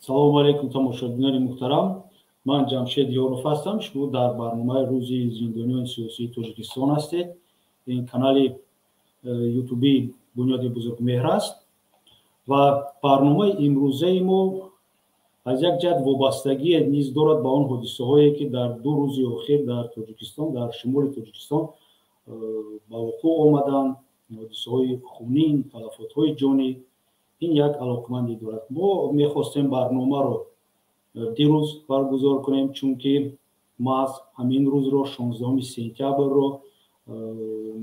Салому алайкум, тамошобинони муҳтарам. Ман Ҷамшед Ёров ҳастам. Шумо дар барномаи рӯзи зиндониёни сиёсии Тоҷикистон ҳастед. Ин канали ютуби Бунёди Бузургмеҳр аст ва барномаи имрӯзаи мо аз як ҷиҳат вобастагие низ дорад ба он ҳодисаҳое, ки дар 2 рӯзи охир дар Тоҷикистон, дар шимоли Тоҷикистон ба вуқӯъ омаданд. Ҳодисаҳои хунин, талафотҳои ҷонӣ, ин як алоқамандӣ дорад. Мо мехостем барномаро дирӯз баргузор кунем, чунки маҳз ҳамин рӯзро, 16 сентябрро,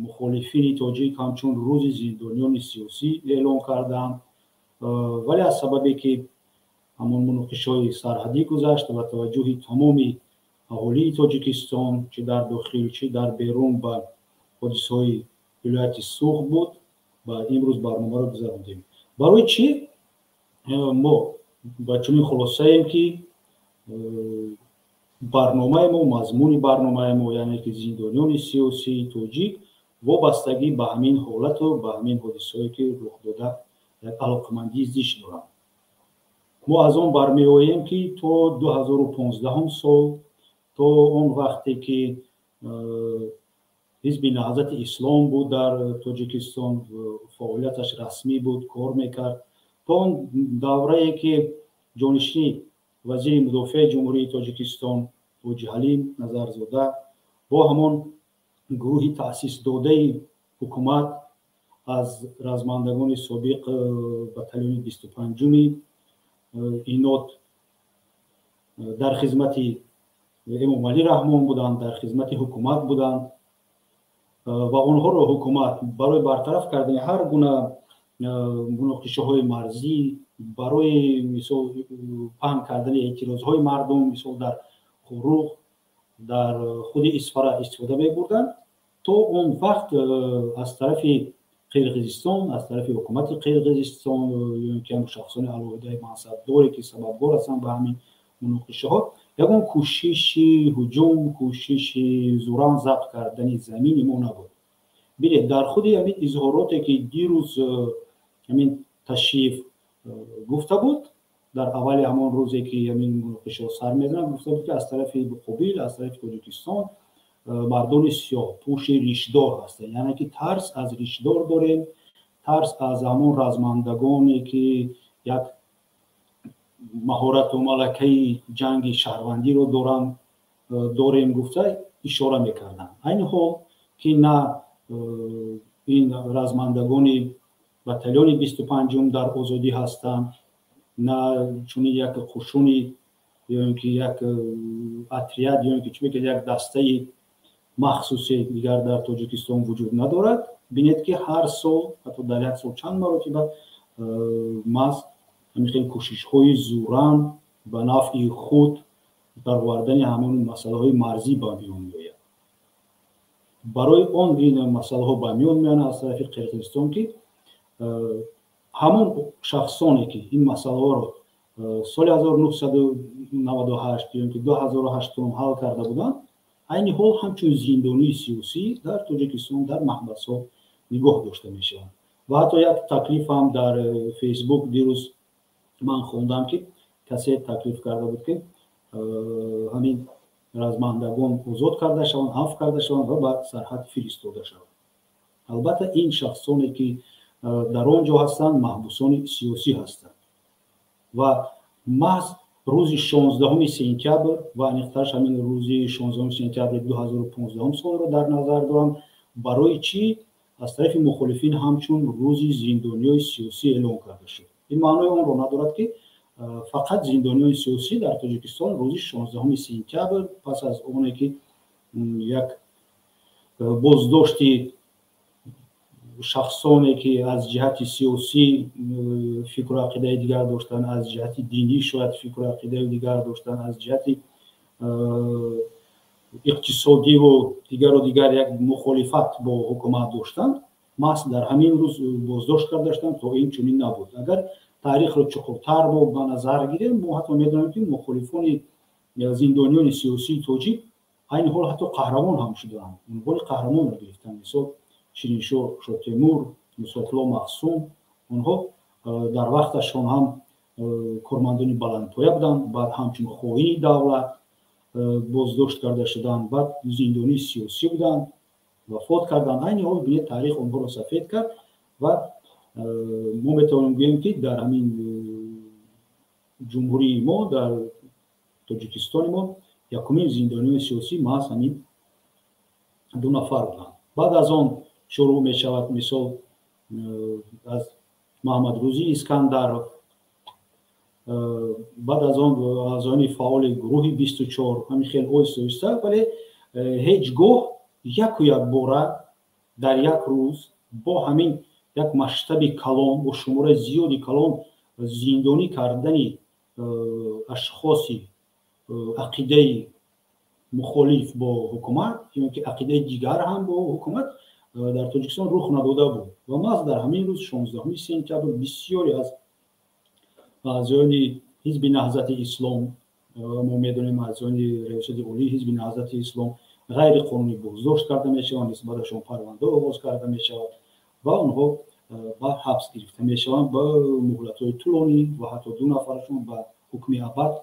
мухолифини тоҷик ҳамчун рӯзи зиндониёни сиёсӣ эълон карданд. Вале аз сабабе ки ҳамон муноқишаҳои сарҳадӣ гузашт ва таваҷҷӯҳи тамоми аҳолии Тоҷикистон, чӣ дар дохил, чӣ дар берун, ба ҳодисаҳои вилояти Суғд буд, ба имрӯз барномаро гузарондем. Барои чӣ мо ба чунин хулосаем, ки барномаи мо, мазмуни барномаи мо, яъне ки зиндониёни сиёсии тоҷик, вобастагӣ ба ҳамин ҳолату ба ҳамин ҳодисаҳое, ки рух дода, як алоқамандии зич доранд. Мо аз он бармеоем, ки то 2015 сол, то он вақте ки ҳизби Наҳзати Ислом буд дар Тоҷикистон, фаъолияташ расмӣ буд, кор мекард, то он даврае ки ҷонишини вазири мудофиаи Ҷумҳурии Тоҷикистон Ҳоҷиҳалим Назарзода бо ҳамон гурӯҳи таъсисдодаи ҳукумат аз размандагони собиқ батальони 25-уми инот дар хизмати Эмомалӣ Раҳмон буданд, дар хизмати ҳукумат буданд ва онҳоро ҳукумат барои бартараф кардани ҳар гуна муноқишаҳои марзӣ, барои мисол паҳн кардани эътирозҳои мардум, мисол дар Хуруғ, дар худи Исфара истифода мебурданд. То он вақт аз тарафи Қирғизистон, аз тарафи ҳукумати Қирғизистон ё ин ки ҳам шахсони алоҳидаи мансабдоре, ки сабабгор ҳастанд ба ҳамин муноқишаҳо, ягон кӯшиши ҳуҷум, кӯшиши зуран забт кардани замини мо набуд. Бинед, дар худи ҳамин изҳороте, ки дирӯз ҳамин Ташиев гуфта буд, дар аввали ҳамон рӯзе ки ҳамин муноқишаҳо сар мезанад, гуфта буд, ки аз тарафи муқобил, аз тарафи Тоҷикистон мардони сиёҳпӯши ришдор ҳастанд, яъне ки тарс аз ришдор дорем, тарс аз ҳамон размандагоне, ки як маҳорату малакаи ҷанги шаҳрвандиро доранд, дорем гуфта ишора мекарданд. Айни ҳол ки на ин размандагони батальони 25-ум дар озодӣ ҳастанд, на чунин як қушуни ё ин ки як отряд, ё ин ки чӣ мегӯяд, як дастаи махсусе дигар дар Тоҷикистон вуҷуд надорад. Бинед, ки ҳар сол, ҳатто дар як сол чанд маротиба маҳз ҳамин хел кӯшишҳои зуран ба нафъи худ баровардани ҳамон масъалаҳои марзӣ ба миён меояд. Барои он ин масъалаҳо ба миён меоянд аз тарафи Қирғизистон, ки ҳамон шахсоне, ки ин масъалаҳоро соли 1998 ё ин ки 2008 ҳал карда буданд, айни ҳол ҳамчун зиндонии сиёсӣ дар Тоҷикистон дар маҳбасҳо нигоҳ дошта мешаванд. Ва ҳатто як таклиф ҳам дар Фейсбук дирӯз ман хондам, ки касе таклиф карда буд, ки ҳамин размандагон озод карда шаванд, афв карда шаванд ва ба сарҳад фиристода шаванд. Албатта, ин шахсоне, ки дар он ҷо ҳастанд, маҳбусони сиёсӣ ҳастанд ва маҳз рӯзи 16 сентябр ва аниқтараш ҳамин рӯзи 16 сентябри 2015 солро дар назар дорам. Барои чӣ аз тарафи мухолифин ҳамчун рӯзи зиндониёи сиёсӣ эълон карда шуд? Ин маънои онро надорад, ки фақат зиндониёни сиёсӣ дар Тоҷикистон рӯзи 16 сентябр пас аз оне ки як боздошти шахсоне, ки аз ҷиҳати сиёсӣ фикру ақидаи дигар доштанд, аз ҷиҳати динӣ шояд фикру ақидаи дигар доштанд, аз ҷиҳати иқтисодиву дигару дигар як мухолифат бо ҳукумат доштанд, маҳз дар ҳамин рӯз боздошт карда шуданд, то ин чунин набуд. Агар таърихро чуқуртар мо ба назар гирем, мо ҳатто медонем, ки мухолифони зиндониёни сиёсии тоҷик айни ҳол ҳатто қаҳрамон ҳам шудаанд, унвони қаҳрамонро гирифтанд. Мисол, Шириншоҳ Шотемур, Нусратулло Маҳсум, онҳо дар вақташон ҳам Кормандони баландпоя буданд, баъд ҳамчун хоини давлат боздошт карда шуданд, баъд зиндонии сиёсӣ буданд, вафот карданд. Айни ҳол, бинед, таърих онҳоро сафед кард ва мо метавонем гӯем, ки дар ҳамин ҷумҳурии мо, дар Тоҷикистони мо, якумин зиндониёни сиёсӣ маҳз ҳамин ду нафар буданд. Баъд аз он шурӯъ мешавад, мисол, аз Маҳамадрӯзӣ Искандаров, баъд аз он аъзоёни фаъоли гурӯҳи 24, ҳамин хел оҳиста оҳиста. Вале ҳеҷ гоҳ яку якбора дар як рӯз бо ҳамин як масштаби калон, бо шумораи зиёди калон зиндонӣ кардани ашхоси ақидаи мухолиф бо ҳукумат ё ки ақидаи дигар ҳам бо ҳукумат дар Тоҷикистон рух надода буд. Ва маҳз дар ҳамин рӯз, 16 сентябр, бисёре аз аъзоёни Ҳизби Наҳзати Ислом, мо медонем, аъзоёни Раёсати Олии Ҳизби Наҳзати Ислом ғайриқонунӣ боздошт карда мешаванд, нисбаташон парванда оғоз карда мешавад ва онҳо ба ҳабс гирифта мешаванд ба муҳлатҳои тӯлонӣ ва ҳатто ду нафарашон ба ҳукми абад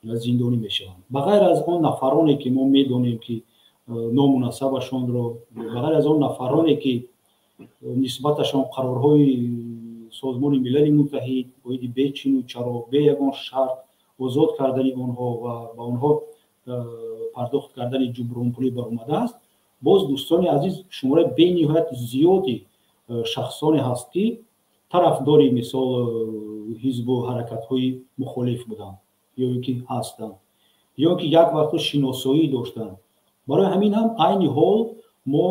зиндонӣ мешаванд. Ба ғайр аз он нафароне, ки мо медонем, ки ному насабашонро, ба ғайр аз он нафароне, ки нисбаташон қарорҳои Созмони Милали Муттаҳид оиди бечину чаро, бе ягон шарт озод кардани онҳо ва ба онҳо пардохт кардани ҷубронпулӣ баромадааст, боз, дӯстони азиз, шумораи бениҳоят зиёди шахсоне ҳаст, ки тарафдори, мисол, ҳизбу ҳаракатҳои мухолиф буданд ё ин ки ҳастанд, ё ки як вақтҳо шиносоӣ доштанд. Барои ҳамин ҳам айни ҳол мо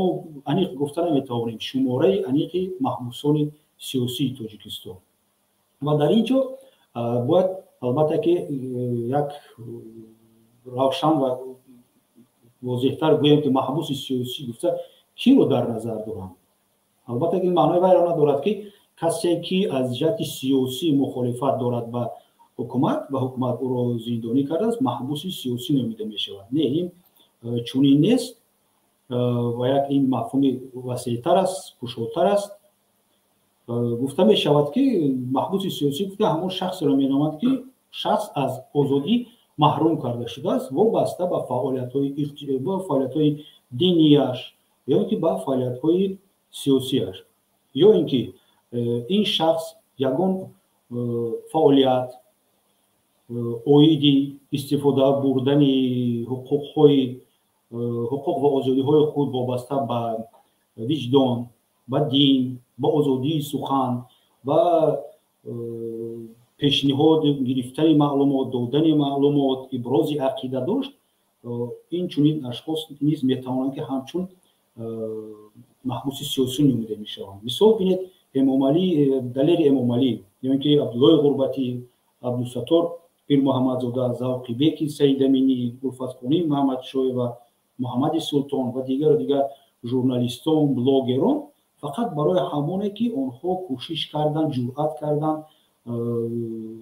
аниқ гуфта наметавонем шумораи аниқи маҳбусони сиёсии Тоҷикистон. Ва дар ин ҷо бояд, албатта, ки як равшан ва возеҳтар гӯем, ки маҳбуси сиёсӣ гуфта киро дар назар доранд. Албатта, ки маънои вайро надорад, ки касе, ки аз ҷиҳати сиёсӣ мухолифат дорад ба ҳукумат ва ҳукумат ӯро зиндонӣ кардааст, маҳбуси сиёсӣ номида мешавад. Не, ин чунин нест ва як ин мафҳуми васеътар аст, кушодтар аст. Гуфта мешавад, ки маҳбуси сиёсӣ гуфта ҳамон шахсеро меноманд, ки шахс аз озодӣ маҳрум карда шудааст вобаста ба фаъолиятҳои динияш ё ин ки ба фаъолиятҳои сиёсияш, ё ин ки ин шахс ягон фаъолият оиди истифода бурдани ҳуқуқ ва озодиҳои худ вобаста ба виҷдон, ба дин, ба озодии сухан, ба пешниҳод гирифтани маълумот, додани маълумот, ибрози ақида дошт. Ин чунин ашхос низ метавонанд, ки ҳамчун маҳбуси сиёсӣ номида мешаванд. Мисол, бинед, Эмомалӣ, Далери Эмомалӣ ё ин ки Абдуллои Ғурбатӣ, Абдусаттор Пирмуҳаммадзода, Завқибеки Саидаминӣ, Улфатхоним Муҳаммадшоева, Муҳаммади Султон ва дигару дигар журналистон, блогерон фақат барои ҳамоне, ки онҳо кӯшиш карданд, ҷуръат карданд,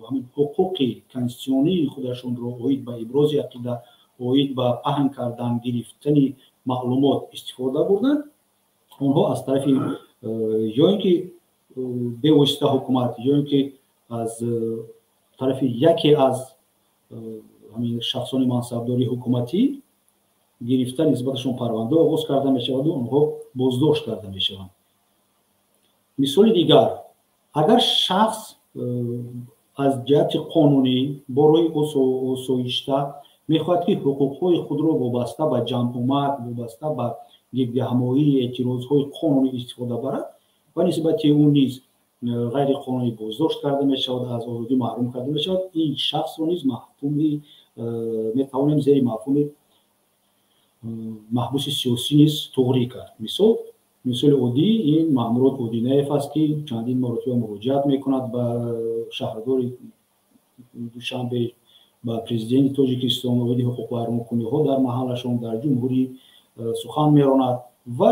ҳамин ҳуқуқи конститутсионии худашонро оид ба ибрози ақида, оид ба паҳн кардан, гирифтани маълумот истифода бурданд, онҳо аз тарафи ё ин ки бевосита ҳукумат, ё ин ки аз тарафи яке аз ҳамин шахсони мансабдори ҳукуматӣ гирифта, нисбаташон парванда оғоз карда мешаваду онҳо боздошт карда мешаванд. Мисоли дигар: агар шахс аз ҷиҳати қонунӣ бо роҳи осоишта мехоҳад, ки ҳуқуқҳои худро вобаста ба ҷамъомад, вобаста ба гирдиҳамоии эътирозҳои қонунӣ истифода барад ва нисбати ӯ низ ғайриқонунӣ боздошт карда мешавад, аз озодӣ маҳрум карда мешавад, ин шахсро низ мафҳуми метавонем зери мафҳуми маҳбуси сиёсӣ низ туғрӣ кард. Мисоли оддӣ ин Маҳмурод Одинаев аст, ки чандин маротиба муроҷиат мекунад ба шаҳрдори Душанбе, ба президенти Тоҷикистон оиди ҳуқуқвайронкуниҳо дар маҳаллашон, дар ҷумҳурӣ сухан меронад ва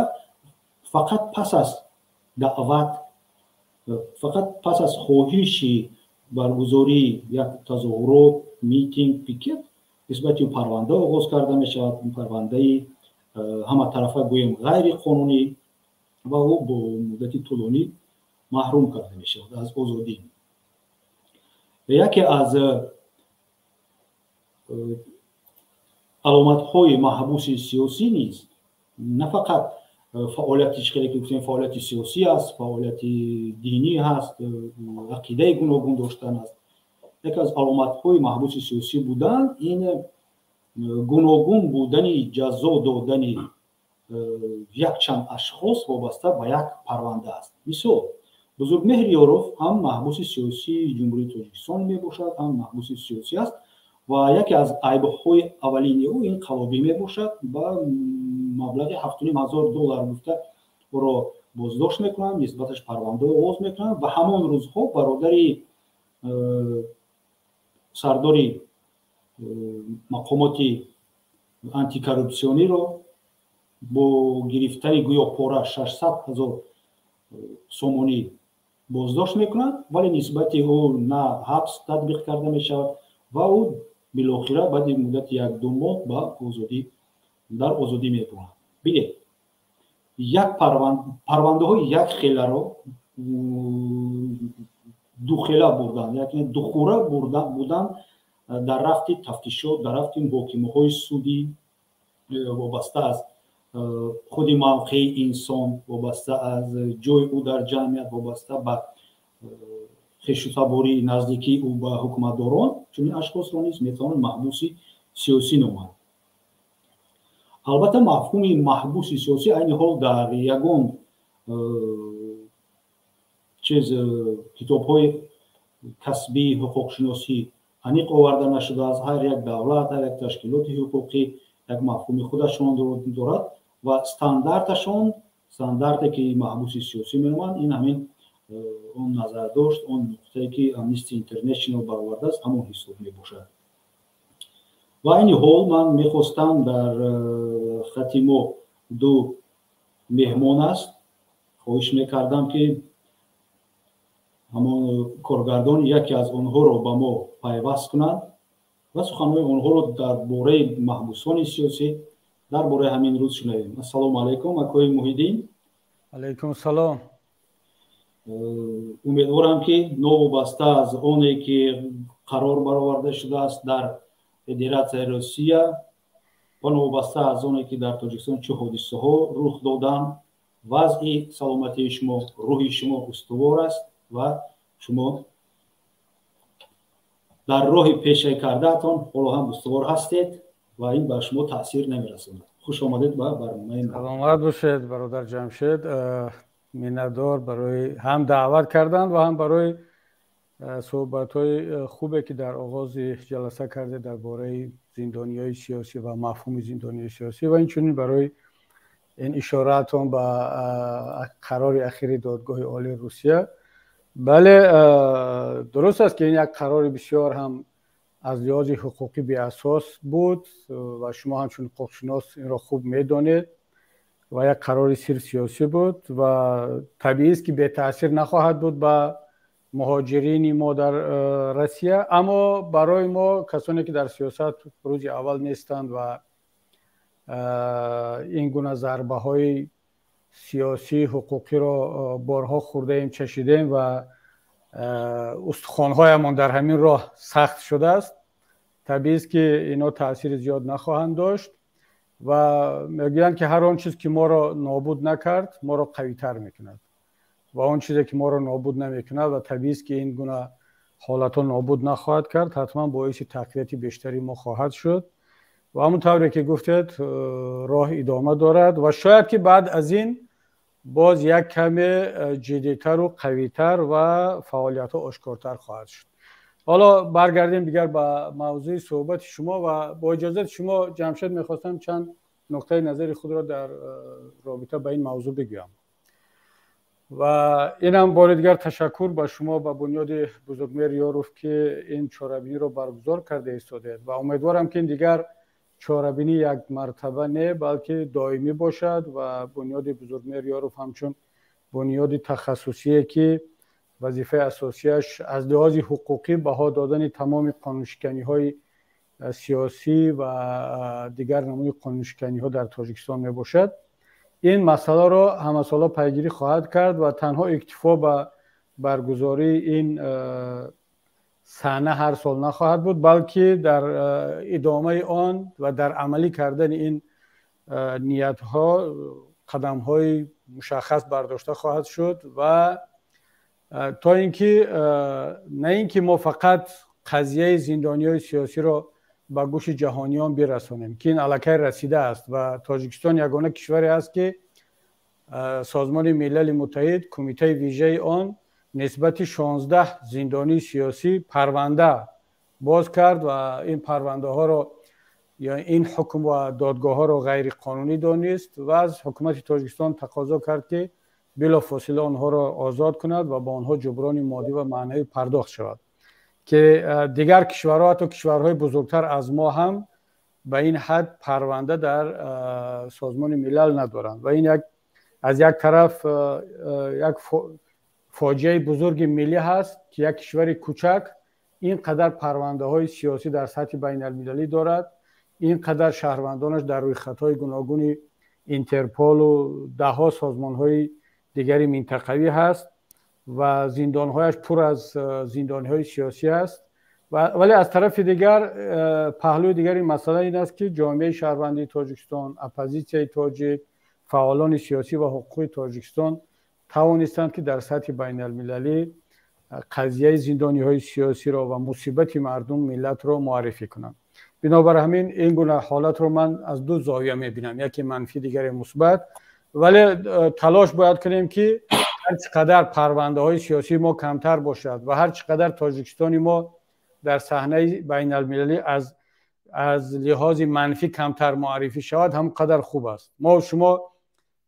фақат пас аз даъват, фақат пас аз хоҳиши баргузории як тазоҳурот, митинг, пикет нисбати ӯ парванда оғоз карда мешавад, парвандаи ҳаматарафа, гӯем, ғайриқонунӣ, ва ӯ бо муддати тӯлонӣ маҳрум карда мешавад аз озодӣ. Яке аз аломатҳои маҳбуси сиёсӣ низ на фақат фаъолияти, чӣ хеле ки гуфтем, фаъолияти сиёсӣ аст, фаъолияти динӣ ҳаст, ақидаи гуногун доштан аст. Яке аз аломатҳои маҳбуси сиёсӣ будан ин гуногун будани ҷазо додани якчанд ашхос вобаста ба як парванда аст. Мисол, Бузургмеҳр Ёров ҳам маҳбуси сиёсии Ҷумҳурии Тоҷикистон мебошад, ҳам маҳбуси сиёсӣ аст ва яке аз айбҳои аввалини ӯ ин қаллобӣ мебошад. Ба маблағи 7,5 ҳазор доллар гуфта ӯро боздошт мекунанд, нисбаташ парванда оғоз мекунанд ва ҳамон рӯзҳо бародари сардори мақомоти антикоррупсиониро бо гирифтани гӯё пора 600 000 сомонӣ боздошт мекунанд, вале нисбати ӯ на ҳабс татбиқ карда мешавад ва ӯ билохира баъди муддати 1-2 моҳ ба озодӣ дар озодӣ мебуранд. Бинед, як парвандаҳои як хеларо духела бурдан, яъне духура будан дар рафти тафтишот, дар рафти муҳокимаҳои судӣ, вобаста аз худи мавқеи инсон, вобаста аз ҷои ӯ дар ҷамъият, вобаста ба хешутабории наздикии ӯ ба ҳукуматдорон, чунин ашхосро низ метавонанд маҳбуси сиёсӣ номанд. Албатта, мафҳуми маҳбуси сиёсӣ айни ҳол дар ягон чиз, китобҳои касбии ҳуқуқшиносӣ аниқ оварда нашудааст. Ҳар як давлат, ҳар як ташкилоти ҳуқуқӣ як мафҳуми худашон дорад ва стандарташон, стандарте ки маҳбуси сиёсӣ меноманд, ин ҳамин он назардошт, он нуқтае ки Amnesty International баровардааст, ҳамон ҳисоб мебошад. Ва айни ҳол ман мехостам, дар хати мо ду меҳмон аст, хоҳиш мекардам, ки ҳамон коргардон яке аз онҳоро ба мо пайваст кунанд ва суханҳои онҳоро дар бораи маҳбусони сиёсӣ, дар бораи ҳамин рӯз шунавем. Ассалому алайкум, акои Муҳиддин. Алайкум салом. Умедворам, ки новобаста аз оне ки қарор бароварда шудааст дар Федератсияи Россия ва новобаста аз оне ки дар Тоҷикистон чӣ ҳодисаҳо рух доданд, вазъи саломатии шумо, рӯҳи шумо устувор аст ва шумо дар роҳи пеша кардаатон ҳоло ҳам устувор ҳастед ва ин ба шумо таъсир намерасонад. Хуш омадед ба барномаи мо. Саломат бошед, бародар Ҷамшед. Миннатдор барои ҳам даъват кардан ва ҳам барои суҳбатҳои хубе, ки дар оғози ҷаласа кардед дар бораи зиндониҳои сиёсӣ ва мафҳуми зиндониҳои сиёсӣ ва инчунин барои ин ишораатон ба қарори ахири Додгоҳи Олии Русия. Бале, дуруст аст, ки ин як қарори бисёр ҳам аз лиҳози ҳуқуқӣ беасос буд ва шумо ҳамчун ҳуқуқшинос инро хуб медонед ва як қарори сирф сиёсӣ буд ва табиист, ки бетаъсир нахоҳад буд ба муҳоҷирини мо дар Россия. Аммо барои мо, касоне ки дар сиёсат рӯзи аввал нестанд ва ин гуна зарбаҳои сиёсӣ, ҳуқуқиро борҳо хӯрдаем, чашидем ва устухонҳоямон дар ҳамин роҳ сахт шудааст, табиист, ки ино таъсири зиёд нахоҳанд дошт. Ва мегӯянд, ки ҳар он чиз ки моро нобуд накард, моро қавитар мекунад ва он чизе ки моро нобуд намекунад, ва табиист, ки ин гуна ҳолатҳо нобуд нахоҳад кард, ҳатман боиси тақвияти бештари мо хоҳад шуд. Ва ҳамон тавре ки гуфтед, роҳ идома дорад ва шояд ки баъд аз ин боз як каме ҷиддитару қавитар ва фаъолиятҳо ошкортар хоҳад шуд. Ҳоло баргардем дигар ба мавзӯи суҳбати шумо ва бо иҷозати шумо, Ҷамшед, мехостам чанд нуқтаи назари худро дар робита ба ин мавзӯъ бигӯям. Ва инам бори дигар ташаккур ба шумо, ба бунёди Бузургмеҳр Ёров, ки ин чорабиниро баргузор карда истодед ва умедворам, ки ин дигар чорабинӣ як мартаба не, балки доимӣ бошад. Ва бунёди Бузургмеҳр Ёров ҳамчун бунёди тахассусие, ки вазифаи асосияш аз лиҳози ҳуқуқӣ баҳо додани тамоми қонуншиканиҳои сиёсӣ ва дигар намуди қонуншиканиҳо дар Тоҷикистон мебошад, ин масъаларо ҳамасола пайгирӣ хоҳад кард ва танҳо иктифо ба баргузории ин саҳна ҳар сол нахоҳад буд, балки дар идомаи он ва дар амалӣ кардани ин ниятҳо қадамҳои мушаххас бардошта хоҳад шуд ва то ин ки на ин ки мо фақат қазияи зиндониҳои сиёсиро ба гӯши ҷаҳониён бирасонем, ки ин аллакай расидааст ва Тоҷикистон ягона кишваре аст, ки Созмони Милали Муттаҳид, кумитаи вижаи он нисбати 16 зиндонии сиёсӣ парванда боз кард ва ин парвандаҳоро ё ин ҳукм ва додгоҳҳоро ғайриқонунӣ донист ва аз ҳукумати Тоҷикистон тақозо кард, ки билофосила онҳоро озод кунад ва ба онҳо ҷуброни моддӣ ва маънавӣ пардохт шавад, ки дигар кишварҳо, ҳатто кишварҳои бузургтар аз мо ҳам ба ин ҳад парванда дар Созмони Милал надоранд. Ва ин як аз як тараф як фоҷиаи бузурги миллӣ ҳаст, ки як кишвари кӯчак ин қадар парвандаҳои сиёсӣ дар сатҳи байналмилалӣ дорад, ин қадар шаҳрвандонаш дар рӯйхатҳои гуногуни Интерполу даҳҳо созмонҳои дигари минтақавӣ ҳаст ва зиндонҳояш пур аз зиндониҳои сиёсӣ аст. Вале аз тарафи дигар, паҳлӯи дигари масъала ин аст, ки ҷомеаи шаҳрвандии Тоҷикистон, оппозитсияи тоҷик, фаъолони сиёсӣ ва ҳуқуқии Тоҷикистон тавонистанд, ки дар сатҳи байналмилалӣ қазияи зиндониҳои сиёсиро ва мусибати мардум, миллатро муаррифӣ кунанд. Бинобар ҳамин ин гуна ҳолатро ман аз ду зовия мебинам, яке манфӣ, дигаре мусбат. Вале талош бояд кунем, ки ҳар чӣ қадар парвандаҳои сиёсии мо камтар бошад ва ҳар чӣ қадар Тоҷикистони мо дар саҳнаи байналмилалӣ аз лиҳози манфӣ камтар муаррифӣ шавад, ҳам қадар хуб аст. Мо шумо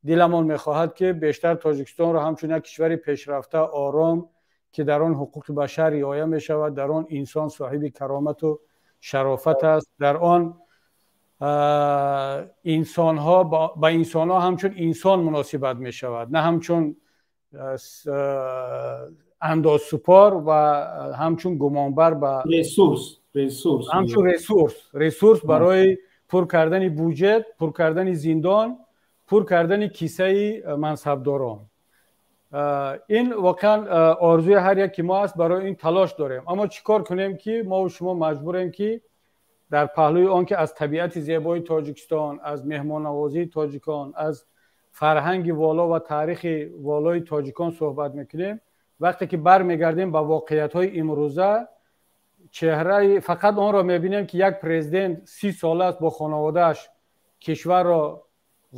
диламон мехоҳад, ки бештар Тоҷикистонро ҳамчун як кишвари пешрафта, ором, ки дар он ҳуқуқи башар риоя мешавад, дар он инсон соҳиби каромату шарофат аст, дар он инсонҳо ба инсонҳо ҳамчун инсон муносибат мешавад, на ҳамчун андозсупор ва ҳамчун гумонбар ба ресурс, ресурс, ҳамчун ресурс барои пур кардани буҷет, пур кардани зиндон, пур кардани кисаи мансабдорон. Ин воқеан орзуи ҳар яки мо аст, барои ин талош дорем. Аммо чӣ кор кунем, ки мо шумо маҷбурем, ки дар паҳлӯи он ки аз табиати зебои Тоҷикистон, аз меҳмоннавозии тоҷикон, аз фарҳанги воло ва таърихи волои тоҷикон суҳбат мекунем, вақте ки бармегардем ба воқеиятҳои имрӯза, чеҳраи фақат онро мебинем, ки як президент 30 сола аст бо хонаводааш кишварро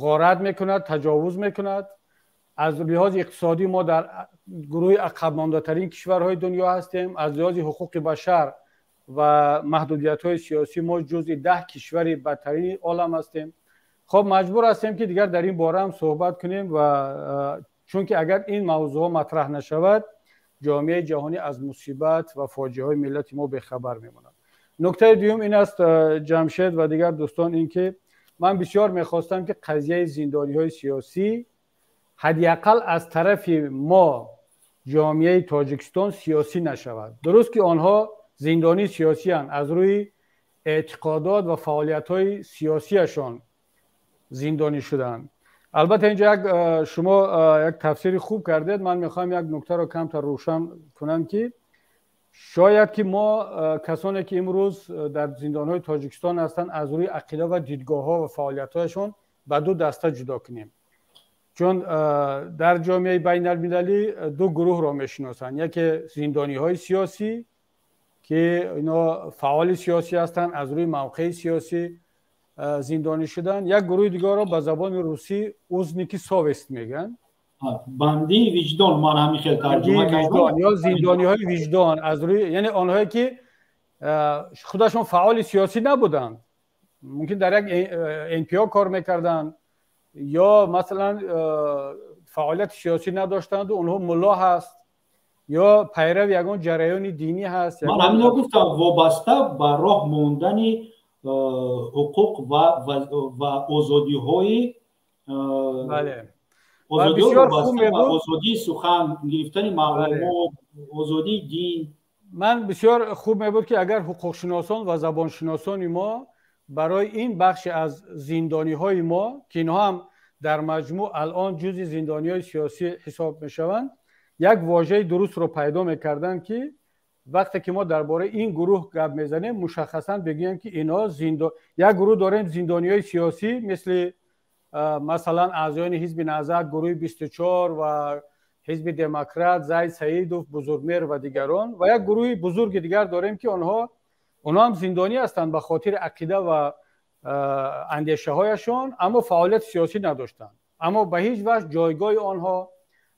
ғорат мекунад, таҷовуз мекунад. Аз лиҳози иқтисодӣ мо дар гурӯҳи ақабмондатарин кишварҳои дунё ҳастем. Аз лиҳози ҳуқуқи башар ва маҳдудиятҳои сиёсӣ мо ҷузъи 10 кишвари бадтарини олам ҳастем. Хоб, маҷбур ҳастем, ки дигар дар ин бора ҳам суҳбат кунем ва чунки агар ин мавзӯъҳо матраҳ нашавад, ҷомеаи ҷаҳонӣ аз мусибат ва фоҷиаҳои миллати мо бехабар мемонад. Нуктаи дуюм ин аст, Ҷамшед ва дигар дӯстон, ин ки ман бисёр мехостам, ки қазияи зиндониҳои сиёсӣ ҳадди ақал аз тарафи мо, ҷомеаи Тоҷикистон, сиёсӣ нашавад. Дуруст ки онҳо зиндонии сиёсиянд, аз рӯи эътиқодот ва фаъолиятҳои сиёсиашон зиндонӣ шуданд. Албатта, инҷо як шумо як тафсири хуб кардед. Ман мехоҳам як нуктаро камтар рӯшан кунам, ки шояд ки мо, касоне ки имрӯз дар зиндонҳои Тоҷикистон ҳастанд, аз рӯи ақида ва дидгоҳҳо ва фаъолиятҳояшон ба ду даста ҷудо кунем, чун дар ҷомеаи байналмилалӣ ду гурӯҳро мешиносанд: яке зиндониҳои сиёсӣ, ки ино фаъоли сиёсӣ ҳастанд, аз рӯи мавқеи сиёсӣ зиндонӣ шуданд, як гурӯҳи дигарро ба забони русӣ узники совесть мегӯянд. Банди виҷдон, ман ҳамин хел тарҷума кардам. Ё зиндониҳои виҷдон, аз рӯи, яъне онҳое ки худашон фаъоли сиёсӣ набуданд, мумкин дар як НПО кор мекарданд ё масалан фаъолияти сиёсӣ надоштанду онҳо мулло ҳаст ё пайрави ягон ҷараёни динӣ ҳаст. Ман ҳамино гуфтам, вобаста ба роҳ мондани ҳуқуқ ва озодиҳои озодии сухан, гирифтани маълумот, озодии дин. Ман бисёр хуб мебуд, ки агар ҳуқуқшиносон ва забоншиносони мо барои ин бахши аз зиндониҳои мо, ки инҳо ҳам дар маҷмӯъ алон ҷузъи зиндониҳои сиёсӣ ҳисоб мешаванд, як вожаи дурустро пайдо мекарданд, ки Вақте ки мо дар бораи ин гурӯҳ гап мезанем, мушаххасан бигӯем, ки инҳо як гурӯҳ дорем, зиндониҳои сиёсӣ, мисли масалан аъзоёни Ҳизби Наҳзат, гурӯҳи 24 ва Ҳизби Демократ, Зайд Саидов, Бузургмеҳр ва дигарон, ва як гурӯҳи бузурги дигар дорем, ки онҳо ҳам зиндонӣ ҳастанд ба хотири ақида ва андешаҳояшон, аммо фаъолияти сиёсӣ надоштанд, аммо ба ҳеҷ ваҷҳ ҷойгоҳи онҳо,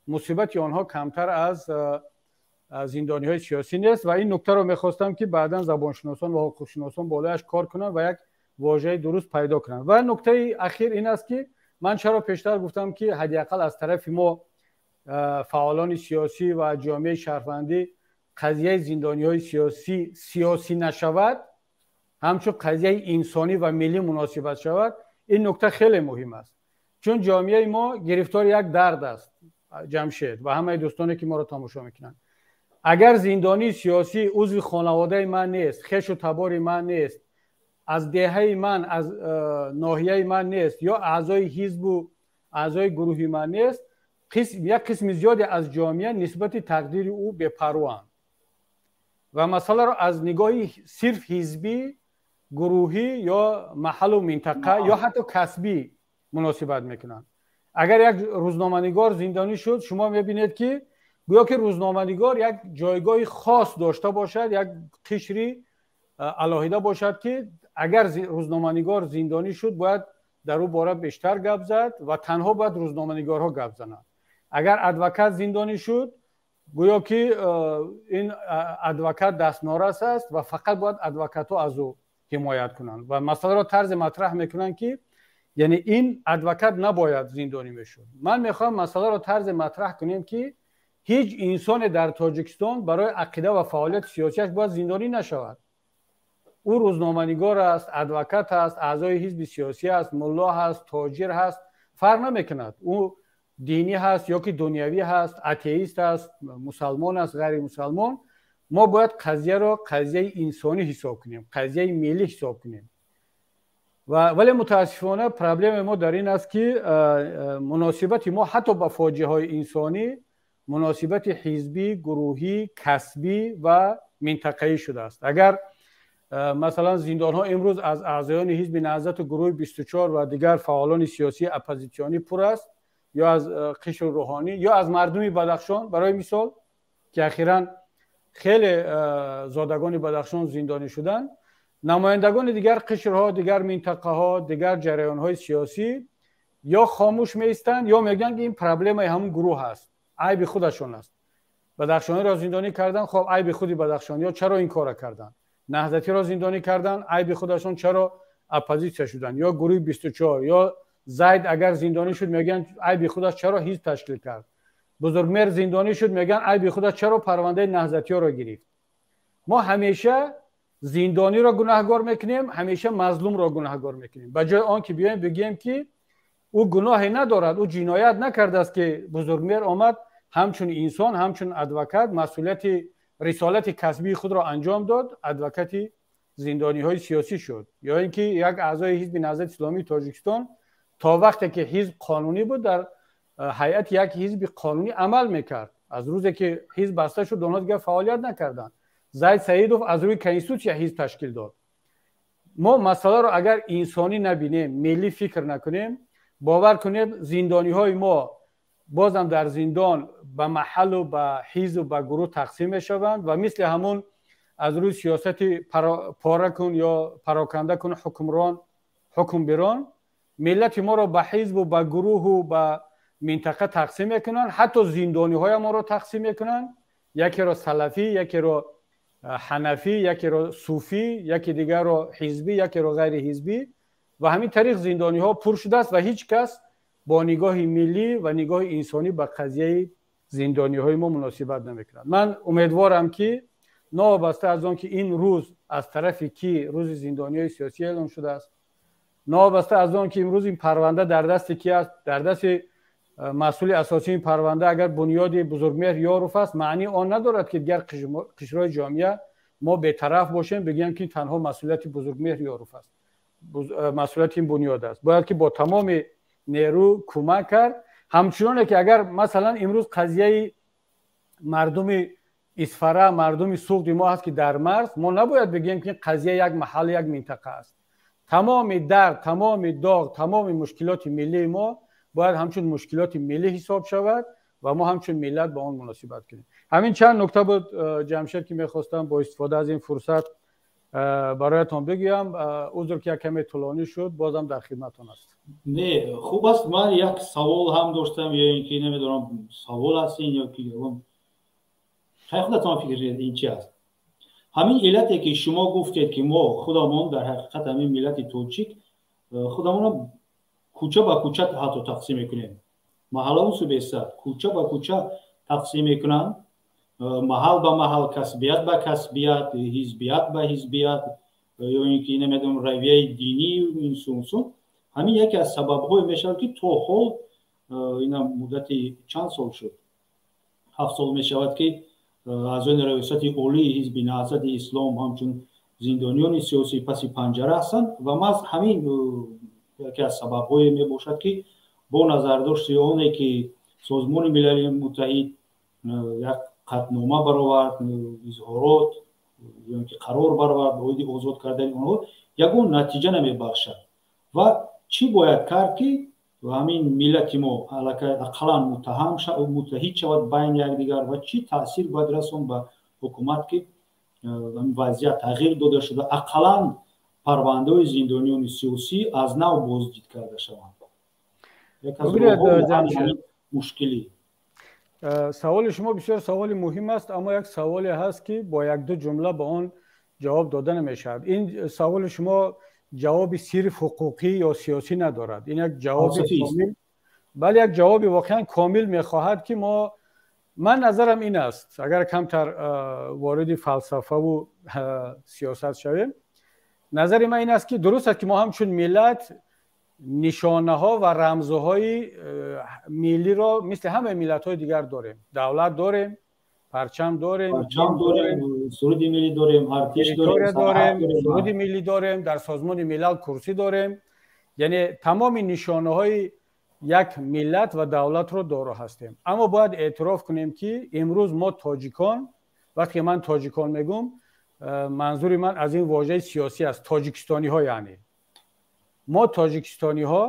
мусибати онҳо камтар аз зиндониҳои сиёсӣ нест. Ва ин нуктаро мехостам, ки баъдан забоншиносон ва ҳуқуқшиносон болояш кор кунанд ва як вожаи дуруст пайдо кунанд. Ва нуктаи ахир ин аст, ки ман чаро пештар гуфтам, ки ҳадди ақал аз тарафи мо, фаъолони сиёсӣ ва ҷомеаи шаҳрвандӣ, қазияи зиндониҳои сиёсӣ сиёсӣ нашавад, ҳамчун қазияи инсонӣ ва миллӣ муносибат шавад. Ин нукта хеле муҳим аст, чун ҷомеаи мо гирифтори як дард аст. Ҷамшед ва ҳамаи дӯстоне, ки моро тамошо мекунанд, агар зиндонии сиёсӣ узви хонаводаи ман нест, хешу табори ман нест, аз деҳаи ман, аз ноҳияи ман нест ё аъзои ҳизбу аъзои гурӯҳи ман нест, як қисми зиёде аз ҷомеа нисбати тақдири ӯ бепарвоанд ва масъаларо аз нигоҳи сирф ҳизбӣ, гурӯҳӣ ё маҳаллу минтақа ё ҳатто касбӣ муносибат мекунанд. Агар як рӯзноманигор зиндонӣ шуд, шумо мебинед, ки гӯё ки рӯзноманигор як ҷойгоҳи хос дошта бошад, як қишри алоҳида бошад, ки агар рӯзноманигор зиндонӣ шуд, бояд дар ӯ бора бештар гап зад ва танҳо бояд рӯзноманигорҳо гап зананд. Агар адвокат зиндонӣ шуд, гӯё ки ин адвокат дастнорас аст ва фақат бояд адвокатҳо аз ӯ ҳимоят кунанд ва масъаларо тарзе матраҳ мекунанд, ки яъне ин адвокат набояд зиндонӣ мешуд. Ман мехоҳам масъаларо тарзе матраҳ кунем, ки ҳеҷ инсоне дар Тоҷикистон барои ақида ва фаъолияти сиёсиаш бояд зиндонӣ нашавад. Ӯ рӯзноманигор аст, адвокат аст, аъзои ҳизби сиёсӣ аст, мулло ҳаст, тоҷир ҳаст, фарқ намекунад, ӯ динӣ ҳаст ё ки дунявӣ ҳаст, атеист аст, мусалмон аст, ғайримусалмон. Мо бояд қазияро қазияи инсонӣ ҳисоб кунем, қазияи миллӣ ҳисоб кунем. Вале мутаассифона проблемаи мо дар ин аст, ки муносибати мо ҳатто ба фоҷиаҳои инсонӣ муносибати ҳизбӣ, гурӯҳӣ, касбӣ ва минтақаӣ шудааст. Агар масалан зиндонҳо имрӯз аз аъзоёни Ҳизби Наҳзату гурӯҳи 24 ва дигар фаъолони сиёсии оппозитсионӣ пур аст ё аз қишру рӯҳонӣ ё аз мардуми Бадахшон, барои мисол, ки ахиран хеле зодагони Бадахшон зиндонӣ шуданд, намояндагони дигар қишрҳо, дигар минтақаҳо, дигар ҷараёнҳои сиёсӣ ё хомӯш меистанд, ё мегӯянд, ки ин проблемаи ҳамун гурӯҳ аст, айби худашон аст. Бадахшониро зиндонӣ кардан, хоб, айби худи бадахшониҳо, чаро ин корро карданд? Наҳзатиро зиндонӣ кардан, айби худашон, чаро оппозитсия шуданд ё гурӯҳи 24? Ё Зайд агар зиндонӣ шуд, мегӯянд, айби худаш, чаро ҳизб ташкил кард? Бузургмеҳр зиндонӣ шуд, мегӯянд, айби худаш, чаро парвандаи наҳзатиёро гирифт? Мо ҳамеша зиндониро гунаҳгор мекунем, ҳамеша мазлумро гунаҳгор мекунем, ба ҷои он ки биёем бигӯем, ки ӯ гуноҳе надорад, ӯ ҷиноят накардааст, ки Бузургмеҳр омад, ҳамчун инсон, ҳамчун адвокат масъулияти рисолати касбии худро анҷом дод, адвокати зиндониҳои сиёсӣ шуд, ё ин ки як аъзои Ҳизби Наҳзати Исломии Тоҷикистон то вақте ки ҳизб қонунӣ буд, дар ҳайати як ҳизби қонунӣ амал мекард. Аз рӯзе ки ҳизб баста шуд, онҳо дигар фаъолият накарданд. Зайд Саидов аз рӯи конститутсия ҳизб ташкил дод. Мо масъаларо агар инсонӣ набинем, миллӣ фикр накунем, бовар кунед, зиндониҳои мо бозам дар зиндон ба маҳаллу ба ҳизбу ба гурӯҳ тақсим мешаванд ва мисли ҳамун аз рӯи сиёсати пора кун ё пароканда кун, ҳукмрон ҳукм бирон, миллати моро ба ҳизбу ба гурӯҳу ба минтақа тақсим мекунанд, ҳатто зиндониҳоя моро тақсим мекунанд: якеро салафӣ, якеро ҳанафӣ, якеро суфӣ, яке дигарро ҳизбӣ, якеро ғайриҳизбӣ. Ва ҳамин тариқ зиндониҳо пур шудааст ва ҳеҷ кас бо нигоҳи миллӣ ва нигоҳи инсонӣ ба қазияи зиндониҳои мо муносибат намекунад. Ман умедворам, ки новобаста аз он ки ин рӯз аз тарафи кӣ рӯзи зиндониҳои сиёсӣ эълон шудааст, новобаста аз он ки имрӯз ин парванда дар дасти кӣ аст, дар дасти масъули асосии ин парванда агар бунёди Бузургмеҳр Ёров аст, маънии он надорад, ки дигар қишрҳои ҷомеа мо бетараф бошем, бигӯем, ки танҳо масъулияти Бузургмеҳр Ёров аст, масъулияти ин бунёд аст. Бояд ки бо тамоми нерӯ кӯмак кард. Ҳамчуноне ки агар масалан имрӯз қазияи мардуми Исфара, мардуми Суғди мо ҳаст, ки дар марз, мо набояд бигӯем, ки қазия як маҳалл, як минтақа аст. Тамоми дард, тамоми доғ, тамоми мушкилоти миллии мо бояд ҳамчун мушкилоти миллӣ ҳисоб шавад ва мо ҳамчун миллат ба он муносибат кунем. Ҳамин чанд нукта буд, Ҷамшед, ки мехостам бо истифода аз ин фурсат бароятон бигӯям. Узр, ки як каме тӯлонӣ шуд, бозам дар хидматон аст. Не, хуб аст. Ман як савол ҳам доштам, ё ин ки намедонам, савол аст ин ё ки хай, худатон фикр кунед, ин чи аст. Ҳамин иллате, ки шумо гуфтед, ки мо худамон дар ҳақиқат ҳамин миллати тоҷик худамонро кӯча ба кӯча ҳатто тақсим мекунем, маҳаллаву субесад кӯча ба кӯча тақсим мекунанд, маҳал ба маҳал, касбият ба касбият, ҳизбият ба ҳизбият, ё ин ки намедонам, равияи динӣ, инсу. Ҳамин яке аз сабабҳое мешавад, ки то ҳол ина муддати чанд сол шуд, 7 сол мешавад, ки аъзои Раёсати Олии Ҳизби Наҳзати Ислом ҳамчун зиндониёни сиёсӣ паси панҷара ҳастанд. Ва маҳз ҳамин яке аз сабабҳое мебошад, ки бо назардошти оне, ки Созмони Милали Муттаҳид як қатънома баровард, изҳорот ё ки қарор баровард оиди озод кардани онҳо, ягон натиҷа намебахшад. Ва чӣ бояд кард, ки ҳамин миллати мо ақаллан муттаҳид шавад байни якдигар, ва чӣ таъсир бояд расон ба ҳукумат, ки вазъият тағйир дода шуда, ақаллан парвандаҳои зиндониёни сиёсӣ аз нав боздид карда шаванд? Мушкилӣ. Саволи шумо бисёр саволи муҳим аст, аммо як саволе ҳаст, ки бо як-ду ҷумла ба он ҷавоб дода намешавад. Ин саволи шумо ҷавоби сирф ҳуқуқӣ ё сиёсӣ надорад. Ин як ҷавоби комил, бале, як ҷавоби воқеан комил мехоҳад, ки мо, ман назарам ин аст, агар камтар вориди фалсафаву сиёсат шавем, назари ман ин аст, ки дуруст аст, ки мо ҳамчун миллат нишонаҳо ва рамзҳои миллиро мисли ҳамаи миллатҳои дигар дорем: давлат дорем, парчам дорем, суруди миллӣ дорем, артиш дорем, суруди миллӣ дорем, дар Созмони Милал курсӣ дорем, яъне тамоми нишонаҳои як миллат ва давлатро доро ҳастем. Аммо бояд эътироф кунем, ки имрӯз мо тоҷикон, вақте ман тоҷикон мегӯм, манзури ман аз ин вожаи сиёсӣ аст, тоҷикистониҳо, яъне мо тоҷикистониҳо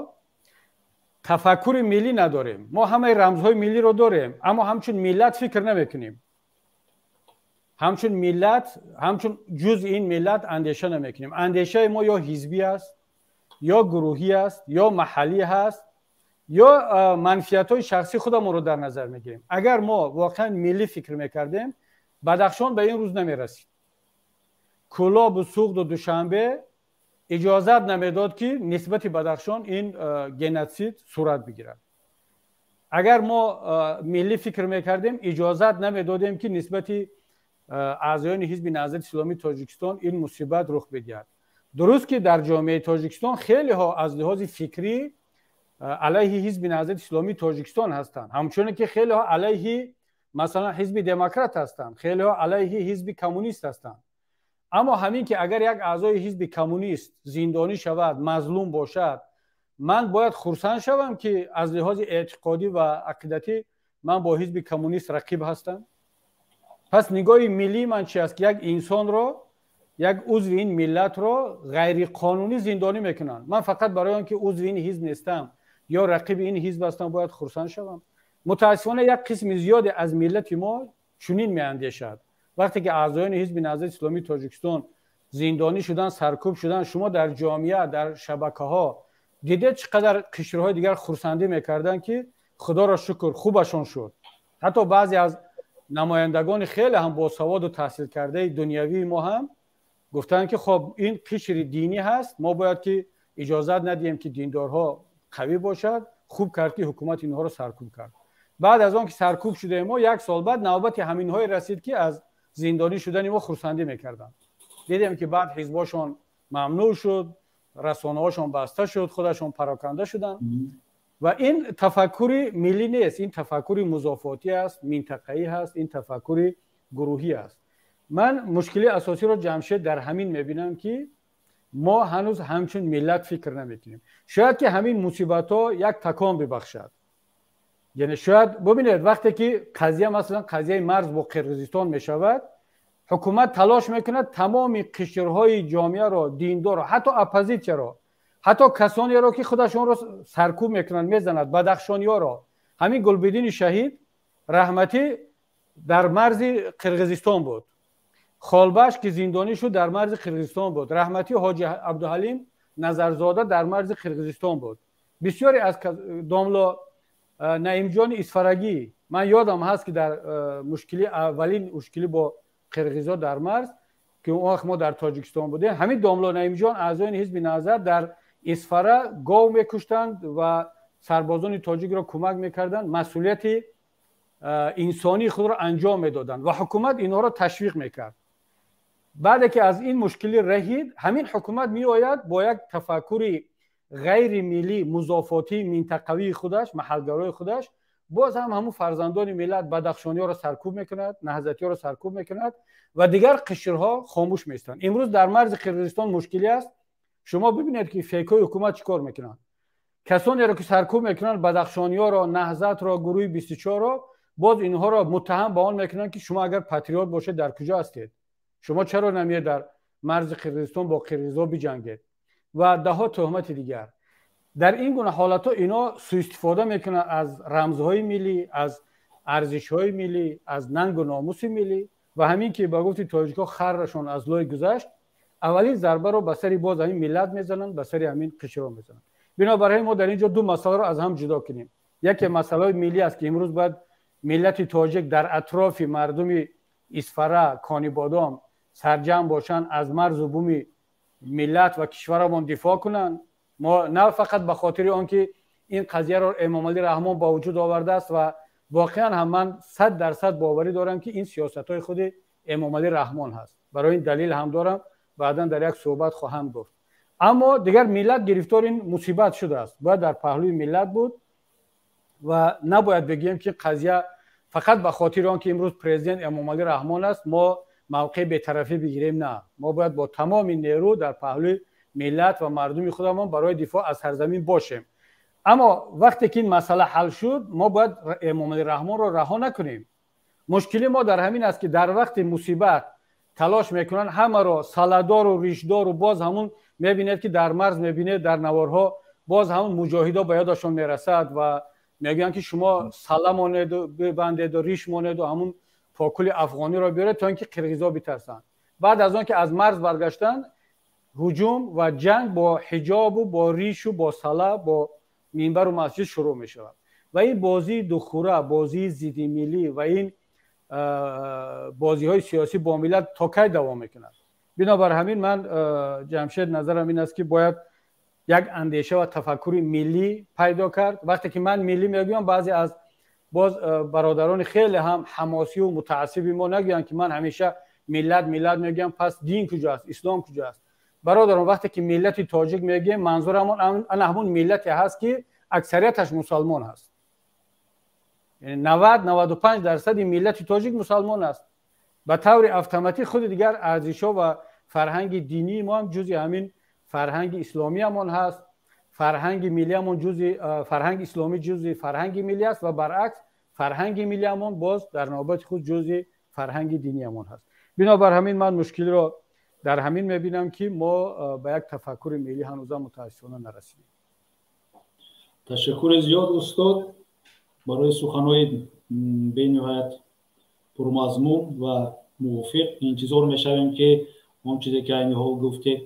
тафаккури миллӣ надорем. Мо ҳамаи рамзҳои миллиро дорем, аммо ҳамчун миллат фикр намекунем, ҳамчун миллат, ҳамчун ҷузъи ин миллат андеша намекунем. Андешаи мо ё ҳизбӣ аст, ё гурӯҳӣ аст, ё маҳаллӣ ҳаст, ё манфиатҳои шахсии худамонро дар назар мегирем. Агар мо воқеан миллӣ фикр мекардем, Бадахшон ба ин рӯз намерасид, Кӯлобу Суғду Душанбе иҷозат намедод, ки нисбати Бадахшон ин геноцид сурат бигирад. Агар мо миллӣ фикр мекардем, иҷозат намедодем, ки нисбати аъзоёни Ҳизби Наҳзати Исломии Тоҷикистон ин мусибат рух бидиҳад. Дуруст, ки дар ҷомеаи Тоҷикистон хелеҳо аз лиҳози фикрӣ алайҳи Ҳизби Наҳзати Исломии Тоҷикистон ҳастанд, ҳамчуне ки хелеҳо алайҳи, масалан, Ҳизби Демократ ҳастанд, хелеҳо алайҳи Ҳизби Коммунист ҳастанд. Аммо ҳамин ки агар як аъзои Ҳизби Коммунист зиндонӣ шавад, мазлум бошад, ман бояд хурсанд шавам, ки аз лиҳози эътиқодӣ ва ақидатӣ ман бо Ҳизби Коммунист рақиб ҳастам? Пас нигоҳи миллии ман чи аст, ки як инсонро, як узви ин миллатро ғайриқонунӣ зиндонӣ мекунанд, ман фақат барои он ки узви ин ҳизб нестам ё рақиби ин ҳизб ҳастам, бояд хурсанд шавам? Мутаассифона, як қисми зиёде аз миллати мо чунин меандешад. Вақте ки аъзоёни Ҳизби Наҳзати Исломии Тоҷикистон зиндонӣ шуданд, саркӯб шуданд, шумо дар ҷомеа, дар шабакаҳо дидед, чӣ қадар қишрҳои дигар хурсандӣ мекарданд, ки худоро шукр, хубашон шуд. Ҳатто баъзе аз намояндагони хеле ҳам босаводу таҳсилкардаи дунявии мо ҳам гуфтанд, ки хоб, ин қишри динӣ ҳаст, мо бояд ки иҷозат надиҳем, ки диндорҳо қавӣ бошад, хуб кард, ки ҳукумат инҳоро саркӯб кард. Баъд аз он ки саркӯб шудаем мо, як сол баъд навбати ҳаминҳое расид, ки аз зиндонӣ шудани мо хурсандӣ мекарданд. Дидем, ки баъд ҳизбошон мамнӯъ шуд, расонаҳошон баста шуд, худашон пароканда шуданд. Ва ин тафаккури миллӣ нест, ин тафаккури музофотӣ аст, минтақаӣ ҳаст, ин тафаккури гурӯҳӣ аст. Ман мушкили асосиро, Ҷамшед, дар ҳамин мебинам, ки мо ҳанӯз ҳамчун миллат фикр намекунем. Шояд ки ҳамин мусибатҳо як такон бибахшад. Яъне шояд бубинед, вақте ки қазия, масалан, қазияи марз бо Қирғизистон мешавад, ҳукумат талош мекунад тамоми қишрҳои ҷомеаро, диндорро, ҳатто оппозитсияро, ҳатто касонеро, ки худашонро саркӯб мекунанд, мезанад, бадахшониёро. Ҳамин Гулбиддини шаҳид раҳматӣ дар марзи Қирғизистон буд, Холбаш, ки зиндонӣ шуд, дар марзи Қирғизистон буд, раҳматӣ Ҳоҷи Абдуҳалим Назарзода дар марзи Қирғизистон буд, бисёре аз домло Наимҷони Исфарагӣ, ман ёдам ҳаст, ки дар мушкили, аввалин мушкилӣ бо қирғизо дар марз, ки он вақт мо дар Тоҷикистон будем, ҳамин домло Наимҷон, аъзои ҳизби Наҳзат, дар Исфара гов мекуштанд ва сарбозони тоҷикро кӯмак мекарданд, масъулияти инсонии худро анҷом медоданд ва ҳукумат инҳоро ташвиқ мекард. Баъде ки аз ин мушкилӣ раҳид, ҳамин ҳукумат меояд бо як тафаккури ғайримиллӣ, музофотии минтақавии худаш, маҳалгарои худаш, боз ҳам ҳамун фарзандони миллат, бадахшониҳоро саркӯб мекунад, наҳзатиҳоро саркӯб мекунад ва дигар қишрҳо хомӯш меистанд. Имрӯз дар марзи Қирғизистон мушкилӣ аст. Шумо бибинед, ки фейкҳои ҳукумат чӣ кор мекунанд. Касонеро, ки саркӯб мекунанд, бадахшониҳоро, Наҳзатро, гурӯҳи 24-ро, боз инҳоро муттаҳам ба он мекунанд, ки шумо агар патриот бошед, дар куҷо ҳастед, шумо чаро намеед дар марзи Қирғизистон бо қирғизо биҷангед ва даҳҳо тӯҳмати дигар. Дар ин гуна ҳолатҳо ино суистифода мекунанд аз рамзҳои миллӣ, аз арзишҳои миллӣ, аз нангу номуси миллӣ. Ва ҳамин ки ба гуфти тоҷикҳо харрашон аз лой гузашт, аввалин зарбаро ба сари боз ҳамин миллат мезананд, ба сари ҳамин қишрҳо мезананд. Бинобар ҳамин мо дар ин ҷо ду масъаларо аз ҳам ҷудо кунем. Яке масъалаҳои миллӣ аст, ки имрӯз бояд миллати тоҷик дар атрофи мардуми Исфара, Конибодом сарҷамъ бошанд, аз марзу буми миллат ва кишварамон дифоъ кунанд. Мо на фақат ба хотири он ки ин қазияро Эмомалӣ Раҳмон ба вуҷуд овардааст, ва воқеан ҳам ман 100% боварӣ дорам, ки ин сиёсатҳои худи Эмомалӣ Раҳмон ҳаст, барои ин далел ҳам дорам, баъдан дар як суҳбат хоҳам гуфт. Аммо дигар миллат гирифтори ин мусибат шудааст, бояд дар паҳлӯи миллат буд ва набояд бигӯем, ки қазия фақат ба хотири он ки имрӯз президент Эмомалӣ Раҳмон аст, мо мавқеи бетарафӣ бигирем. На, мо бояд бо тамоми нерӯ дар паҳлӯи миллат ва мардуми худамон барои дифоъ аз сарзамин бошем. Аммо вақте ки ин масъала ҳал шуд, мо бояд Эмомалӣ Раҳмонро раҳо накунем. Мушкили мо дар ҳамин аст, ки дар вақти мусибат талош мекунанд ҳамаро саладору ришдору, боз ҳамун мебинед, ки дар марз мебинед, дар наворҳо боз ҳамун муҷоҳидо ба ёдашон мерасад ва мегӯянд, ки шумо сала монеду бибандеду риш монеду ҳамун покули афғониро биёред, то ин ки қирғизо битарсанд. Баъд аз он ки аз марз баргаштанд, ҳуҷум ва ҷанг бо ҳиҷобу бо ришу бо сала, бо минбару масҷид шурӯъ мешавад. Ва ин бозии духура, бозии зиддимиллӣ ва ин бозиҳои сиёсӣ бо миллат то кай давом мекунад? Бинобар ҳамин ман, Ҷамшед, назарам ин аст, ки бояд як андеша ва тафаккури миллӣ пайдо кард. Вақте ки ман миллӣ мегӯям, баъзе аз боз бародарони хеле ҳам ҳамосию мутаассиби мо нагӯянд, ки ман ҳамеша миллат, миллат мегӯям, пас дин куҷо аст, ислом куҷо аст? Бародарон, вақте ки миллати тоҷик мегӯем, манзурамон ана ҳамун миллате ҳаст, ки аксарияташ мусалмон ҳаст. 90-95 дарсади миллати тоҷик мусалмон аст. Ба таври автоматӣ худи дигар арзишҳо ва фарҳанги динии мо ҳам ҷузъи ҳамин фарҳанги исломиямон ҳаст. Фарҳанги миллиямон ҷузъи фарҳанги исломӣ, ҷузъи фарҳанги миллӣ аст ва баръакс, фарҳанги миллиямон боз дар навбати худ ҷузъи фарҳанги диниямон ҳаст. Бинобар ҳамин ман мушкилро дар ҳамин мебинам, ки мо ба як тафаккури миллӣ ҳанӯзам мутаассифона нарасидем. Ташаккури зиёд, устод, барои суханҳои бениҳоят пурмазмун ва мувофиқ. Интизор мешавем, ки он чизе, ки айни ҳол гуфтед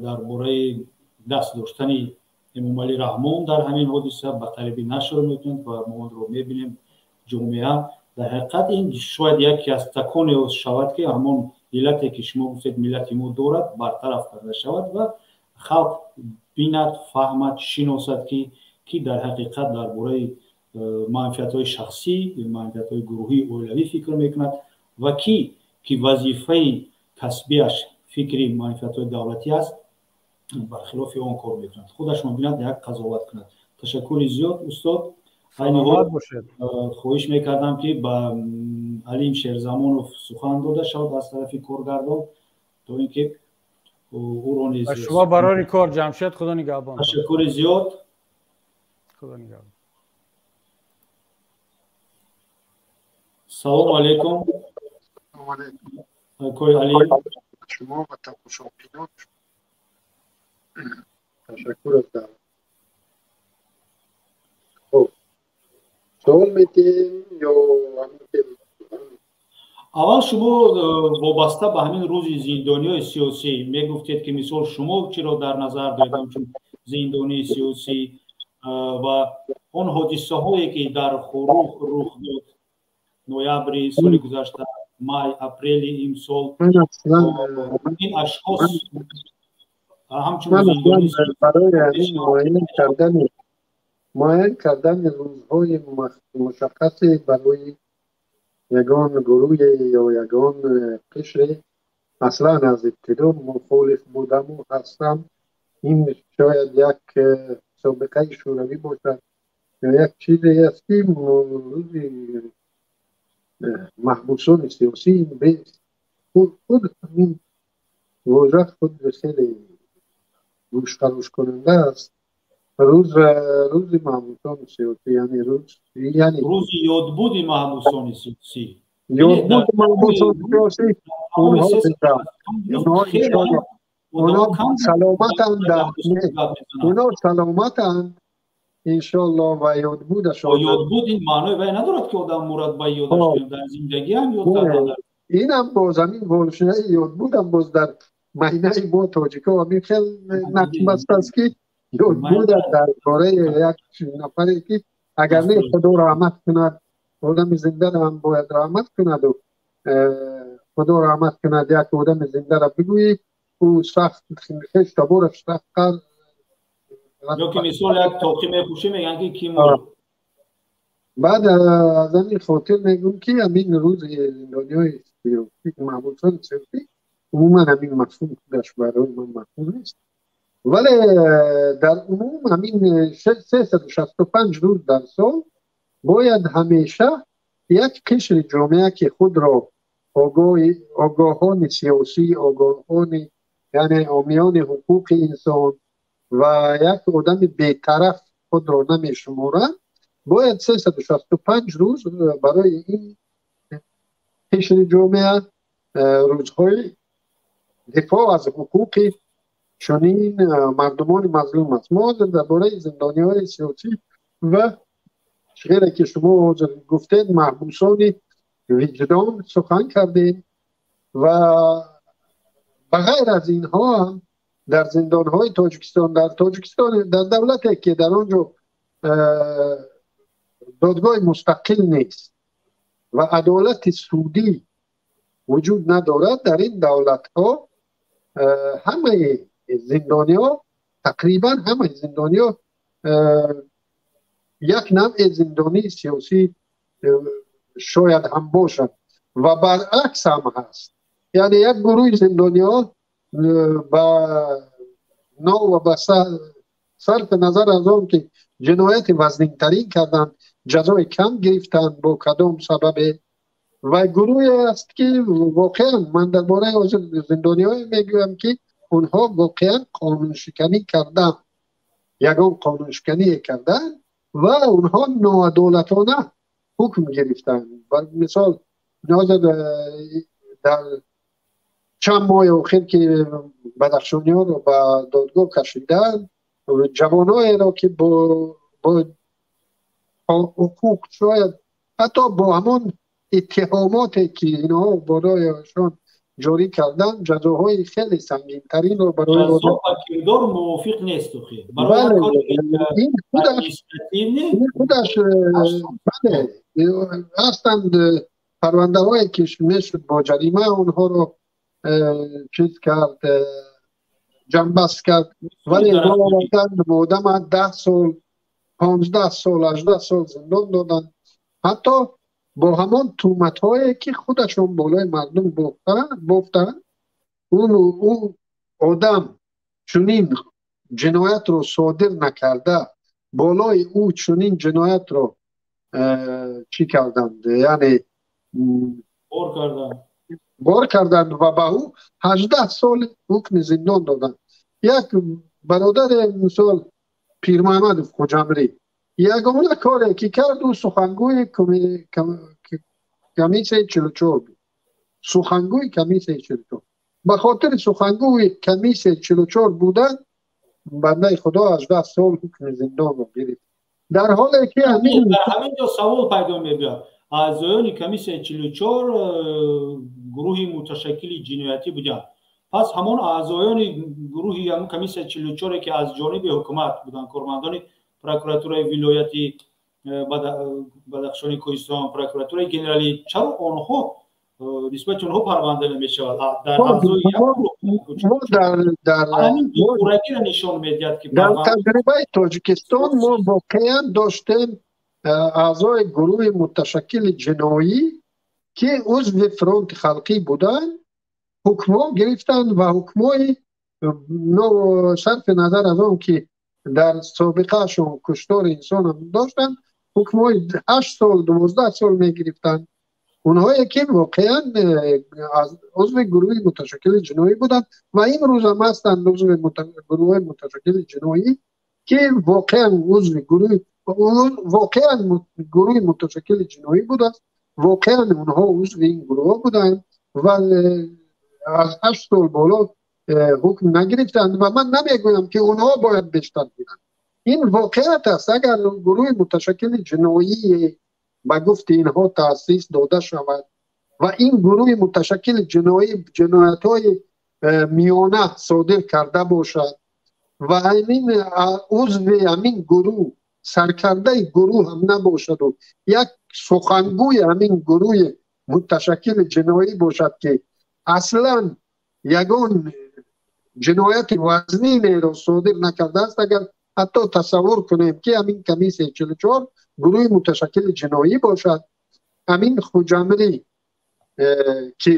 дар бораи даст доштани Эмомалӣ Раҳмон дар ҳамин ҳодиса, ба қарибӣ нашр мекунед ва мо онро мебинем. Ҷомеа дар ҳақиқат ин шояд яке аз таконе шавад, ки ҳамон иллате, ки шумо гуфтед, миллати мо дорад, бартараф карда шавад ва халқ бинад, фаҳмад, шиносад, ки дар ҳақиқат дар бораи манфиатҳои шахсӣ, манфиатҳои гурӯҳии оилавӣ фикр мекунад ва ки вазифаи касбиаш фикри манфиатҳои давлатӣ аст, бархилофи он кор мекунад. Худаш мебинад, як қазоват кунад. Ташаккури зиёд, устод. Айни ҳол хоҳиш мекардам, ки ба Алим Шерзамонов сухан дода шавад аз тарафи коргардон, то ин ки ӯро низ Шумо барори кор, Ҷамшед, Худо нигаҳбон. Ташаккури зиёд. Худо нигаҳбон. Салому алейкум. Акои Али. Шумо ва тамошобинон, ташаккур аз даъват. Хуб, савол медиҳем ё? Аввал шумо вобаста ба ҳамин рӯзи зиндониҳои сиёсӣ мегуфтед, ки мисол шумо чиро дар назар доред ҳамчун зиндонии сиёсӣ ва он ҳодисаҳое, ки дар Хоруғ рух дод ноябри соли гузашта, май, апрели имсол, ин ашхос ҳамчун барои муайян кардани рӯзҳои мушаххасе барои ягон гурӯҳе ё ягон қишре аслан аз ибтидо мухолиф будаму ҳастам. Ин шояд як собиқаи шӯравӣ бошад ё як чизе аст, ки рӯзи маҳбусони сиёсӣ, худ ҳамин вожа худ хеле гӯшхарошкунанда аст. Рӯзи маҳбусони сиёсӣ, яъне рӯз, яъне рӯзи ёдбуди маҳбусони сиёсӣ. Ёдбуди маҳбусони сиёсӣ. Онҳо саломатанд, онҳо саломатанд, иншоалло, ва ёдбудашон. Ёдбуд ин маънои вай надорад, ки одам мурад ба ёдаш, дар зиндагиам ёд кардан. Инам боз ҳамин вожаи ёдбудам боз дар майнаи мо тоҷико ҳамин хел нақшбаст аст, ки ёдбуда дар бораи як нафаре, ки агар не, Худо раҳмат кунад, одами зиндаро ҳам бояд раҳмат кунаду Худо раҳмат кунад, як одами зиндаро бигӯӣ, ӯ сахт хеш табораш сахттар. Ё ки мисол як тоқӣ мепӯшӣ, мегӯянд, ки ки мурд. Баъд аз ҳамин хотир мегӯм, ки ҳамин рӯзи зиндониҳои сиёсӣ, маҳбусони сиёсӣ, умуман ҳамин мафҳум худаш барои ман мафҳум нест. Вале дар умум ҳамин 365 рӯз дар сол бояд ҳамеша як қишри ҷомеа, ки худро огоҳони сиёсӣ, огоҳони, яъне ҳомиёни ҳуқуқи инсон ва як одами бетараф худро намешуморанд, бояд 365 рӯз барои ин қишри ҷомеа рӯзҳои дифоъ аз ҳуқуқи чунин мардумони мазлум аст. Мо ҳозир дар бораи зиндониҳои сиёсӣ ва чизе, ки шумо ҳозир гуфтед, маҳбусони виҷдон сухан кардем. Ва ба ғайр аз инҳо ҳам дар зиндонҳои Тоҷикистон, дар Тоҷикистон, дар давлате, ки дар он ҷо додгоҳи мустақил нест ва адолати судӣ вуҷуд надорад, дар ин давлатҳо ҳамаи зиндониҳо, тақрибан ҳамаи зиндониҳо як навъе зиндонии сиёсӣ шояд ҳам бошад ва баръакс ҳам ҳаст. Яъне як гурӯҳи зиндониҳо ба ба сарфи назар аз он ки ҷинояти вазнинтарин карданд, ҷазои кам гирифтанд, бо кадом сабабе, ва гурӯҳе аст, ки воқеан, ман дар бораи ҳозир зиндониҳое мегӯям, ки онҳо воқеан қонуншиканӣ карданд, ягон қонуншикание карданд ва онҳо ноадолатона ҳукм гирифтанд. Мисол, ҳозир дар чанд моҳи охир, ки бадахшониҳоро ба додгоҳ кашиданд, ҷавоноеро, ки бо ҳуқуқ, шояд ҳатто бо ҳамон иттиҳомоте, ки инҳо болояшон ҷорӣ карданд, ҷазоҳои хеле сангинтаринро барои кирдор мувофиқ нест. Ин худаш, бале, ҳастанд парвандаҳое, ки мешуд бо ҷарима онҳоро чиз кард, ҷамъбаст кард, вале оварданд, одама 10 сол, 15 сол, 18 сол зиндон доданд, ҳатто бо ҳамон туҳматҳое, ки худашон болои мардум бофтанд. Ӯ одам чунин ҷиноятро содир накарда, болои ӯ чунин ҷиноятро чӣ карданд, яъне бор карданд ва ба ӯ 18 сол ҳукми зиндон доданд. Як бародаре, мисол, Пирмаҳмадов Хуҷамрӣ, ягона коре, ки кард, ӯ сухангӯи комиссияи 44 буд, сухангӯи комиссияи 44. Ба хотири сухангӯи комиссияи 44 будан бандаи худо 18 сол ҳукми зиндонро гирифт. Дар ҳоле ки ҳамин ҷо савол пайдо мебиёд: аъзоёни комиссияи 44 гурӯҳи муташаккили ҷиноятӣ буданд, пас ҳамон аъзоёни гурӯҳи ҳамон комиссияи 44, ки аз ҷониби ҳукумат буданд, кормандони прокуратураи вилояти Бадахшони Кӯҳистон, прокуратураи генералӣ, чаро онҳо, нисбати онҳо парванда намешавад? Дар аъзои нишон медиҳад, ки дар таҷрибаи Тоҷикистон мо воқеан доштем аъзои гурӯҳи муташаккили ҷиноӣ, ки узви Фронти халқӣ буданд, ҳукмҳо гирифтанд ва ҳукмҳои, сарфи назар аз он ки дар собиқаашон куштори инсонам доштанд, ҳукмҳои 8 сол, 12 сол мегирифтанд. Онҳое ки воқеан узви гурӯҳи муташаккили ҷиноӣ буданд ва имрӯз ҳам ҳастанд узви гурӯҳҳои муташаккили ҷиноӣ, ки воқеан узви гурӯҳи, воқеан гурӯҳи муташаккили ҷиноӣ буданд, воқеан онҳо узви ин гурӯҳҳо буданд ва аз 8 сол боло ҳукм нагирифтанд. Ва ман намегӯям, ки онҳо бояд бештар гиранд. Ин воқеият аст. Агар гурӯҳи муташаккили ҷиноӣ ба гуфти инҳо таъсис дода шавад ва ин гурӯҳи муташаккили ҷиноӣ ҷиноятҳои миёна содир карда бошад ва ҳамин узви ҳамин гурӯҳ саркардаи гурӯҳ ҳам набошаду як сухангӯи ҳамин гурӯҳи муташаккили ҷиноӣ бошад, ки аслан ягон ҷинояти вазнинеро содир накардааст, агар ҳатто тасаввур кунем, ки ҳамин комиссияи 44 гурӯҳи муташаккили ҷиноӣ бошад, ҳамин Хуҷамрӣ, ки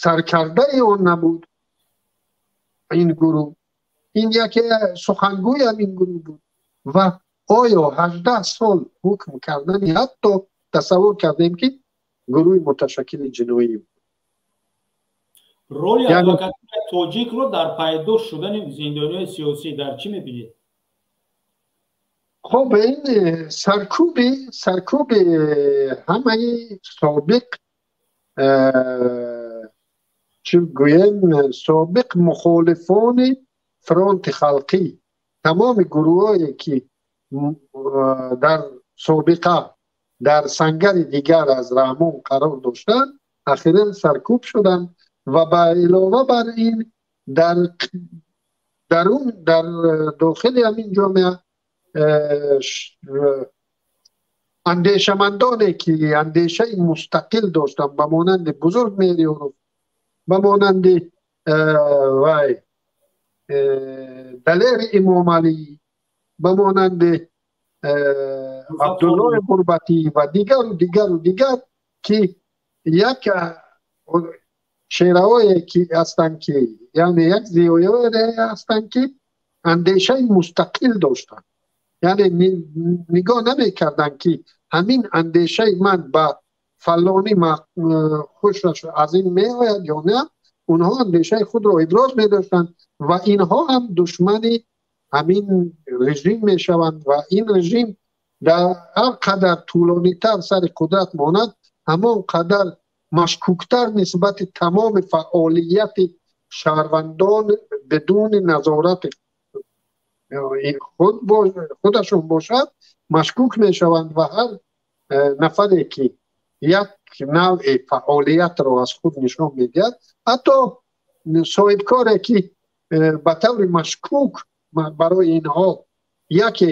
саркардаи он набуд, ин гурӯҳ, ин яке сухангӯи ҳамин гурӯҳ буд, ва оё 18 сол ҳукм кардани, ҳатто тасаввур кардем, ки гурӯҳи муташаккили ҷиноӣ буд. Роли адвокатураи тоҷикро дар пайдо шудани зиндониҳои сиёсӣ дар чӣ мебинед? Хоб, ин саркуби ҳамаи собиқ, чӣ гӯем, собиқ мухолифони Фронти халқӣ, тамоми гурӯҳое ки дар собиқа дар сангари дигар аз Раҳмон қарор доштанд, ахиран саркӯб шуданд. Ва ба илова бар ин, дар дарун, дар дохили ҳамин ҷомеа андешамандоне ки андешаи мустақил доштанд, ба монанди Бузург Меҳриёров, ба монанди вай Далери Имомалӣ, ба монанди Абдуллои Ғурбатӣ ва дигару дигару дигар, ки як чеҳраҳое ки ҳастанд, ки яъне як зиёиҳое ҳастанд, ки андешаи мустақил доштанд, яъне нигоҳ намекарданд, ки ҳамин андешаи ман ба фалонӣ хушаш аз ин меояд ё на. Онҳо андешаи худро иброз медоштанд ва инҳо ҳам душмани ҳамин режим мешаванд. Ва ин режим дар ҳар қадар тӯлонитар сари қудрат монад, ҳамон қадар машкуктар нисбати тамоми фаъолияти шаҳрвандон бидуни назорати худашон бошад, машкук мешаванд. Ва ҳар нафаре ки як навъи фаъолиятро аз худ нишон медиҳад, ҳатто соҳибкоре ки ба таври машкук барои инҳо яке,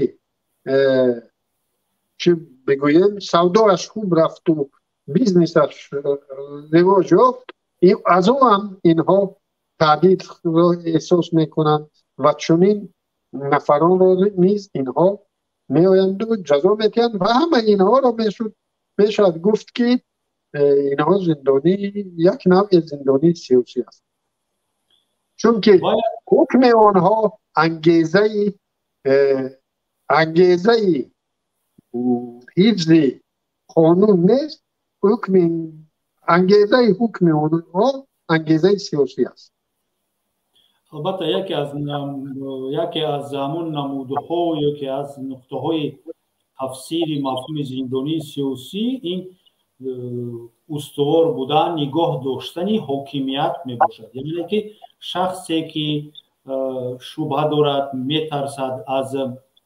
чӣ бигӯем, савдоаш хуб рафту бизнесаш ривоҷ ёфт, аз ӯ ҳам инҳо таҳдидро эҳсос мекунанд ва чунин нафаронро низ инҳо меоянду ҷазо медиҳанд. Ва ҳама инҳоро мешавад гуфт, ки инҳо зиндонӣ, як навъи зиндонии сиёсӣ аст, чунки ҳукми онҳо ангезаи ҳифзи қонун нест, ҳукми, ангезаи ҳукми онҳо ангезаи сиёсӣ аст. Албатта, яке аз ҳамон намудҳо, яке аз нуқтаҳои тафсири мафҳуми зиндонии сиёсӣ ин Устувор будан, нигоҳ доштани ҳокимият мебошад. Яъне ки шахсе ки шубҳа дорад, метарсад аз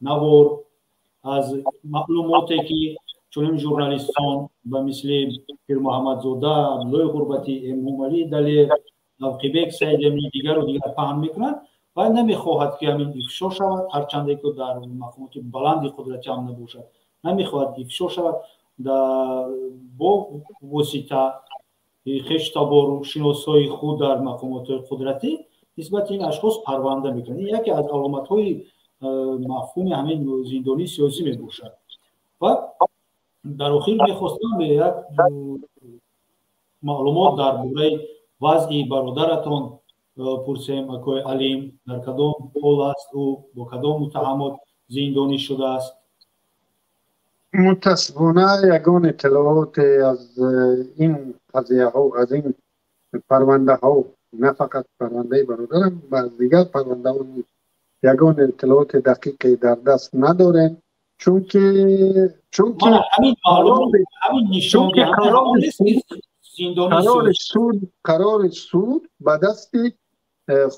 навор, аз маълумоте ки чунин журналистон ба мисли Пирмуҳаммадзода, Абдуллои Ғурбатӣ, Эмомалӣ Далер, Навқибек Саидамӣ, дигару дигар паҳн мекунанд ва намехоҳад ки ҳамин ифшо шавад, ҳарчанде ки дар мақомоти баланди қудратӣ ҳам набошад, намехоҳад ифшо шавад, бо восита хештабору шиносҳои худ дар мақомотҳои қудратӣ нисбати ин ашхос парванда мекунад. Ин яке аз аломатҳои мафҳуми ҳамин зиндонии сиёсӣ мебошад. Ва дар охир мехостам як маълумот дар бораи вазъи бародаратон пурсем, акои Алим, дар кадом ҳол аст ӯ, бо кадом муттаҳамот зиндонӣ шудааст? Мутаассифона, ягон иттилооте аз ин қазияҳо, аз ин парвандаҳо, на фақат парвандаи бародарам, ба аз дигар парвандаҳо ягон иттилооти дақиқе дар даст надорем, чунки қарори суд ба дасти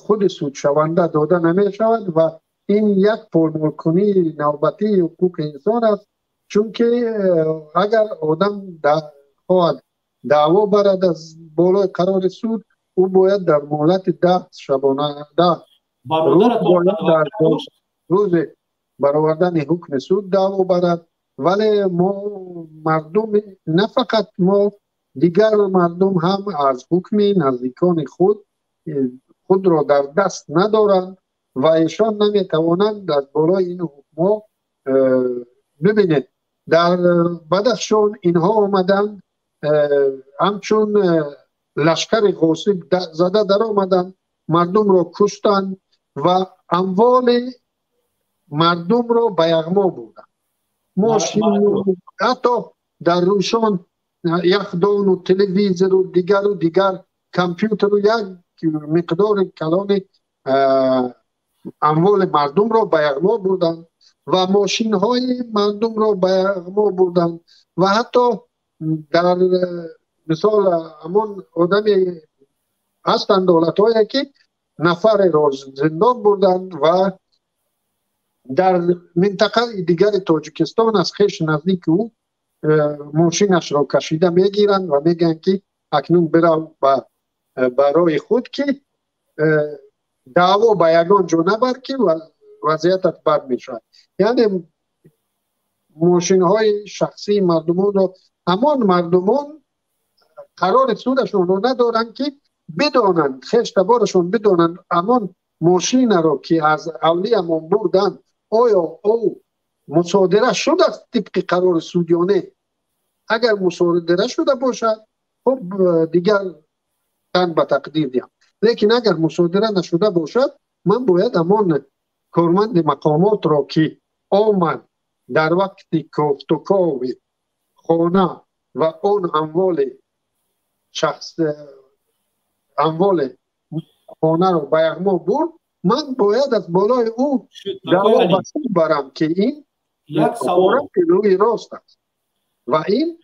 худи судшаванда дода намешавад ва ин як поймолкунии навбатии ҳуқуқи инсон аст, чунки агар одам хоҳад даъво барад аз болои қарори суд, ӯ бояд дар муҳлати 10 шабона, 10 дар рӯзи баровардани ҳукми суд даъво барад. Вале мо мардум, на фақат мо, дигар мардум ҳам аз ҳукми наздикони худ худро дар даст надоранд ва эшон наметавонанд аз болои ин ҳукмҳо. Бибинед, дар Бадахшон инҳо омаданд, ҳамчун лашкари ғосиб зада даромаданд, мардумро куштанд ва амволи мардумро ба яғмо бурданд, мошин, ҳатто дар Рӯшон яхдону телевизору дигару дигар, компютеру як миқдори калони амволи мардумро ба яғмо бурданд ва мошинҳои мардумро ба яғмо бурданд. Ва ҳатто дар мисол ҳамон одаме ҳастанд, давлатҳое ки нафареро зиндон бурданд ва дар минтақаи дигари Тоҷикистон аз хеш наздики ӯ мошинашро кашида мегиранд ва мегӯянд ки акнун бирав барои худ, ки даъво ба ягон ҷо набар, ки вазъиятат бад мешавад. Яъне мошинҳои шахсии мардумонро ҳамон мардумон қарори судашонро надоранд ки бидонанд, хештаборашон бидонанд, ҳамон мошинаро ки аз авлиямон бурданд, оё ӯ мусодира шудааст тибқи қарори суд ё не. Агар мусодира шуда бошад, хуб, дигар тан ба тақдир диҳам, лекин агар мусодира нашуда бошад, ман бояд ҳамон корманди мақомотро ки омад дар вақти кофтукови хона ва он амволи шахс, амволи хонаро ба яғмо бурд, ман бояд аз болои ӯ даъво ба суд барам, ки ин рӯи рост аст. Ва ин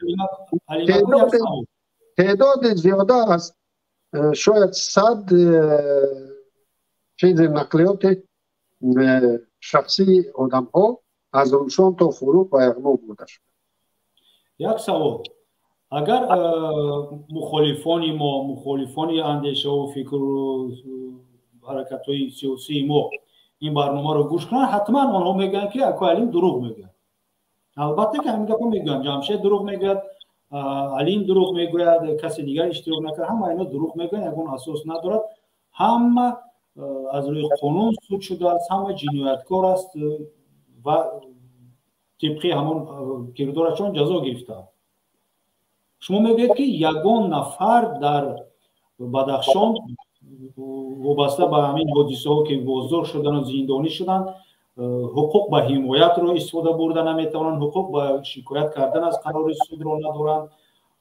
теъдоди зиёда аз шояд 100 чизи нақлиёти шахсии одамҳо аз Рӯшон то Фуруғ ба яғмо бурда шуд. Як савол: агар мухолифони мо, мухолифони андешаву фикру ҳаракатҳои сиёсии мо ин барномаро гӯш кунанд, ҳатман онҳо мегӯянд ки акои Алим дурӯғ мегӯяд. Албатта ки ҳамин гапо мегӯянд: Ҷамшед дурӯғ мегӯяд, Алим дурӯғ мегӯяд, касе дигар иштирок накард, ҳама ино дурӯғ мегӯянд, ягон асос надорад, ҳама аз рӯи қонун суд шудааст, ҳама ҷинояткор аст ва тибқи ҳамон кирдорашон ҷазо гирифтаанд. Шумо мегӯед ки ягон нафар дар Бадахшон вобаста ба ҳамин ҳодисаҳо ки боздошт шудану зиндонӣ шуданд, ҳуқуқ ба ҳимоятро истифода бурда наметавонанд, ҳуқуқ ба шикоят кардан аз қарори судро надоранд,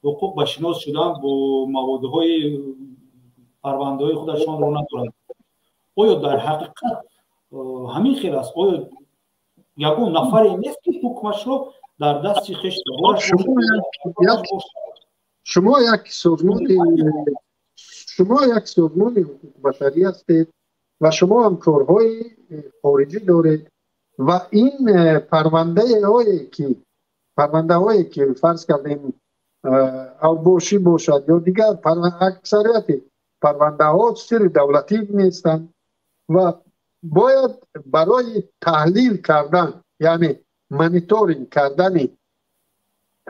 ҳуқуқ ба шинос шудан бо маводҳои парвандаҳои худашонро надоранд. Оё дар ҳақиқат ҳамин хел аст? Оё ягон нафаре нест ки ҳукмашро дар дасти хеш? Шумо як созмони ҳуқуқбашарӣ ҳастед ва шумо ҳам корҳои хориҷӣ доред ва ин парвандаҳое ки фарз кардем авбошӣ бошад ё дигар аксарияти парвандаҳо сири давлатӣ нестанд ва бояд барои таҳлил кардан, яъне мониторинг кардани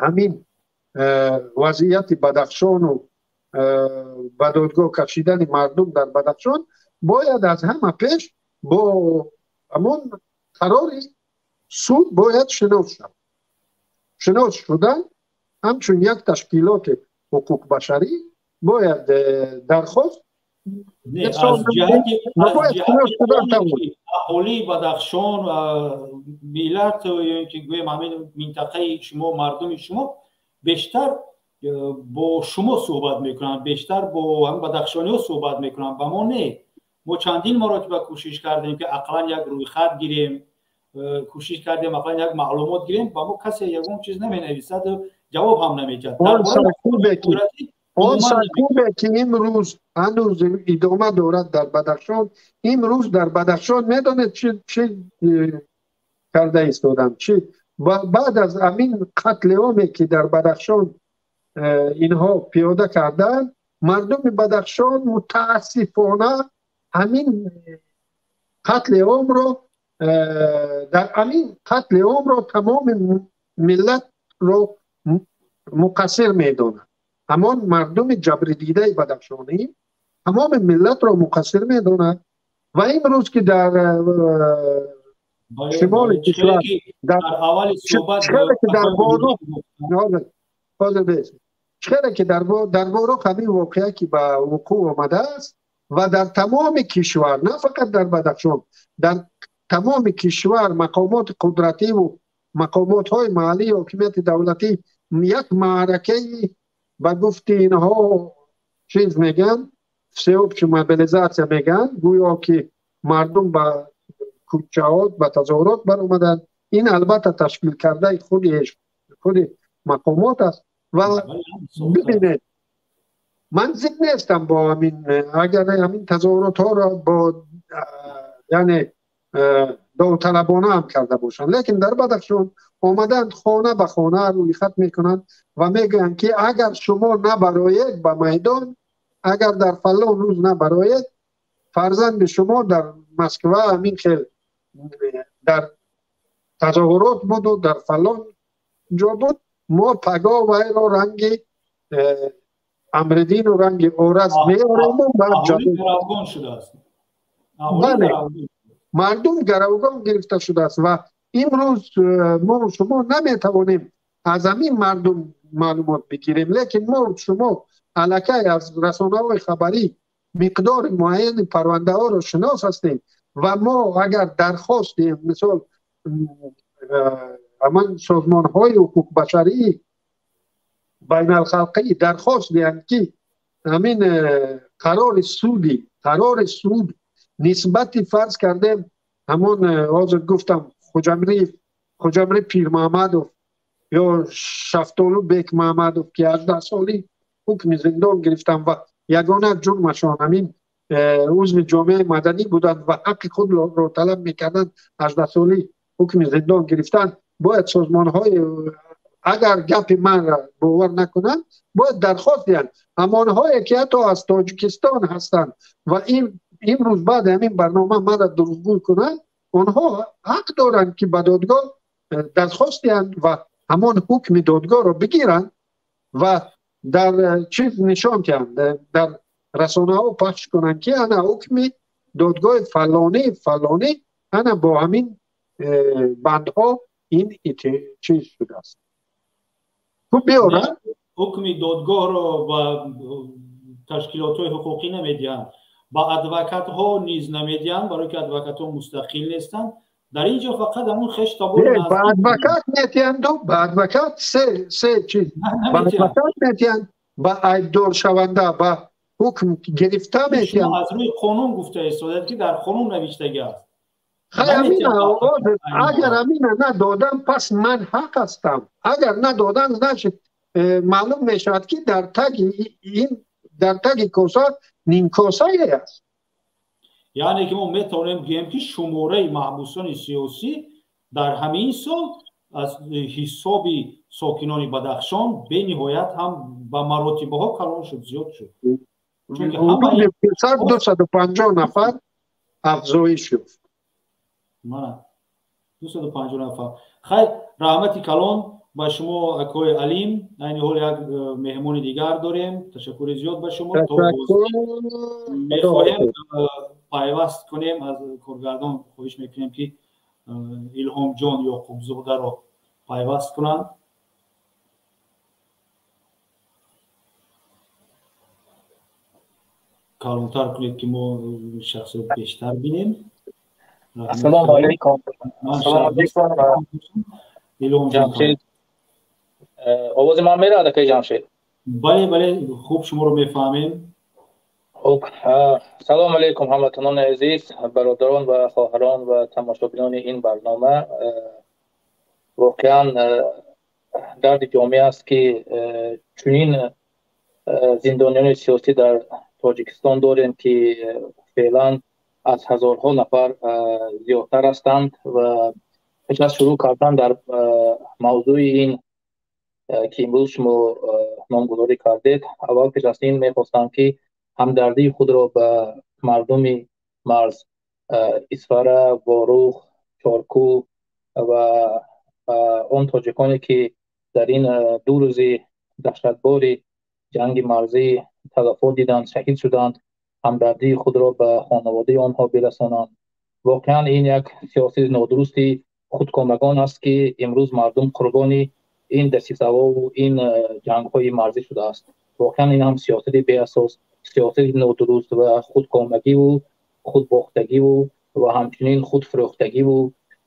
ҳамин вазъияти Бадахшону ба додгоҳ кашидани мардум дар Бадахшон бояд аз ҳама пеш бо ҳамон қарори суд бояд шинос шавад. Шинос шудан ҳамчун як ташкилоти ҳуқуқбашарӣ бояд дархост аҳолии Бадахшон, миллат ё ин ки гӯем ҳамин минтақаи шумо, мардуми шумо бештар бо шумо суҳбат мекунанд, бештар бо ҳамин бадахшониҳо суҳбат мекунанд, ба мо не. Мо чандин маротиба кӯшиш кардем ки ақаллан як рӯйхат гирем, кӯшиш кардем ақаллан як маълумот гирем, ба мо касе ягон чиз наменависаду ҷавоб ҳам намедиҳад. Он саркӯбе ки имрӯз ҳанӯз идома дорад дар Бадахшон, имрӯз дар Бадахшон медонед чӣ карда истоданд? Чӣ баъд аз ҳамин қатли оме ки дар Бадахшон инҳо пиёда карданд, мардуми Бадахшон мутаассифона ҳамин қатли омро дар ҳамин қатли омро тамоми миллатро муқассир медонад. Ҳамон мардуми ҷабридидаи бадахшонӣ тамоми миллатро муқассир медонад ва имрӯз ки дар шимоли кишвар чхеле ки дар Ворух ҳамин воқеа ки ба вуқӯъ омадааст ва дар тамоми кишвар, на фақат дар Бадахшон, дар тамоми кишвар мақомоти қудративу мақомотҳои маҳаллии ҳокимияти давлатӣ як маъракаи ба гуфти инҳо чиз мегӯянд, всеобщая мобилизация мегӯянд, гӯё ки мардум ба кӯчаҳо ба тазоҳурот баромаданд. Ин албатта ташкил кардаи худи мақомот аст ва бибинед, ман зид нестам бо ҳамин, агар ҳамин тазоҳуротҳоро бо яъне довталабона ҳам карда бошанд, лекин дар Бадахшон омаданд хона ба хона рӯйхат мекунанд ва мегӯянд ки агар шумо набароед ба майдон, агар дар фалон рӯз набароед, фарзанди шумо дар Москва ҳамин хел дар тазоҳурот буду дар фалон ҷо буд, мо пагоҳ вайро ранги Амриддину ранги Ораз меорему. Бале, мардум гаравгон гирифта шудааст ва имрӯз мо шумо наметавонем аз ҳамин мардум маълумот бигирем, лекин мо шумо аллакай аз расонаҳои хабарӣ миқдори муайяни парвандаҳоро шинос ҳастем ва мо агар дархост диҳем, мисол ҳамон созмонҳои ҳуқуқбашарии байналхалқӣ дархост диҳанд ки ҳамин қарори суд нисбати фарз кардем ҳамон ҳозир гуфтам Хуҷамри Пирмаҳмадов ё Шафтолу Бекмаҳмадов ки 18 соли ҳукми зиндон гирифтанд ва ягона ҷурмашон ҳамин узви ҷомеаи маданӣ буданд ва ҳаққи худро талаб мекарданд, 18 соли ҳукми зиндон гирифтанд, бояд созмонҳои агар гапи манро бовар накунанд, бояд дархост диҳанд. Ҳамонҳое ки ҳатто аз Тоҷикистон ҳастанд ва имрӯз баъди ҳамин барнома маро дурӯғгӯй кунанд, онҳо ҳақ доранд ки ба додгоҳ дархост диҳанд ва ҳамон ҳукми додгоҳро бигиранд ва дар чиз нишон диҳанд, дар расонаҳо пахш кунанд ки ана ҳукми додгоҳи фалонӣ фалонӣ ана бо ҳамин бандҳо ин чиз шудааст. Хуб биёрад ҳукми додгоҳро ба ташкилотҳои ҳуқуқӣ намедиҳанд, ба адвокатҳо низ намедиҳанд, барои ки адвокатҳо мустақил нестанд. Дар ин ҷо фақат ҳамон хештабор ба адвокат метиҳанду ба адвокат се чиз ба адвокат метиҳанд, ба айбдоршаванда ба ҳукм гирифта метиҳанд. Аз рӯи қонун гуфта истодаед ки дар қонун навиштагӣ аст. Агар ҳамина надодам, пас ман ҳақ ҳастам. Агар надодам, значит Маълум мешавад, ки дар таги ин, дар таги коса нимкосае аст. Яъне ки мо метавонем гӯем, ки шумораи маҳбусони сиёсӣ дар ҳамин сол аз ҳисоби сокинони Бадахшон бениҳоят ҳам ба маротибаҳо калон шуд, зиёд шуд. Чунки 250 нафар афзоиш ёфт. Мана, 250 нафар. Хайр, раҳмати калон ба шумо, акои Алим. Айни ҳол як меҳмони дигар дорем. Ташаккури зиёд ба шумо. Мехоҳем пайваст кунем, аз коргардон хоҳиш мекунем, ки Илҳомҷон Ёқубзодаро пайваст кунанд. Калонтар кунед, ки мо шахсро бештар бинем. Ассалому алайкум. Ассалому алайкум. Илҳомҷон. Овози ман меравад, акаи Ҷамшед? Бале, бале, хуб шуморо мефаҳмем. Хуб, салому алайкум, ҳамватанони азиз, бародарон ва хоҳарон ва тамошобинони ин барнома. Воқеан дарди ҷомеа аст, ки чунин зиндониёни сиёсӣ дар Тоҷикистон дорем, ки феълан аз ҳазорҳо нафар зиёдтар ҳастанд. Ва пеш аз шурӯъ кардан дар мавзӯи ин, ки имрӯз шумо номгузорӣ кардед, аввал пеш аз ин мехостам, ки ҳамдардии худро ба мардуми марз, Исфара, Ворух, Чоркӯ ва он тоҷиконе, ки дар ин 2 рӯзи даҳшатбори ҷанги марзӣ талафот диданд, шаҳид шуданд, ҳамдардии худро ба хонаводаи онҳо бирасонам. Воқеан ин як сиёсати нодурусти худкомагон аст, ки имрӯз мардум қурбони ин дасисавову ин ҷангҳои марзӣ шудааст. Воқеан ин ҳам сиёсати беасос, сиёсати нодуруст ва худкомагиву худбохтагиву ва ҳамчунин худфурӯхтагиву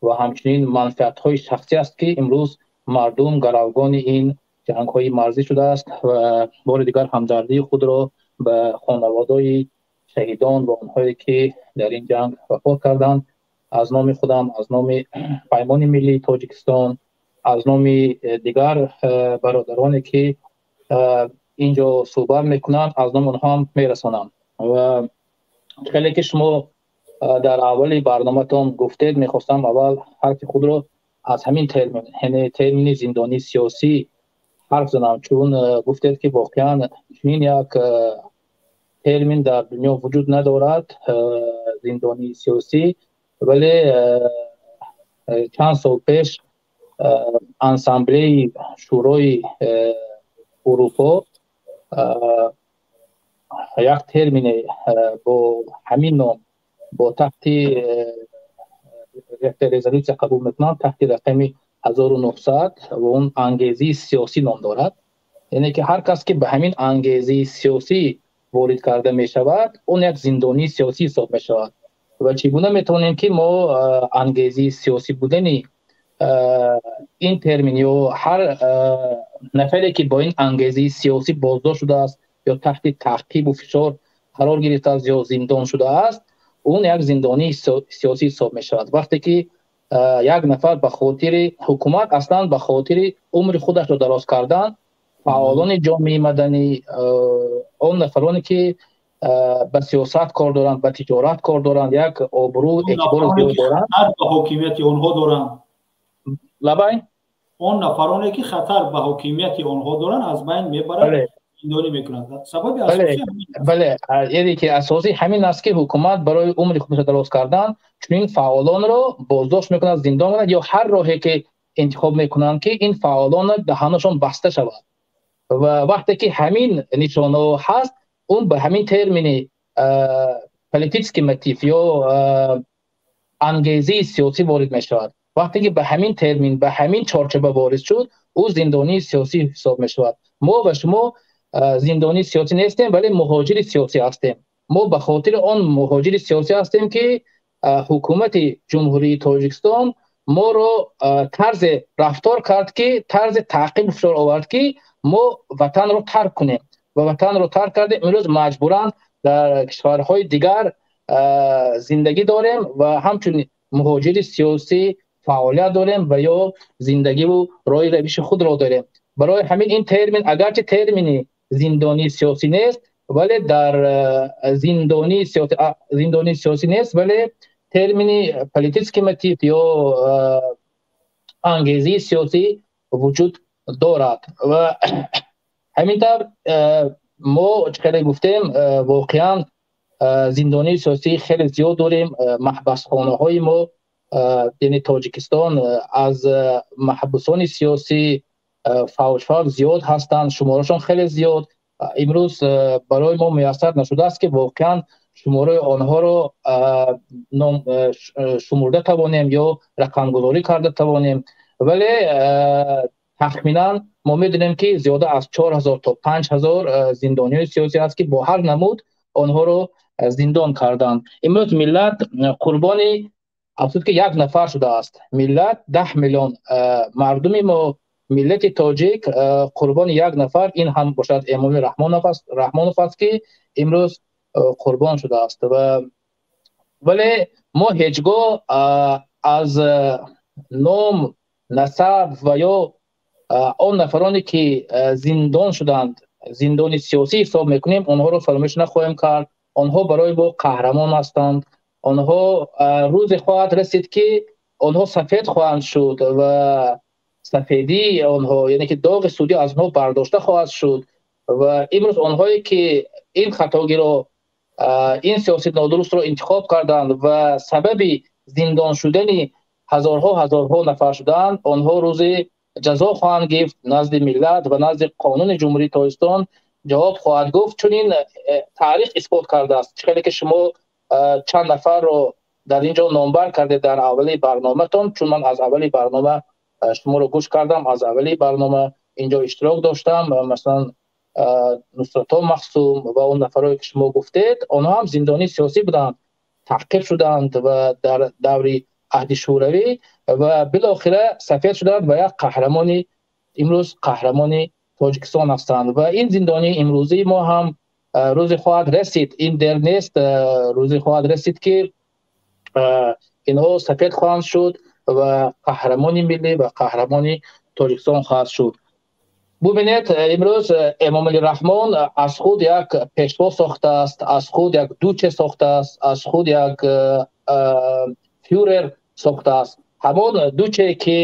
ва ҳамчунин манфиатҳои шахсӣ аст, ки имрӯз мардум гаравгони ин ҷангҳои марзӣ шудааст. Ва бори дигар ҳамдардии худро ба хонаводаи шаҳидон ва онҳое, ки дар ин ҷанг вафот карданд, аз номи худам, аз номи Паймони миллии Тоҷикистон, аз номи дигар бародароне, ки инҷо суҳбат мекунанд, аз номи онҳо ҳам мерасонам. Ва хеле ки шумо дар аввали барноматон гуфтед, мехостам аввал ҳарфи худро аз ҳамин термин, яъне термини зиндонии сиёсӣ ҳарф занам, чун гуфтед, ки воқеан чунин як термин дар дунё вуҷуд надорад, зиндонии сиёсӣ. Вале чанд сол пеш Ассамблеи Шӯрои Урупо як термине бо ҳамин ном бо таҳти резолюсия қабул мекунанд, таҳти рақами 1900, ва он ангезии сиёсӣ ном дорад. Яъне ки ҳар кас, ки ба ҳамин ангезии сиёсӣ ворид карда мешавад, он як зиндонии сиёсӣ ҳисоб мешавад. Ва чӣ гуна метавонем, ки мо ангезии сиёсӣ будани ин термин ё ҳар нафаре, ки бо ин ангезии сиёсӣ боздошт шудааст ё таҳти таъқибу фишор қарор гирифтааст ё зиндон шудааст, он як зиндонии сиёсӣ ҳисоб мешавад? Вақте ки як нафар ба хотири ҳукумат, аслан ба хотири умри худашро дароз кардан, фаъолони ҷомеаи маданӣ, он нафароне, ки ба сиёсат кор доранд, ба тиҷорат кор доранд, як обрӯ, эътибори зиёд доранд, ба ҳокимияти онҳо доранд. Лабай? Он нафароне, ки хатар ба ҳокимияти онҳо доранд, аз байн мебаранд, зиндонӣ мекунанд. Сабаби асосӣ, бале, яъне ки асосӣ ҳамин аст, ки ҳукумат барои умри худро дароз кардан чунин фаъолонро боздошт мекунад, зиндон мекунад ё ҳар роҳе ки интихоб мекунанд, ки ин фаъолон даҳанашон баста шавад. Ва вақте ки ҳамин нишонаҳо ҳаст, он ба ҳамин термини политический мотив ё ангезии сиёсӣ ворид мешавад. Вақте ки ба ҳамин термин, ба ҳамин чорчӯба ворид шуд, ӯ зиндонии сиёсӣ ҳисоб мешавад. Мо ва шумо зиндонии сиёсӣ нестем, вале муҳоҷири сиёсӣ ҳастем. Мо ба хотири он муҳоҷири сиёсӣ ҳастем, ки ҳукумати Ҷумҳурии Тоҷикистон моро тарзе рафтор кард, ки тарзи таъқиб фишор овард, ки мо ватанро тарк кунем, ва ватанро тарк кардем. Имрӯз маҷбуран дар кишварҳои дигар зиндагӣ дорем ва ҳамчун муҳоҷири сиёсӣ фаъолият дорем ва ё зиндагиву роҳи равиши худро дорем. Барои ҳамин ин термин агарчи термини зиндонии сиёсӣ нест, вале дар зиндонии сиёсӣ нест, вале термини политический мотив ё ангезии сиёсӣ вуҷуд дорад. Ва ҳамин тавр мо чӣ хеле гуфтем, воқеан зиндонии сиёсӣ хеле зиёд дорем. Маҳбасхонаҳои мо, яъне Тоҷикистон, аз маҳбусони сиёсӣ фавҷ-фавҷ зиёд ҳастанд, шуморашон хеле зиёд. Имрӯз барои мо муяссар нашудааст, ки воқеан шумораи онҳоро шумурда тавонем ё рақамгузорӣ карда тавонем, вале тахминан мо медонем, ки зиёда аз 4000 то 5000 зиндониёни сиёсӣ аст, ки бо ҳар намуд онҳоро зиндон карданд. Имрӯз миллат қурбони, афсӯс ки, як нафар шудааст. Миллат, 10 миллион мардуми мо, миллати тоҷик қурбони як нафар, ин ҳам бошад Эмомалӣ Раҳмонов аст, ки имрӯз қурбон шудааст. Ва вале мо ҳеҷ гоҳ аз ном, насаб ва ё он нафароне, ки зиндон шуданд, зиндони сиёсӣ ҳисоб мекунем, онҳоро фаромӯш нахоҳем кард. Онҳо барои мо қаҳрамон ҳастанд. Онҳо, рӯзе хоҳад расид, ки онҳо сафед хоҳанд шуд ва сафедии онҳо, яъне ки доғи судӣ аз онҳо бардошта хоҳад шуд. Ва имрӯз онҳое, ки ин хатогиро, ин сиёсати нодурустро интихоб карданд ва сабаби зиндон шудани ҳазорҳо ҳазорҳо нафар шуданд, онҳо рӯзе ҷазо хоҳанд гирифт, назди миллат ва назди қонуни Ҷумҳурии Тоҷикистон ҷавоб хоҳад гуфт. Чунин таърих исбот кардааст. Чӣ хеле ки шумо чанд нафарро дар ин ҷо номбар кардед дар аввали барноматон, чун ман аз аввали барнома шуморо гӯш кардам, аз аввали барнома инҷо иштирок доштам, масалан, Нусратулло Маҳсум ва он нафарое, ки шумо гуфтед, онҳо ҳам зиндонии сиёсӣ буданд, таъқиб шуданд ва дар даври аҳди Шӯравӣ ва билохира сафед шуданд ва як қаҳрамони, имрӯз қаҳрамони Тоҷикистон ҳастанд. Ва ин зиндонии имрӯзии мо ҳам рӯзе хоҳад расид, ин дер нест, рӯзе хоҳад расид, ки инҳо сафед хоҳанд шуд ва қаҳрамони миллӣ ва қаҳрамони Тоҷикистон хоҳад шуд. Бубинед, имрӯз Эмомалӣ Раҳмон аз худ як пешво сохтааст, аз худ як дуче сохтааст, аз худ як фюрер сохтааст. Ҳамон дуче, ки,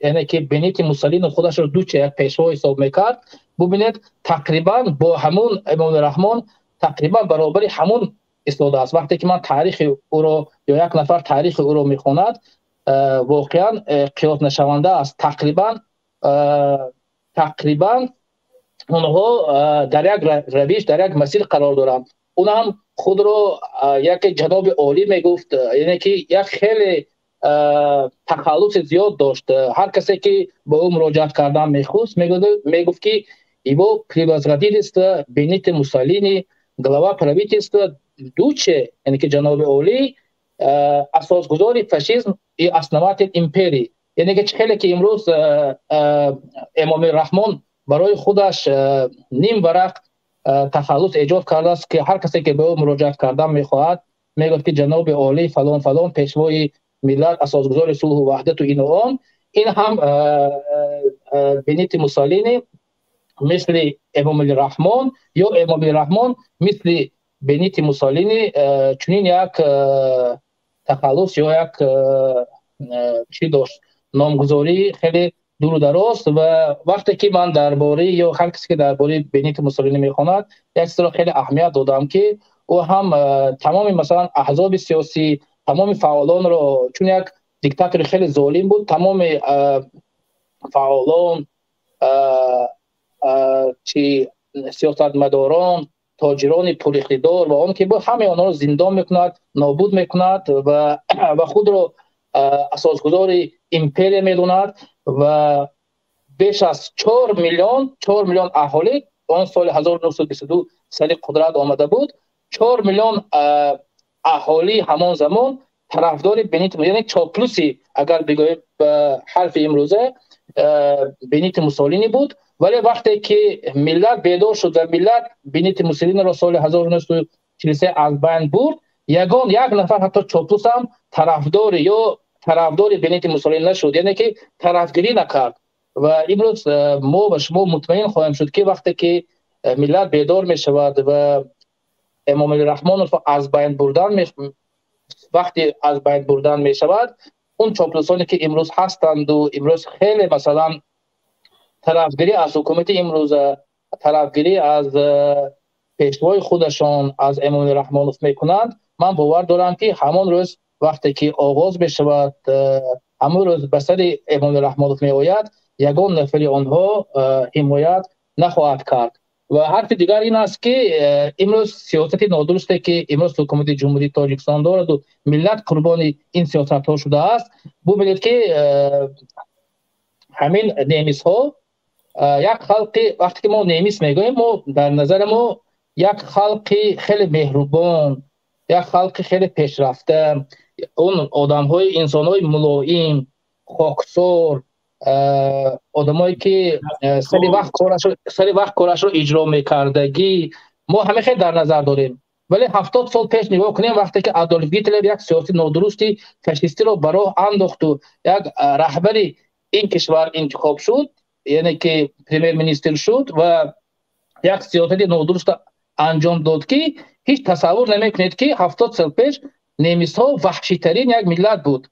яъне ки Бенито Муссолини худашро дуче, як пешво ҳисоб мекард, бубинед, тақрибан бо ҳамун Эмомалӣ Раҳмон тақрибан баробари ҳамун истодааст. Вақте ки ман таърихи ӯро ё як нафар таърихи ӯро мехонад, воқеан қиёснашаванда аст. Тақрибан онҳо дар як равиш, дар як масир қарор доранд. Он ҳам худро яке ҷаноби олӣ мегуфт, яъне ки як хеле тахаллуси зиёд дошт. Ҳар касе, ки ба ӯ муроҷиат кардан мехост, мегуфт, ки его превосходительство Бенито Муссолини, глава правительства, дуче, яъне ки ҷаноби олӣ, асосгузори фашизм и основатель империи. Яъне ки чӣ хеле ки имрӯз Эмомалӣ Раҳмон барои худаш ним варақ тахаллус эҷод кардааст, ки ҳар касе, ки ба ӯ муроҷиат кардан мехоҳад, мегӯяд, ки ҷаноби олӣ, фалон фалон, пешвои миллат, асосгузори сулҳу ваҳдату ину он. Ин ҳам Бенито Муссолини мисли Эмомалӣ Раҳмон ё Эмомалӣ Раҳмон мисли Бенито Муссолини чунин як тахаллус ё як чӣ дошт, номгузорӣ хеле дуру дароз. Ва вақте ки ман дар бораи ё ҳар касе, ки дар бораи Бенито Муссолини мехонад, як чизро хеле аҳамият додам, ки ӯ ҳам тамоми, масалан, аҳзоби сиёсӣ, тамоми фаъолонро, чун як диктатори хеле золим буд, тамоми фаъолон, чи сиёсатмадорон, тоҷирони пуриқтидор ва он ки буд, ҳамаи онҳоро зиндон мекунад, нобуд мекунад ва худро асосгузори империя медонад. Ва беш аз 4 миллион, 4 миллион аҳолӣ он соли 1922 сари қудрат омада буд, 4 миллион аҳолӣ ҳамон замон тарафдори Бенито, яъне чоплуси, агар бигӯем ба ҳарфи имрӯза, Бенито Муссолини буд. Вале вақте ки миллат бедор шуд ва миллат Бенито Муссолиниро соли 1943 аз байн бурд, ягон як нафар, ҳатто чоплус ҳам тарафдори ё тарафдори Бенито Муссолини нашуд, яъне ки тарафгирӣ накард. Ва имрӯз мо ва шумо мутмаин хоҳем шуд, ки вақте ки миллат бедор мешавад ва Эмомалӣ Раҳмонов аз байн бурдан, вақте аз байн бурдан мешавад, он чоплусоне ки имрӯз ҳастанду имрӯз хеле, масалан, тарафгирӣ аз ҳукумати имрӯза, тарафгирӣ аз пешвои худашон, аз Эмомалӣ Раҳмонов мекунанд, ман бовар дорам, ки ҳамон рӯз вақте ки оғоз мешавад, ҳамон рӯз ба сари Эмомалӣ Раҳмонов меояд, ягон нафари онҳо ҳимоят нахоҳад кард. Ва ҳарфи дигар ин аст, ки имрӯз сиёсати нодурусте, ки имрӯз ҳукумати Ҷумҳурии Тоҷикистон дораду миллат қурбони ин сиёсатҳо шудааст. Бубинед, ки ҳамин немисҳо як халқи, вақте ки мо немис мегӯем, мо дар назари мо як халқи хеле меҳрубон, як халқи хеле пешрафта, он одамҳои, инсонҳои мулоим, хоксор, одамое ки сари вақт корашро иҷро мекардагӣ, мо ҳама хел дар назар дорем. Вале 70 сол пеш нигоҳ кунем, вақте ки Адолф Гитлер як сиёсати нодурусти фашистиро ба роҳ андохту як раҳбари ин кишвар интихоб шуд, яъне ки премьер-министр шуд ва як сиёсати нодуруст анҷом дод, ки ҳеҷ тасаввур намекунед, ки 70 сол пеш немисҳо ваҳшитарин як миллат буд.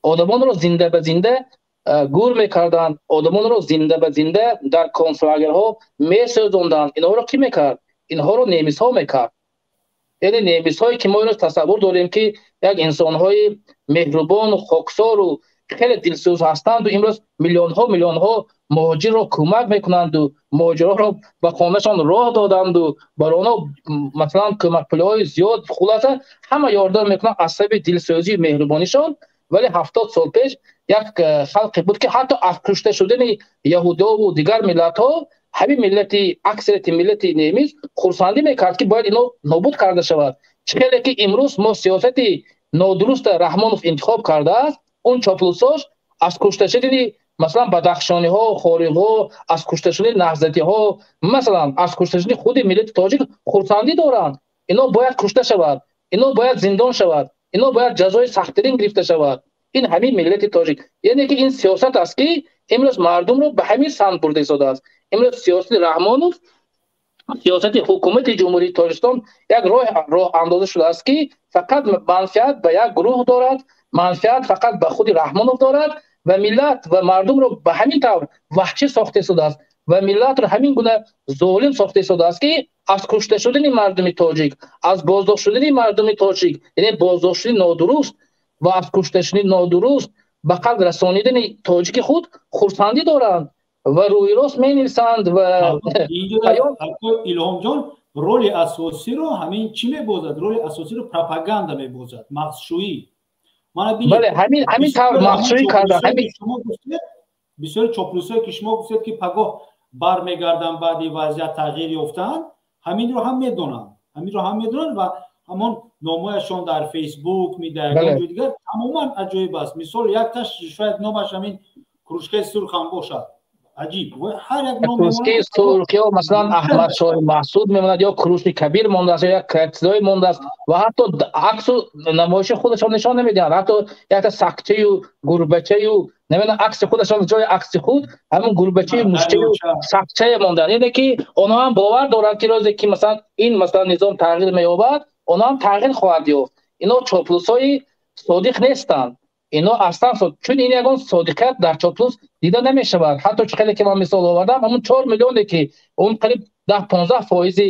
Одамонро зинда ба зинда гур мекарданд, одамонро зинда ба зинда дар концлагерҳо месӯзонданд. Инҳоро кӣ мекард? Инҳоро немисҳо мекард. Яъне немисҳое ки мо имрӯз тасаввур дорем, ки як инсонҳои меҳрубону хоксору хеле дилсӯз ҳастанду имрӯз миллионҳо, миллионҳо муҳоҷирро кӯмак мекунанду муҳоҷиронро ба хонашон роҳ доданду бар онҳо, масалан, кӯмакпулиҳои зиёд, хулоса, ҳама ёрдам мекунанд аз сабаби дилсӯзию меҳрубонишон. Вале 70 сол пеш як халқе буд, ки ҳатто аз кушта шудани яҳудову дигар миллатҳо ҳамин миллати, аксарияти миллати немис хурсандӣ мекард, ки бояд ино нобуд карда шавад. Чӣ хеле ки имрӯз мо сиёсати нодуруста Раҳмонов интихоб кардааст, он чоплусош аз кушта шудани, масалан, бадахшониҳо, хориғҳо, аз кушта шудани наҳзатиҳо, масалан, аз кушта шудани худи миллати тоҷик хурсандӣ доранд. Ино бояд кушта шавад, ино бояд зиндон шавад, ино бояд ҷазои сахттарин гирифта шавад. Ин ҳамин миллати тоҷик, яъне ки ин сиёсат аст, ки имрӯз мардумро ба ҳамин самт бурда истодааст. Имрӯз сиёсати Раҳмонов, сиёсати ҳукумати Ҷумҳурии Тоҷикистон як роҳ андоза шудааст, ки фақат манфиат ба як гурӯҳ дорад, манфиат фақат ба худи Раҳмонов дорад ва миллат ва мардумро ба ҳамин тавр ваҳшӣ сохта истодааст ва миллатро ҳамин гуна золим сохта истодааст, ки аз кушта шудани мардуми тоҷик, аз боздошт шудани мардуми тоҷик, яъне боздошт шудани нодуруст ва аз кушта шудани нодуруст, ба қатл расонидани тоҷики худ хурсандӣ доранд ва рӯи рост менависанд ва Илҳомҷон, роли асосиро ҳамин чӣ мебозад? Роли асосиро пропаганда мебозад, мағзшӯӣ. Бале, ҳамин тавр мағзшӯӣ карда. Бисёри чоплусое, ки шумо гуфтед, ки пагоҳ бармегарданд баъди вазъият тағйир ёфтаанд, ҳаминро ҳам медонанд, ҳаминро ҳам медонанд ва ҳамон номояшон дар Фейсбук медаягон ҷои дигар тамоман аҷоиб аст. Мисол, якташ шояд номаш ҳамин Кружкаи сурх ҳам бошад. Аҷиб, ҳар як ном. Кружкаи сурх ё, масалан, Аҳмадшоҳи Маҳсуд мемонад ё Кружки Кабир мондааст ё як чизое мондааст ва ҳатто аксу намоиши худашон нишон намедиҳанд. Ҳатто якта сакчаю гурбачаю, намедонам, акси худашон, ҷои акси худ ҳамон гурбачаю, мушчаю, сакчае монданд. Яъне ки онҳо ҳам бовар доранд, ки рӯзе ки, масалан, ин, масалан, низом тағйир меёбад, онҳо ҳам тағйир хоҳад ёфт. Ино чоплусҳои содиқ нестанд. Ино аслан, чун ин ягон содиқият дар чоплус дида намешавад. Ҳатто чӣ хеле ки ман мисол овардам, ҳамун 4 миллионе, ки он қариб 10-15 фоизи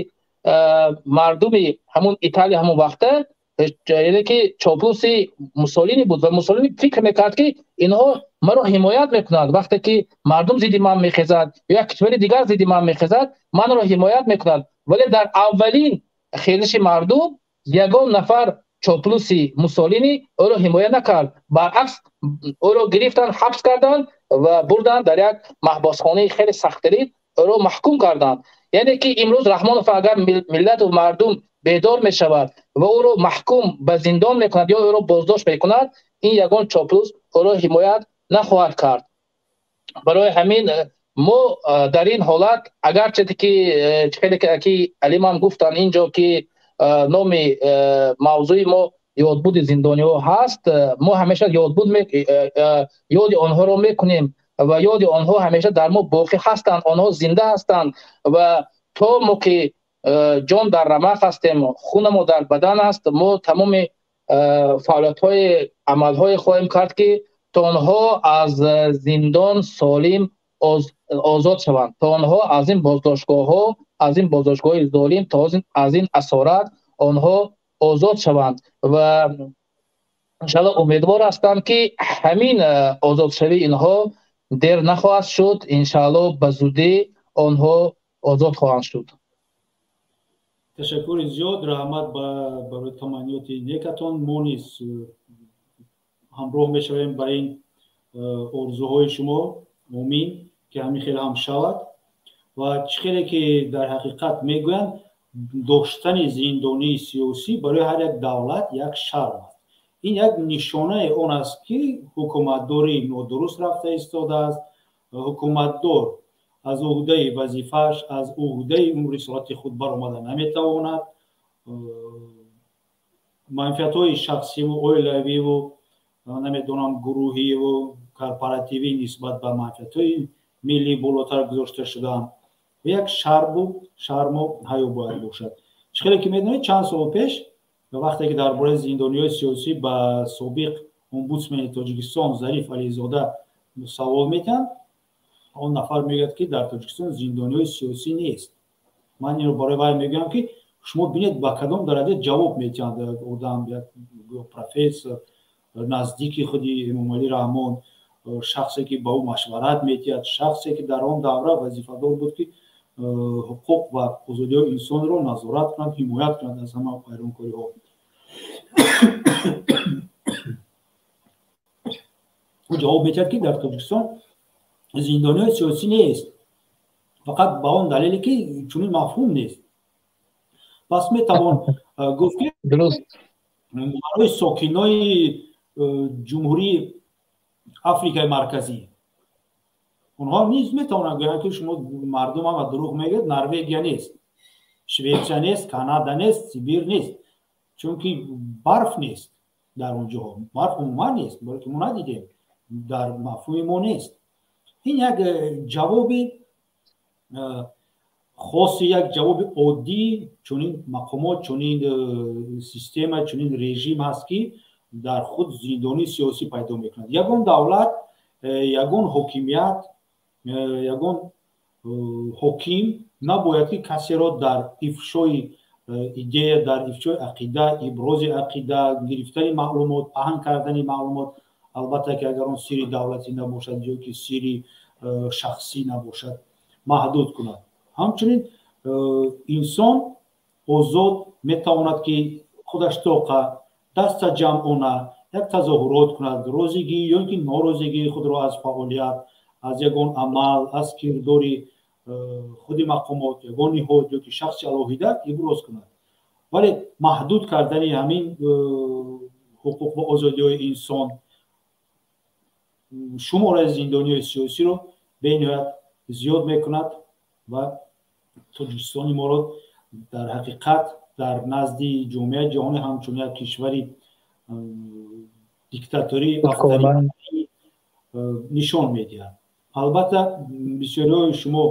мардуми ҳамун Италия ҳамон вақта, яъне ки чоплуси Муссолини буд ва Муссолини фикр мекард, ки инҳо маро ҳимоят мекунанд. Вақте ки мардум зидди ман мехезад ё як кишвари дигар зидди ман мехезад, манро ҳимоят мекунанд. Вале дар аввалин хезиши мардум ягон нафар чоплуси Муссолини ӯро ҳимоя накард. Баръакс, ӯро гирифтанд, ҳабс карданд ва бурданд дар як маҳбасхонаи хеле сахттарин ӯро маҳкум карданд. Яъне ки имрӯз Раҳмонов, агар миллату мардум бедор мешавад ва ӯро маҳкум ба зиндон мекунад ё ӯро боздошт мекунад, ин ягон чоплус ӯро ҳимоят нахоҳад кард. Барои ҳамин мо дар ин ҳолат, агарче ки хеле ки Алимам гуфтанд инҷо, ки номи мавзӯи мо ёдбуди зиндониҳо ҳаст, мо ҳамеша ёдбуд, ёди онҳоро мекунем. Ва ёди онҳо ҳамеша дар мо боқӣ ҳастанд, онҳо зинда ҳастанд ва то мо ки ҷон дар рамақ ҳастем, хуна мо дар бадан аст, мо тамоми фаъолиятҳои амалҳое хоҳем кард, ки то онҳо аз зиндон солим озод шаванд, то онҳо аз ин боздоштгоҳҳо, аз ин боздоштгоҳи золим, то аз ин асорат онҳо озод шаванд. Ва иншааллоҳ умедвор ҳастам, ки ҳамин озодшавии инҳо дер нахоҳад шуд. Иншааллоҳ ба зудӣ онҳо озод хоҳанд шуд. Ташаккури зиёд, раҳмат барои таманниёти некатон. Мо низ ҳамроҳ мешавем ба ин орзуҳои шумо. Омин, ки ҳамин хел ҳам шавад. Ва чӣ хеле ки дар ҳақиқат мегӯянд, доштани зиндонии сиёсӣ барои ҳар як давлат як шарм аст. Ин як нишонаи он аст, ки ҳукуматдорӣ нодуруст рафта истодааст. Ҳукуматдор аз уҳдаи вазифааш, аз уҳдаи он рисолати худ баромада наметавонад. Манфиатҳои шахсиву оилавиву, намедонам, гурӯҳиву корпоративӣ нисбат ба манфиатҳои миллӣ болотар гузошта шудаанд. Як шарму ҳаё бояд бошад. Чӣ хеле ки медонед, чанд сол пеш, вақте ки дар бораи зиндониҳои сиёсӣ ба собиқ омбудсмени Тоҷикистон Зариф Ализода савол метиҳанд, он нафар мегӯяд, ки дар Тоҷикистон зиндониҳои сиёсӣ нест. Ман инро барои вай мегӯям, ки шумо бинед, ба кадом дараҷа ҷавоб метиҳанд. Одам як профессор, наздики худи Эмомалӣ Раҳмон, шахсе ки ба ӯ машварат метиҳад, шахсе ки дар он давра вазифадор буд, ки ҳуқуқ ва озодиҳои инсонро назорат кунад, ҳимоят кунад аз ҳама вайронкориҳо. Ӯ ҷавоб метиҳад, ки дар Тоҷикистон зиндониҳои сиёсӣ нест, фақат ба он далеле ки чунин мафҳум нест. Пас метавон гуфт, ки барои сокинои Ҷумҳурии Африкаи Марказӣ онҳо низ метавонанд гӯянд, ки шумо мардум ҳама дурӯғ мегӯяд, Норвегия нест, Шветсия нест, Канада нест, Сибир нест, чунки барф нест дар он ҷоҳо. Барф умуман нест, барои ки мо надидем, дар мафҳуми мо нест. Ин як ҷавоби хоси, як ҷавоби оддӣ чунин мақомот, чунин система, чунин режим ҳаст, ки дар худ зиндонии сиёсӣ пайдо мекунад. Ягон давлат, ягон ҳокимият, ягон ҳоким набояд, ки касеро дар ифшои идея, дар ифшои ақида, ибрози ақида, гирифтани маълумот, паҳн кардани маълумот, албатта ки агар он сирри давлатӣ набошад ё ки сирри шахсӣ набошад, маҳдуд кунад. Ҳамчунин инсон озод метавонад, ки худаш тоқа даста ҷамъона як тазоҳурот кунад, розигӣ ё ки норозигии худро аз фаъолият, аз ягон амал, аз кирдори худи мақомот, ягон ниҳод ё ки шахси алоҳида иброз кунад. Вале маҳдуд кардани ҳамин ҳуқуқ ва озодиҳои инсон шумораи зиндониҳои сиёсиро бениҳоят зиёд мекунад ва Тоҷикистони моро дар ҳақиқат дар назди ҷомеаи ҷаҳонӣ ҳамчун як кишвари диктаторӣ нишон медиҳад. Албатта, бисёриҳои шумо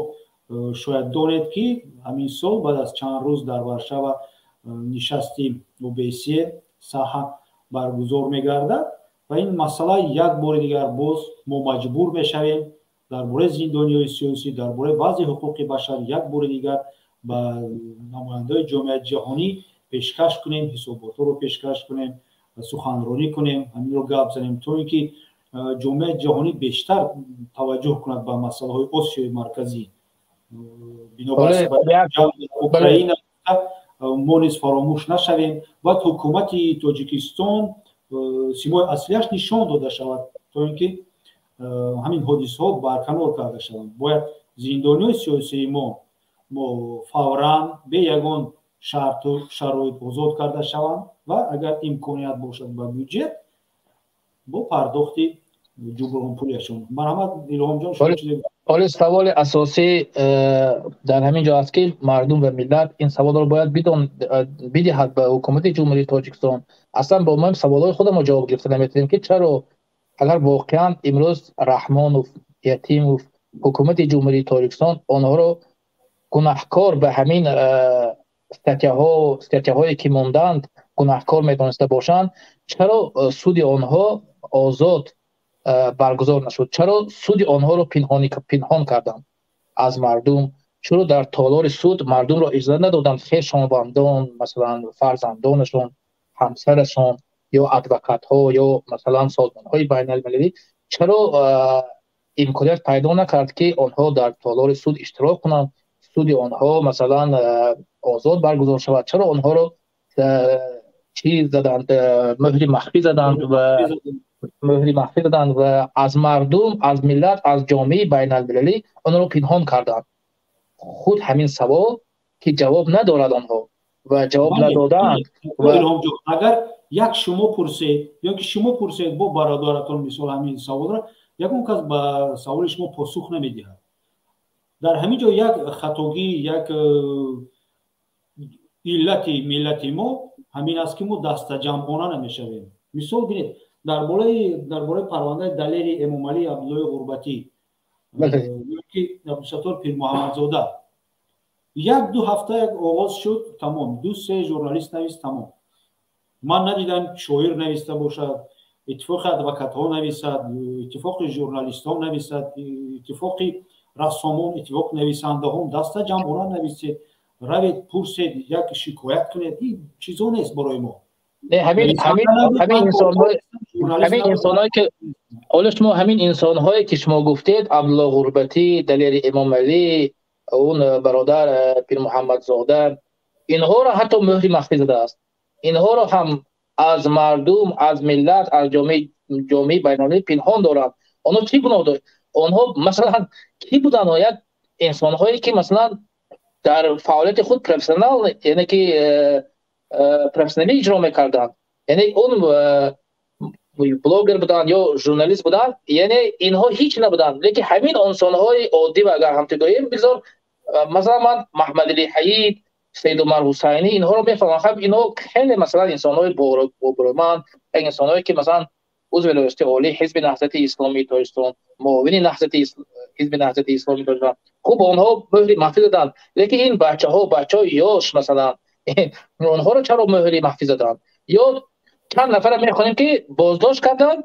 шояд донед, ки ҳамин сол баъд аз чанд рӯз дар Варшава нишасти ОБСЕ саҳа баргузор мегардад ва ин масъала як бори дигар боз мо маҷбур мешавем дар бораи зиндониҳои сиёсӣ, дар бораи вазъи ҳуқуқи башар як бори дигар ба намояндаҳои ҷомеаи ҷаҳонӣ пешкаш кунем, ҳисоботҳоро пешкаш кунем, суханронӣ кунем, ҳаминро гап занем, то ин ки ҷомеаи ҷаҳонӣ бештар таваҷҷӯҳ кунад ба масъалаҳои Осиёи Марказӣ. Бинобар Украина мо низ фаромӯш нашавем. Бояд ҳукумати Тоҷикистон симои аслияш нишон дода шавад, то ин ки ҳамин ҳодисаҳо барканор карда шаванд. Бояд зиндониҳои сиёсии мо фавран бе ягон шарту шароит озод карда шаванд ва агар имконият бошад, ба бюҷет бо пардохти ҷубронпулияшон. Марҳамат, Илҳомҷон. Ҳоли саволи асосӣ дар ҳамин ҷо аст, ки мардум ва миллат ин саволро бояд бидиҳад ба ҳукумати Ҷумҳурии Тоҷикистон. Аслан бо мо саволҳои худамон ҷавоб гирифта наметавонем, ки чаро агар воқеан имрӯз Раҳмонов, Ятимов, ҳукумати Ҷумҳурии Тоҷикистон онҳоро гунаҳкор ба ҳамин статьяҳое ки монданд гунаҳкор медониста бошанд, чаро суди онҳо озод баргузор нашуд? Чаро суди онҳоро пинҳон карданд аз мардум? Чаро дар толори суд мардумро иҷоза надоданд хешовандон, масалан фарзандонашон, ҳамсарашон ё адвокатҳо ё масалан созмонҳои байналмилалӣ? Чаро имконият пайдо накард, ки онҳо дар толори суд иштирок кунанд, суди онҳо масалан озод баргузор шавад? Чаро онҳоро чӣ заданд, муҳри махфӣ заданд ва муҳри махфӣ заданд ва аз мардум, аз миллат, аз ҷомеаи байналмилалӣ онро пинҳон карданд? Худ ҳамин савол ки ҷавоб надорад онҳо ва ҷавоб надоданд. Агар як шумо пурсед ё ки шумо пурсед бо бародаратон мисол ҳамин саволро, ягон кас ба саволи шумо посух намедиҳад. Дар ҳамин ҷо як хатогӣ, як иллати миллати мо ҳамин аст, ки мо дастаҷамъона намешавем. Мисол бинед, дар бораи парвандаи Далери Эмомалӣ, Абдуллои Ғурбатӣ ки Абдусаттор Пирмуҳаммадзода 1-2 ҳафта як оғоз шуд, тамом, 2-3 журналист навист, тамом. Ман надидам шоир нависта бошад, иттифоқи адвокатҳо нависад, иттифоқи журналистҳо нависад, иттифоқи рассомон, иттифоқи нависандаҳон. Даста ҷамъона нависед, равед, пурсед, як шикоят кунед. Ин чизо нест барои мо. Ҳамин инсонҳое ки ҳоло шумо, ҳамин инсонҳое ки шумо гуфтед, Абдулло Ғурбатӣ, Далери Эмомалӣ, он бародар Пирмуҳаммадзода, инҳоро ҳатто муҳри махфӣ задааст. Инҳоро ҳам аз мардум, аз миллат, аз ҷомеаи байналмилалӣ пинҳон доранд. Онҳо чӣ гуноҳ доранд? Онҳо масалан кӣ буданд? Як инсонҳое ки масалан дар фаъолияти худ профессионал, яъне ки профессионалӣ иҷро мекарданд, яъне он блогер буданд ё журналист буданд, яъне инҳо ҳеҷ набуданд. Лекин ҳамин инсонҳои оддӣ, ва агар ҳамту гӯем, бигзор масалан ман Маҳмадалӣ Ҳаид, Саид Умар Ҳусайнӣ, инҳоро мефаҳмам. Хаб инҳо хеле масалан инсонҳои бобурӯманд, инсонҳое ки масалан узви Раёсати Олии Ҳизби Наҳзати Исломии Тоҷикистон, муовини Ҳизби Наҳзати Исломии Тоҷикистон, хуб онҳо муҳри махфӣ заданд. Лекин ин бачаҳо, бачаҳои ёш масалан, онҳоро чаро муҳри махфӣ заданд? Ё чанд нафара мехонем ки боздошт карданд,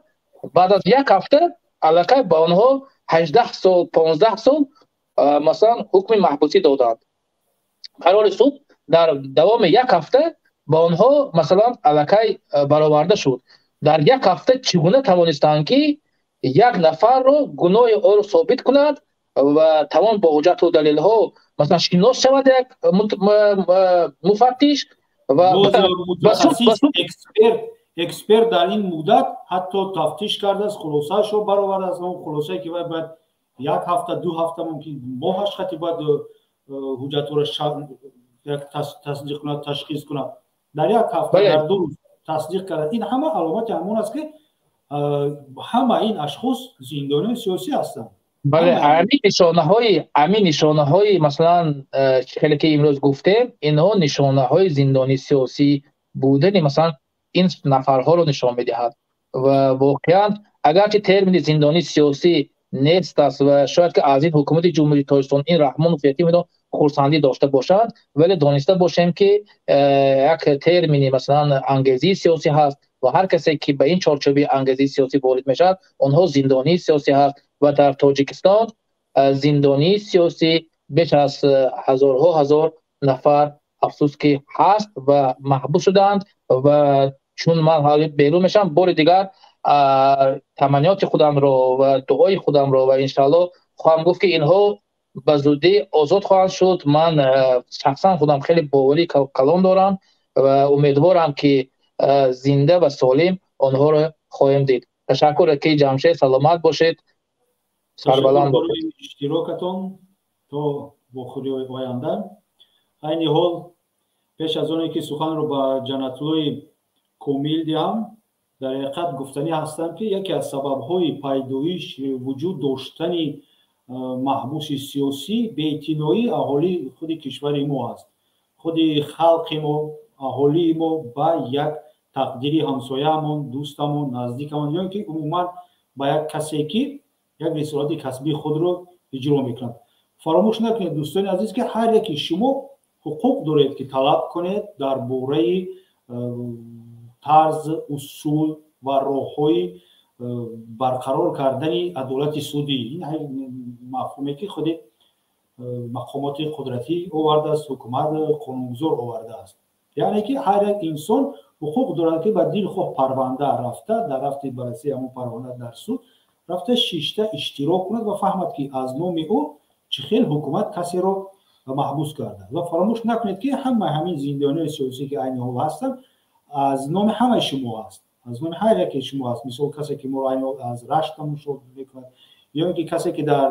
баъд аз як ҳафта аллакай ба онҳо 18 сол, 15 сол масалан ҳукми маҳбусӣ доданд. Қарори суд дар давоми як ҳафта ба онҳо масалан аллакай бароварда шуд. Дар як ҳафта чӣ гуна тавонистанд, ки як нафарро гуноҳи ӯро собит кунад ва тамом бо ҳуҷҷату далелҳо масалан шинос шавад як муфаттиш ва эксперт дар ин муддат ҳатто тафтиш кардааст, хулосаашро баровардааст. Он хулосае ки вай бояд як ҳафта, 2 ҳафта, мумкин моҳаш хати бояд ҳуҷҷатҳоро тасдиқ кунад, ташхис кунад, дар як ҳафта, дар 2 рӯз тасдиқ кард. Ин ҳама аломати ҳамон аст, ки ҳама ин ашхос зиндониёни сиёсӣ ҳастанд. Бале, ҳамин нишонаҳои масалан хеле ки имрӯз гуфтем, инҳо нишонаҳои зиндони сиёсӣ будани масалан ин нафарҳоро нишон медиҳад. Ва воқеан агарчи термини зиндони сиёсӣ нест аст ва шояд ки аз ин ҳукумати Ҷумҳурии Тоҷикистон, ин Раҳмонов Ятимов инҳо хурсандӣ дошта бошанд, вале дониста бошем, ки як термини масалан ангезии сиёсӣ ҳаст ва ҳар касе ки ба ин чорчӯби ангезии сиёсӣ ворид мешавад, онҳо зиндонии сиёсӣ ҳаст. Ва дар Тоҷикистон зиндонии сиёсӣ беш аз ҳазорҳо ҳазор нафар афсӯс ки ҳаст ва маҳбус шудаанд. Ва чун ман ҳоли берун мешавам, бори дигар таманниёти худамро ва дуои худамро ва иншааллоҳ хоҳам гуфт, ки инҳо ба зудӣ озод хоҳанд шуд. Ман шахсан худам хеле боварии калон дорам ва умедворам, ки зинда ва солим онҳоро хоҳем дид. Ташаккур, ки Ҷамшед, саломат бошед, сарбаланд бошед. Иштирокатон то вохӯриҳои оянда. Айни ҳол пеш аз оне ки суханро ба Ҷаннатуллои Комил диҳам, дар ҳақиқат гуфтанӣ ҳастам, ки яке аз сабабҳои пайдоиш вуҷуд доштани маҳбуси сиёсӣ беэътиноии аҳолии худи кишвари мо аст. Худи халқи мо, аҳолии мо ба як тақдири ҳамсояамон, дӯстамон, наздикамон ё ки умуман ба як касе ки Як рисолати касбии худро иҷро мекунанд. Фаромӯш накунед, дӯстони азиз, ки ҳар яки шумо ҳуқуқ доред, ки талаб кунед дар бораи тарз, усул ва роҳҳои барқарор кардани адолати судӣ. Ин мафҳуме ки худи мақомоти қудратӣ овардааст, ҳукумат, қонунгузор овардааст. Яъне ки ҳар як инсон ҳуқуқ дорад, ки ба дилхоҳ парванда рафта, дар рафти баррасии ҳамон парванда дар суд рафта шишта иштирок кунад ва фаҳмад, ки аз номи ӯ чӣ хел ҳукумат касеро маҳбус кардааст. Ва фаромӯш накунед, ки ҳамаи ҳамин зиндониёни сиёсӣ, ки айни ҳол ҳастанд, аз номи ҳамаи шумо аст, аз номи ҳар яке шумо аст. Мисол, касе ки моро айни ҳол аз Рашт тамошо мекунад, ё ин ки касе ки дар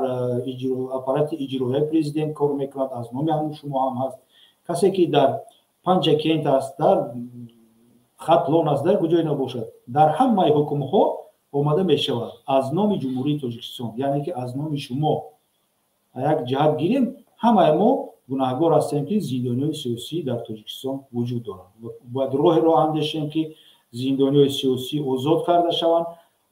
аппарати иҷроияи президент кор мекунад, аз номи ҳамун шумо ҳам ҳаст. Касе ки дар Панҷакент аст, дар Хатлон аст, дар куҷое набошад, дар ҳамаи ҳукмҳо омада мешавад аз номи Ҷумҳурии Тоҷикистон, яъне ки аз номи шумо. Як ҷиҳат гирем, ҳамаи мо гунаҳгор ҳастем, ки зиндониёни сиёсӣ дар Тоҷикистон вуҷуд доранд. Бояд роҳеро андешем, ки зиндониёни сиёсӣ озод карда шаванд,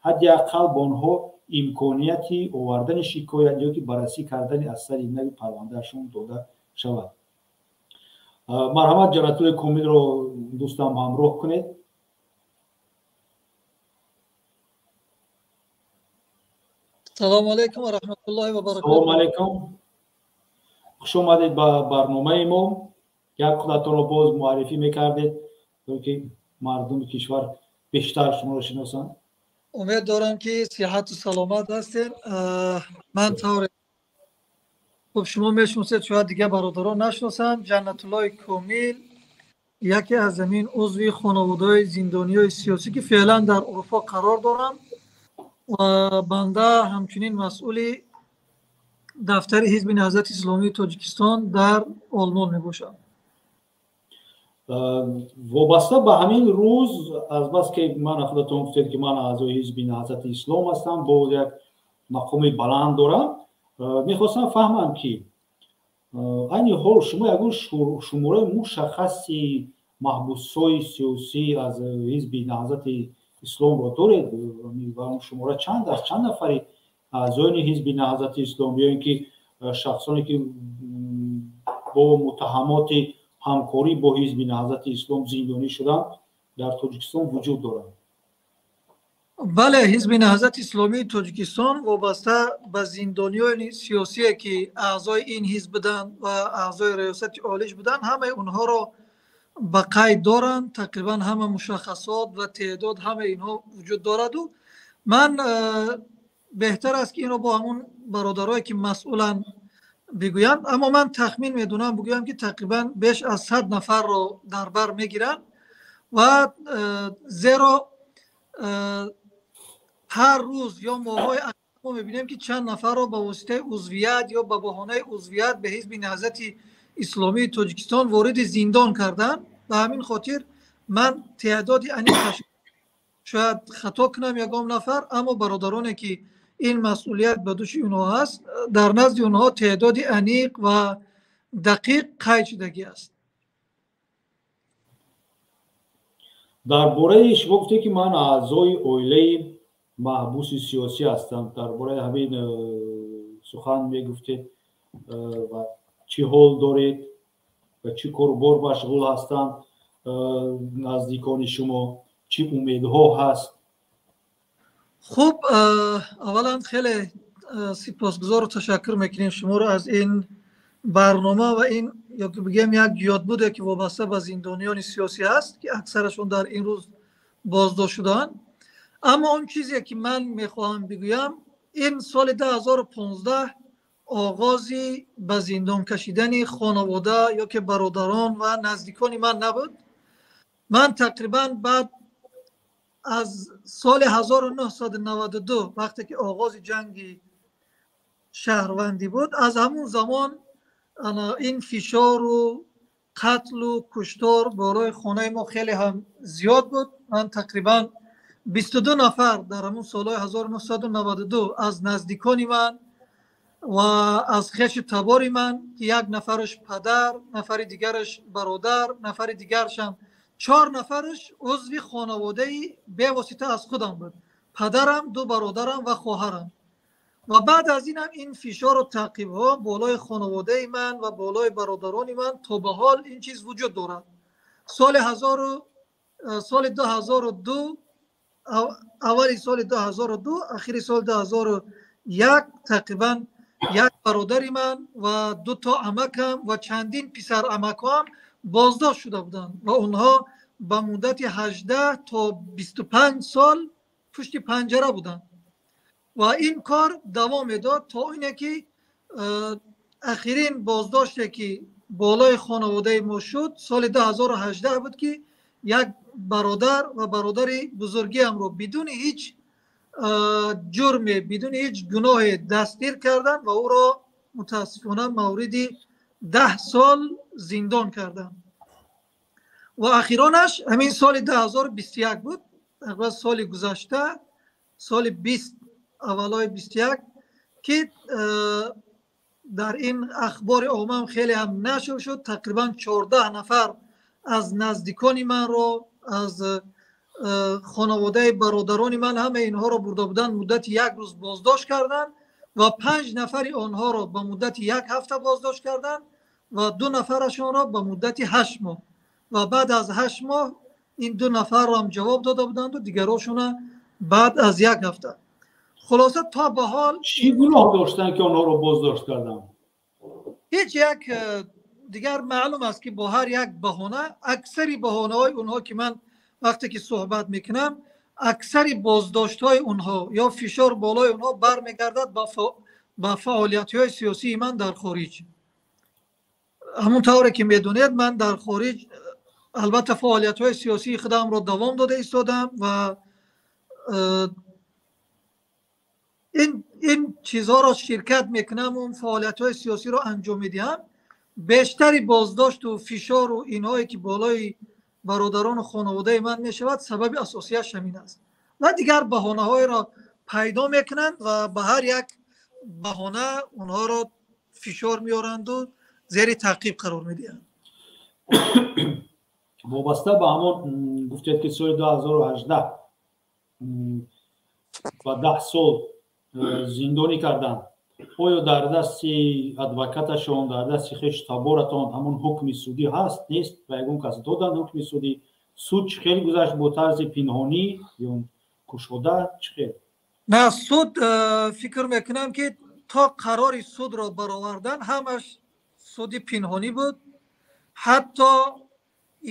ҳадди ақал ба онҳо имконияти овардани шикоят ё ки баррасӣ кардани аз сари нави парвандаашон дода шавад. Марҳамат, Ҷаннатуллои Комилро дӯстам ҳамроҳ кунед. Салому алайкум ва раҳматуллоҳи ва баракотуҳ. Салому алайкум. Хуш омадед ба барномаи мо. Як худатонро боз муаррифӣ мекардед, то ки мардуми кишвар бештар шуморо шиносанд. Умед дорам, ки сиҳату саломат ҳастед. Ман тавре хуб шумо мешиносед, шояд дигар бародарон нашиносанд. Ҷаннатуллои Комил яке аз ҳамин узви хонаводаҳои зиндониҳои сиёсӣ, ки феълан дар Урфо қарор дорам, ва банда ҳамчунин масъули дафтари Ҳизби Наҳзати Исломии Тоҷикистон дар Олмон мебошам. Вобаста ба ҳамин рӯз, азбаски ман худатон гуфтед, ки ман аъзои Ҳизби Наҳзати Ислом ҳастам, боз як мақоми баланд дорам, мехостам фаҳмам, ки айни ҳол шумо ягон шумораи мушаххаси маҳбусҳои сиёсӣ аз Ҳизби Наҳзати Исломро доред? Ва он шумора чанд аст? Чанд нафари аъзоёни Ҳизби Наҳзати Ислом ё ин ки шахсоне, ки бо муттаҳамоти ҳамкорӣ бо Ҳизби Наҳзати Ислом зиндонӣ шуданд, дар Тоҷикистон вуҷуд доранд? Бале, Ҳизби Наҳзати Исломии Тоҷикистон вобаста ба зиндониёни сиёсие, ки аъзои ин ҳизб буданд ва аъзои риёсати олиш буданд, ҳамаи онҳоро ба қайд доранд. Тақрибан ҳама мушаххасот ва теъдод ҳамаи инҳо вуҷуд дораду ман беҳтар аст, ки инро бо ҳамун бародарое, ки масъуланд, бигӯянд, аммо ман тахмин медонам бигӯям, ки тақрибан беш аз 100 нафарро дар бар мегиранд ва зеро ҳар рӯз ё моҳҳои мо мебинем, ки чанд нафарро ба воситаи узвият ё ба баҳонаи узвият ба Ҳизби Наҳзати Исломии Тоҷикистон вориди зиндон карданд. Ба ҳамин хотир ман теъдоди аниқ шояд хато кунам ягон нафар, аммо бародароне, ки ин масъулият ба души онҳо ҳаст, дар назди онҳо теъдоди аниқ ва дақиқ қайд шудагӣ аст. Дар бораи шумо гуфтед, ки ман аъзои оилаи маҳбуси сиёсӣ ҳастам. Дар бораи ҳамин сухан мегуфтед ва чӣ ҳол доред ва чӣ корубор машғул ҳастанд наздикони шумо, чӣ умедҳо ҳаст? Хуб, аввалан хеле сипосгузору ташаккур мекунем шуморо аз ин барнома ва ин ё ки бигӯем як ёдбуде, ки вобаста ба зиндониёни сиёсӣ ҳаст, ки аксарашон дар ин рӯз боздошт шудаанд. Аммо он чизе, ки ман мехоҳам бигӯям, ин соли 2015 оғози ба зиндон кашидани хонавода ё ки бародарон ва наздикони ман набуд. Ман тақрибан баъд аз соли 1992, вақте ки оғози ҷанги шаҳрвандӣ буд, аз ҳамун замон ин фишору қатлу куштор болои хонаи мо хеле ҳам зиёд буд. Ман тақрибан 22 нафар дар ҳамун солҳои 1992 аз наздикони ман ва аз хеши табори ман, ки як нафараш падар, нафари дигараш бародар, нафари дигарашам, чор нафараш узви хонаводаи бевосита аз худам буд: падарам, ду бародарам ва хоҳарам. Ва баъд аз ин ҳам ин фишору таъқибҳо болои хонаводаи ман ва болои бародарони ман то ба ҳол ин чиз вуҷуд дорад. Соли 2002, аввали соли 2002, ахири соли 2001 тақрибан як бародари ман ва ду то амакам ва чандин писар амакҳоам боздошт шуда буданд ва онҳо ба муддати 18 то 25 сол пушти панҷара буданд. Ва ин кор давом медод то ине ки ахирин боздоште ки болои хонаводаи мо шуд, соли 2018 буд, ки як бародар ва бародари бузургиамро бидуни ҳеҷ ҷурме, бидуни ҳеҷ гуноҳе дастгир карданд ва ӯро мутаассифона мавриди 10 сол зиндон карданд. Ва ахиронаш ҳамин соли 2021 буд, тақрибан соли гузашта, соли 20, аввалҳои 21, ки дар ин ахбори омма ҳам хеле ҳам нашр шуд. Тақрибан 14 нафар аз наздикони манро, аз хонаводаи бародарони ман, ҳама инҳоро бурда буданд, муддати як рӯз боздошт карданд ва 5 нафари онҳоро ба муддати як ҳафта боздошт карданд ва 2 нафарашонро ба муддати 8 моҳ. Ва баъд аз 8 моҳ ин 2 нафарро ҳам ҷавоб дода буданду дигарошона баъд аз як ҳафта. Хулоса, то ба ҳол чӣ гуноҳ доштанд, ки онҳоро боздошт карданд? Ҳеҷ як. Дигар маълум аст, ки бо ҳар як баҳона, аксари баҳонаҳои онҳо, ки ман вақте ки суҳбат мекунам, аксари боздоштҳои онҳо ё фишор болои онҳо бармегардад ба фаъолиятҳои сиёсии ман дар хориҷ. Ҳамон тавре ки медонед, ман дар хориҷ албатта фаъолиятҳои сиёсии худамро давом дода истодам ва ин чизҳоро ширкат мекунам, он фаъолиятҳои сиёсиро анҷом медиҳам. Бештари боздошту фишору инҳое ки болои бародарону хонаводаи ман мешавад, сабаби асосияш ҳамин аст. Ва дигар баҳонаҳоеро пайдо мекунанд ва ба ҳар як баҳона онҳоро фишор меоранду зери таъқиб қарор медиҳанд. Вобаста ба ҳамон гуфтед, ки соли 2018 ба 10 сол зиндонӣ карданд, оё дар дасти адвокаташон, дар дасти хешу таборатон ҳамон ҳукми судӣ ҳаст, нест? Ба ягон кас доданд ҳукми судӣ? Суд чӣ хел гузашт? Бо тарзи пинҳонӣ ё кушода, чӣ хел? На, суд, фикр мекунам, ки то қарори судро баровардан ҳамаш суди пинҳонӣ буд. Ҳатто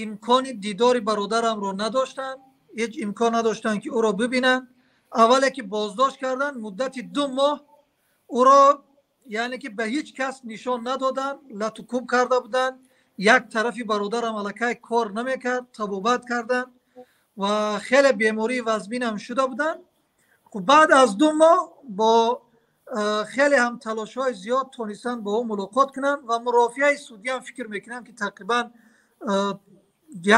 имкони дидори бародарамро надоштанд, ҳеҷ имкон надоштанд, ки ӯро бибинанд. Аввале ки боздошт карданд, муддати 2 моҳ ӯро, яъне ки, ба ҳеҷ кас нишон надоданд, латукӯб карда буданд. Як тарафи бародарам аллакай кор намекард, табобат карданд ва хеле бемории вазминам шуда буданд. Хуб, баъд аз 2 моҳ бо хеле ҳам талошҳои зиёд тонистанд бо ӯ мулоқот кунанд ва мурофиаи судиам, фикр мекунам, ки тақрибан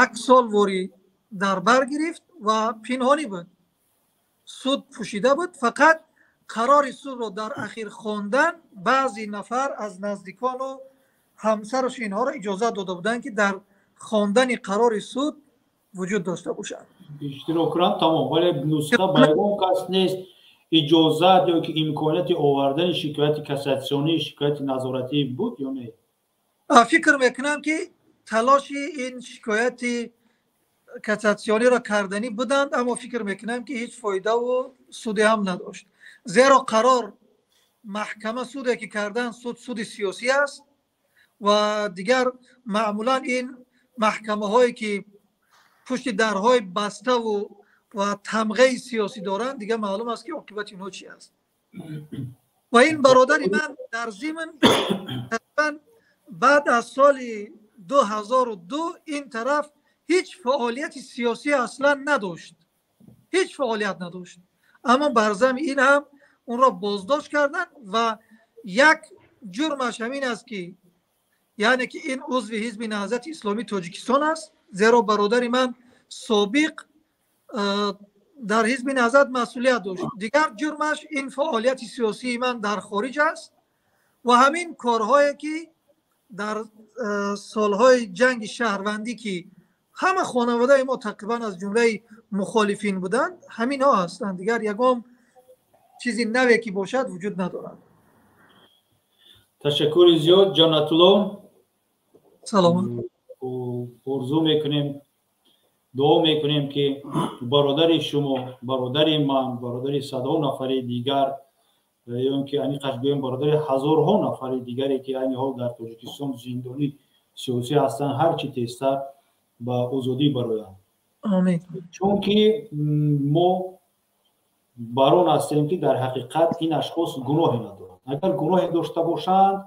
як сол ворӣ дар бар гирифт ва пинҳонӣ буд, суд пӯшида буд. Фақат қарори судро дар ахир хондан баъзе нафар аз наздикону ҳамсараш инҳоро иҷозат дода буданд, ки дар хондани қарори суд вуҷуд дошта бошад. Иштирок кунанд, тамом. Вале нусха ба ягон кас нест? Иҷозат ё ки имконияти овардани шикояти кассатсионӣ, шикояти назоратӣ буд ё не? Фикр мекунам, ки талоши ин шикояти кассатсиониро карданӣ буданд, аммо фикр мекунам, ки ҳеҷ фоидаву суде ҳам надошт, зеро қарор маҳкама суде ки кардан, суд суди сиёсӣ аст ва дигар маъмулан ин маҳкамаҳое ки пушти дарҳои баставу ва тамғаи сиёсӣ доранд, дигар маълум аст, ки оқибати инҳо чи аст. Ва ин бародари ман дар зимн тақрибан баъд аз соли 2002 ин тараф ҳеҷ фаъолияти сиёсӣ аслан надошт, ҳеҷ фаъолият надошт, аммо бар зами ин ҳам онро боздошт карданд ва як ҷурмаш ҳамин аст, ки яъне ки ин узви Ҳизби Наҳзати Исломии Тоҷикистон аст, зеро бародари ман собиқ дар Ҳизби Наҳзат масъулият дошт. Дигар ҷурмаш ин фаъолияти сиёсии ман дар хориҷ аст ва ҳамин корҳое ки дар солҳои ҷанги шаҳрвандӣ, ки ҳама хонаводаи мо тақрибан аз ҷумлаи мухолифин буданд, ҳаминҳо ҳастанд. Дигар ягон Чизи наве ки бошад, вуҷуд надорад. Ташаккури зиёд, Ҷаннатулло. Саломат. Орзу мекунем, дуо мекунем, ки бародари шумо, бародари ман, бародари садҳо нафари дигар, ё ин ки аниқаш гӯем, бародари ҳазорҳо нафари дигаре, ки айни ҳол дар Тоҷикистон зиндонӣ сиёсӣ ҳастанд, ҳарчи тезтар ба озодӣ бароянд, чунки мо бар он ҳастем, ки дар ҳақиқат ин ашхос гуноҳе надоранд. Агар гуноҳе дошта бошанд,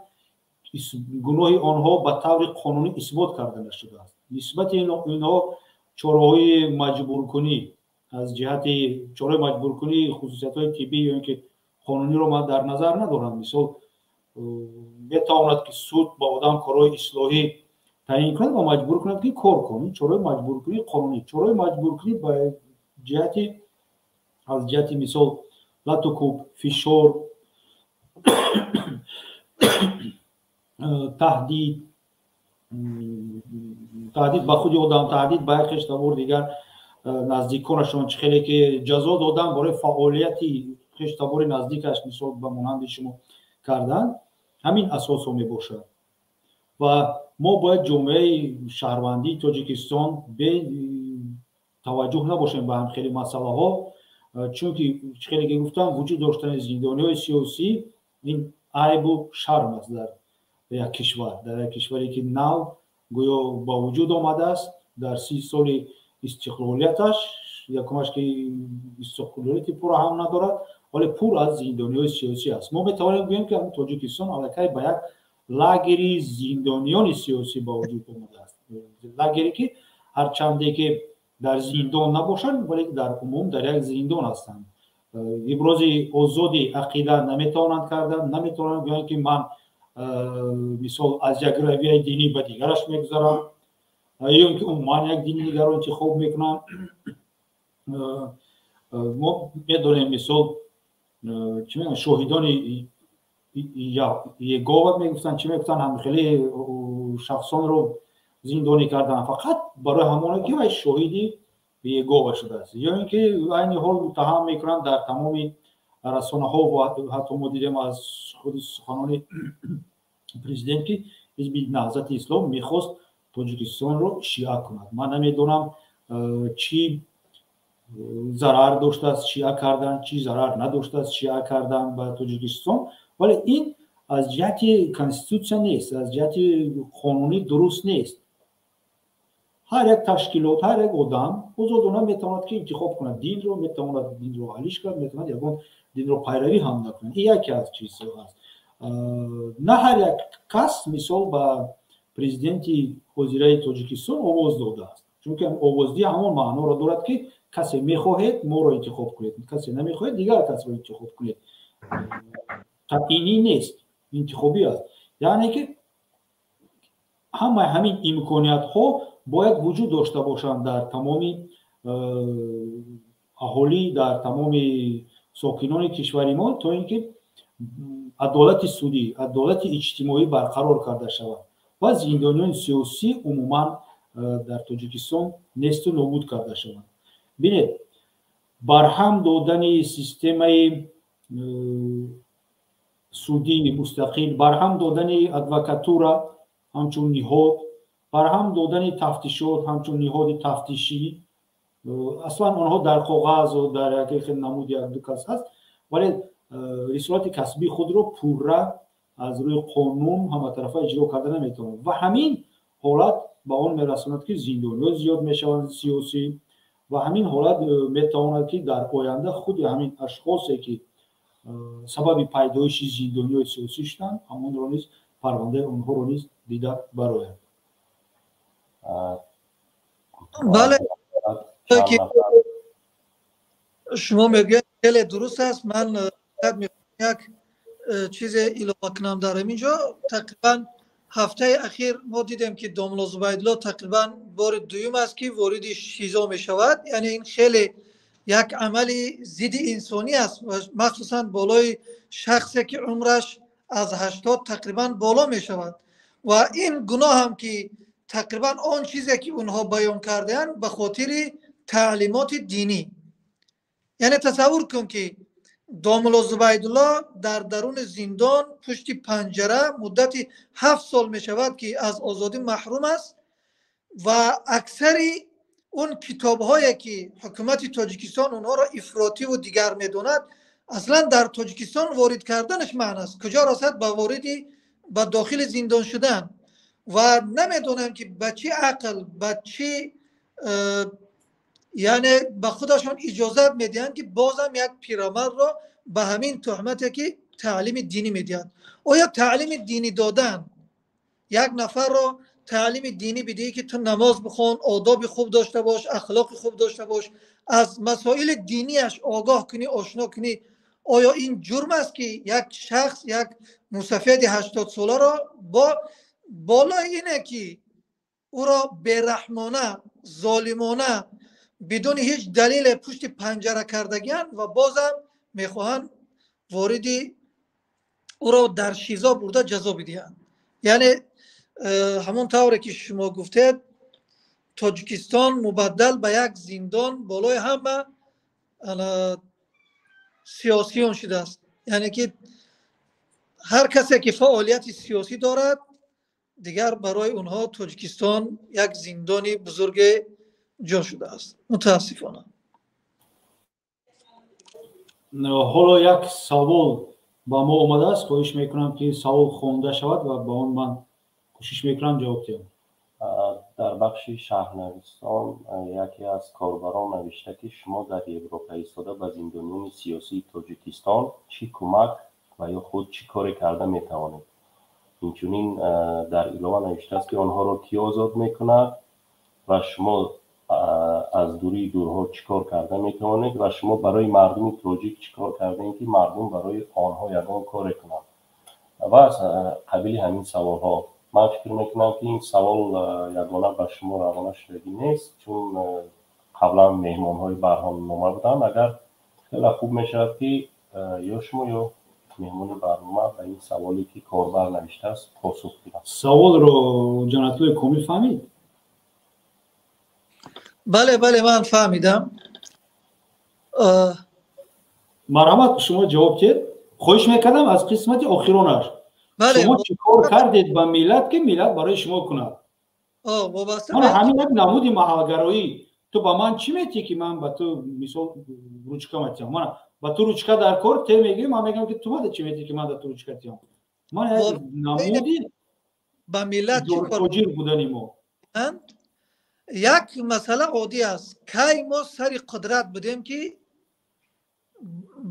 гуноҳи онҳо ба таври қонунӣ исбот карда нашудааст. Нисбати инҳо чораҳои маҷбуркунӣ, аз ҷиҳати чораи маҷбуркунӣ, хусусиятҳои тиббӣ ё ин ки қонуниро ман дар назар надорам. Мисол, метавонад, ки суд ба одам корҳои ислоҳӣ таъин кунад ва маҷбур кунад, ки кор кун. Чораи маҷбуркунӣ қонунӣ, чораи маҷбуркунӣ ба ҷиҳати, аз ҷиҳати, мисол, лату кӯб, фишор, таҳдид, таҳдид ба худи одам, таҳдид ба як хештабор дигар наздиконашон, чӣ хеле ки ҷазо додан барои фаъолияти хештабори наздикаш, мисол, ба монанди шумо кардан, ҳамин асосҳо мебошад. Ва мо бояд ҷомеаи шаҳрвандии Тоҷикистон бе таваҷҷӯҳ набошем ба ҳамхели масъалаҳо, чунки чӣ хеле ки гуфтам, вуҷуд доштани зиндониҳои сиёсӣ ин айбу шарм аст дар як кишвар, дар як кишваре, ки нав гӯё ба вуҷуд омадааст. Дар 30 соли истиқлолияташ якумаш ки истиқлолияти пурра ҳам надорад, вале пур аз зиндониҳои сиёсӣ аст. Мо метавонем гӯем, ки Тоҷикистон аллакай ба як лагери зиндониёни сиёсӣ ба вуҷуд омадааст, лагере, ки ҳарчанде ки дар зиндон набошанд, вале дар умум дар як зиндон ҳастанд. Ибрози озоди ақида наметавонанд кардан, наметавонанд гӯянд, ки ман, мисол, аз як равияи динӣ ба дигараш мегузарам ё ин ки умуман як дини дигарро интихоб мекунам. Мо медонем, мисол, чӣ мегӯянд, шоҳидони Егова мегуфтанд, чӣ мегуфтанд, ҳамхеле шахсонро зиндонӣ кардан фақат барои ҳамоне, ки вай шоҳиди Егова шудааст. Ё ин ки айни ҳол муттаҳам мекунанд дар тамоми расонаҳо ва ҳатто мо дидем аз худи суханони президент, ки ҳизби Наҳзати Ислом мехост Тоҷикистонро шиа кунад. Ман намедонам, чӣ зарар доштааст шиа кардан, чӣ зарар надоштааст шиа кардан ба Тоҷикистон, вале ин аз ҷиҳати конститутсия нест, аз ҷиҳати қонунӣ дуруст нест. Ҳар як ташкилот, ҳар як одам озодона метавонад, ки интихоб кунад динро, метавонад динро алиш кунад, метавонад ягон динро пайравӣ ҳам накунад. Ин яке аз чизҳо аст. На ҳар як кас, мисол, ба президенти ҳозираи Тоҷикистон овоз додааст, чунки овоздиҳӣ ҳамон маъноро дорад, ки касе мехоҳед, моро интихоб кунед, касе намехоҳед, дигар касро интихоб кунед. Таъинӣ нест, интихобӣ аст. Яъне ки ҳамаи ҳамин имкониятҳо бояд вуҷуд дошта бошанд дар тамоми аҳолӣ, дар тамоми сокинони кишвари мо, то ин ки адолати судӣ, адолати иҷтимоӣ барқарор карда шавад ва зиндониёни сиёсӣ умуман дар Тоҷикистон несту нобуд карда шаванд. Бинед, барҳам додани системаи судии мустақил, барҳам додани адвокатура ҳамчун ниҳод, барҳам додани тафтишот ҳамчун ниҳоди тафтишӣ. Аслан онҳо дар коғазу дар як хел намуди якду кас ҳаст, вале рисолати касбии худро пурра аз рӯи қонун ҳаматарафа иҷро карда наметавонад. Ва ҳамин ҳолат ба он мерасонад, ки зиндониҳо зиёд мешаванд сиёсӣ, ва ҳамин ҳолат метавонад, ки дар оянда худи ҳамин ашхосе, ки сабаби пайдоиши зиндониҳои сиёсӣ шуданд, ҳамонро низ, парвандаи онҳоро низ дида барояд. Бале, ки шумо мегӯяд, хеле дуруст аст. Ман як чизе илова кунам дар ҳамин ҷо. Тақрибан ҳафтаи ахир мо дидем, ки домло Зубайдулло тақрибан бори дуюм аст, ки вориди ШИЗО мешавад. Яъне ин хеле як амали зидди инсонӣ аст, махсусан болои шахсе, ки умраш аз 80 тақрибан боло мешавад. Ва ин гуноҳам, ки тақрибан он чизе, ки онҳо баён кардаанд, ба хотири таълимоти динӣ. Яъне тасаввур кун, ки Домулло Зубайдулло дар даруни зиндон пушти панҷара муддати 7 сол мешавад, ки аз озодӣ маҳрум аст ва аксари он китобҳое, ки ҳукумати Тоҷикистон онҳоро ифротиву дигар медонад, аслан дар Тоҷикистон ворид карданаш маън аст, куҷо расад ба вориди ба дохили зиндон шудан. Ва намедонам, ки ба чӣ ақл, ба чӣ, яъне ба худашон иҷозат медиҳанд, ки бозам як пирамардро ба ҳамин туҳмате, ки таълими динӣ медиҳад. Оё таълими динӣ додан, як нафарро таълими динӣ бидиҳӣ, ки ту намоз бихон, одоби хуб дошта бош, ахлоқи хуб дошта бош, аз масоили динияш огоҳ кунӣ, ошно кунӣ, оё ин ҷурм аст, ки як шахс, як мусафеди 80-соларо бо болои ине, ки ӯро бераҳмона, золимона, бидуни ҳеҷ далеле пушти панҷара кардагианд ва бозам мехоҳанд вориди ӯро дар шизо бурда ҷазо бидиҳанд? Яъне ҳамон тавре ки шумо гуфтед, Тоҷикистон мубаддал ба як зиндон болои ҳама сиёсиён шудааст. Яъне ки ҳар касе, ки фаъолияти сиёсӣ дорад, дигар барои онҳо Тоҷикистон як зиндони бузурге ҷо шудааст, мутаассифона. Ҳоло як савол ба мо омадааст. Хоҳиш мекунам, ки савол хонда шавад ва ба он ман кӯшиш мекунам ҷавоб диҳам. Дар бахши шаҳрнависон яке аз корбарон навишта, ки шумо дар Европа истода ба зиндониёни сиёсии Тоҷикистон чӣ кӯмак ва ё худ чӣ коре карда метавонед? Инчунин дар илова навиштааст, ки онҳоро кӣ озод мекунад ва шумо аз дурии дурҳо чӣ кор карда метавонед ва шумо барои мардуми тоҷик чӣ кор кардаем, ки мардум барои онҳо ягон коре кунанд, ва аз қабили ҳамин саволҳо. Ман фикр мекунам, ки ин савол ягона ба шумо равона шудагӣ нест, чун қаблан меҳмонҳои барнома буданд. Агар хеле хуб мешавад, ки ё шумо, ё меҳмони барнома ба ин саволе, ки корбар навиштааст, посух диҳад. Саволро Ҷанатуллои Комил фаҳмид? Бале, бале, ман фаҳмидам. Марҳамат, шумо ҷавоб диҳед. Хоҳиш мекардам, аз қисмати охиронаш: шумо чӣ кор кардед ба миллат, ки миллат барои шумо кунад? Мана ҳамин як намуди маҳалгароӣ. Ту ба ман чӣ метиҳӣ, ки ман ба ту, мисол, ручка метиҳам? Мана ба ту ручка дар кор, те мегӯӣ, ман мегӯям, ки ту мада чӣ метиҳӣ, ки ман да ту ручка тиҳам? Ман як намуди ба миллат тоҷир будани мо. Як масъала оддӣ аст: кай мо сари қудрат будем, ки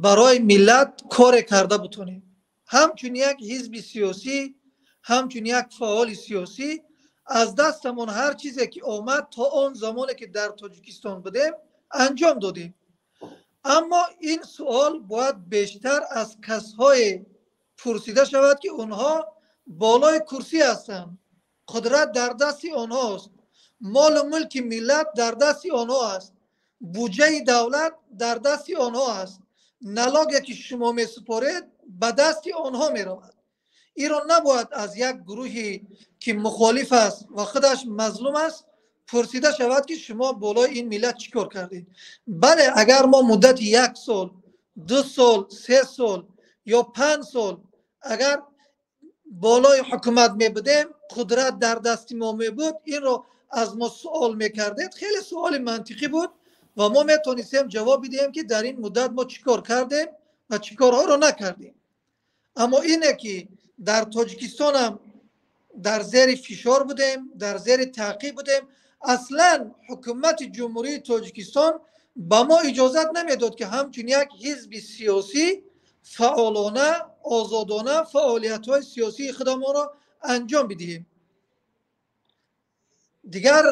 барои миллат коре карда бутонем? Ҳамчун як ҳизби сиёсӣ, ҳамчун як фаъоли сиёсӣ, аз дастамон ҳар чизе ки омад, то он замоне ки дар Тоҷикистон будем, анҷом додем. Аммо ин суол бояд бештар аз касҳое пурсида шавад, ки онҳо болои курсӣ ҳастанд, қудрат дар дасти онҳост, молу мулки миллат дар дасти онҳо аст, буҷаи давлат дар дасти онҳо аст, налоге ки шумо месупоред, ба дасти онҳо меравад. Инро набояд аз як гурӯҳе, ки мухолиф аст ва худаш мазлум аст, пурсида шавад, ки шумо болои ин миллат чӣ кор кардед. Бале, агар мо муддати як сол, 2 сол, 3 сол ё 5 сол агар болои ҳукумат мебудем, қудрат дар дасти мо мебуд, инро аз мо суол мекардед, хеле суоли мантиқӣ буд ва мо метавонистем ҷавоб бидиҳем, ки дар ин муддат мо чӣ кор кардем ва чӣ корҳоро накардем. Аммо ине ки дар Тоҷикистонам дар зери фишор будем, дар зери таъқиб будем. Аслан ҳукумати Ҷумҳурии Тоҷикистон ба мо иҷозат намедод, ки ҳамчун як ҳизби сиёсӣ фаъолона, озодона фаъолиятҳои сиёсии худамонро анҷом бидиҳем. Дигар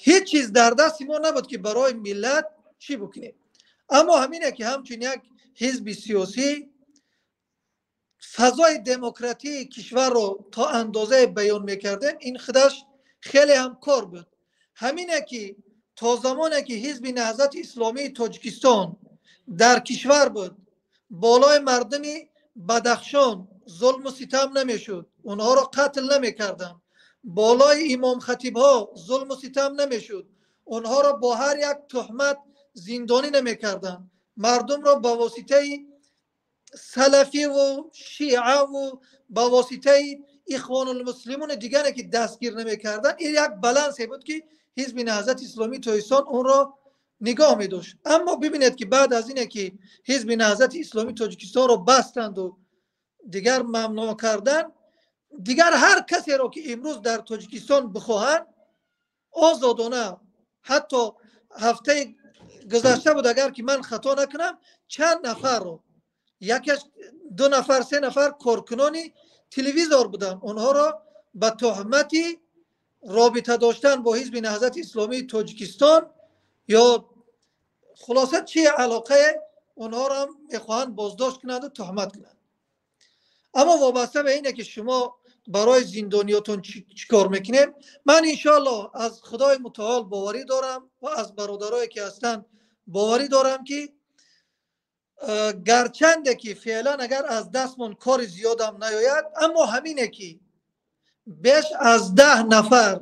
ҳеҷ чиз дар дасти мо набуд, ки барои миллат чӣ бикунем. Аммо ҳамине ки ҳамчун як ҳизби сиёсӣ фазои демократии кишварро то андозае баён мекардем, ин худаш хеле ҳам кор буд. Ҳамине ки то замоне ки Ҳизби Наҳзати Исломии Тоҷикистон дар кишвар буд, болои мардуми Бадахшон зулму ситам намешуд, онҳоро қатл намекарданд, болои имомхатибҳо зулму ситам намешуд, онҳоро бо ҳар як туҳмат зиндонӣ намекарданд, мардумро ба воситаи Салафиву шиаву ба воситаи Ихвонулмуслимуни дигаре ки дастгир намекарданд, ин як балансе буд, ки Ҳизби Наҳзати Исломии Тоҷикистон онро нигоҳ медошт. Аммо бибинед, ки баъд аз ине ки Ҳизби Наҳзати Исломии Тоҷикистонро бастанду дигар мамнӯъ карданд, дигар ҳар касеро ки имрӯз дар Тоҷикистон бихоҳанд, озодона, ҳатто ҳафтаи гузашта буд, агар ки ман хато накунам, чанд нафарро, якаш ду нафар, се нафар коркунони телевизор буданд, онҳоро ба туҳмати робита доштан бо Ҳизби Наҳзати Исломии Тоҷикистон ё хулоса чи алоқае, онҳоро мехоҳанд боздошт кунанду туҳмат кунанд. Аммо вобаста ба ине ки шумо барои зиндониётон чӣ кор мекунем, ман иншоаллоҳ аз Худои Мутаол боварӣ дорам ва аз бародарое ки ҳастанд боварӣ дорам, ки гарчанде ки феълан агар аз дастмон кори зиёдам наёяд, аммо ҳамине ки беш аз 10 нафар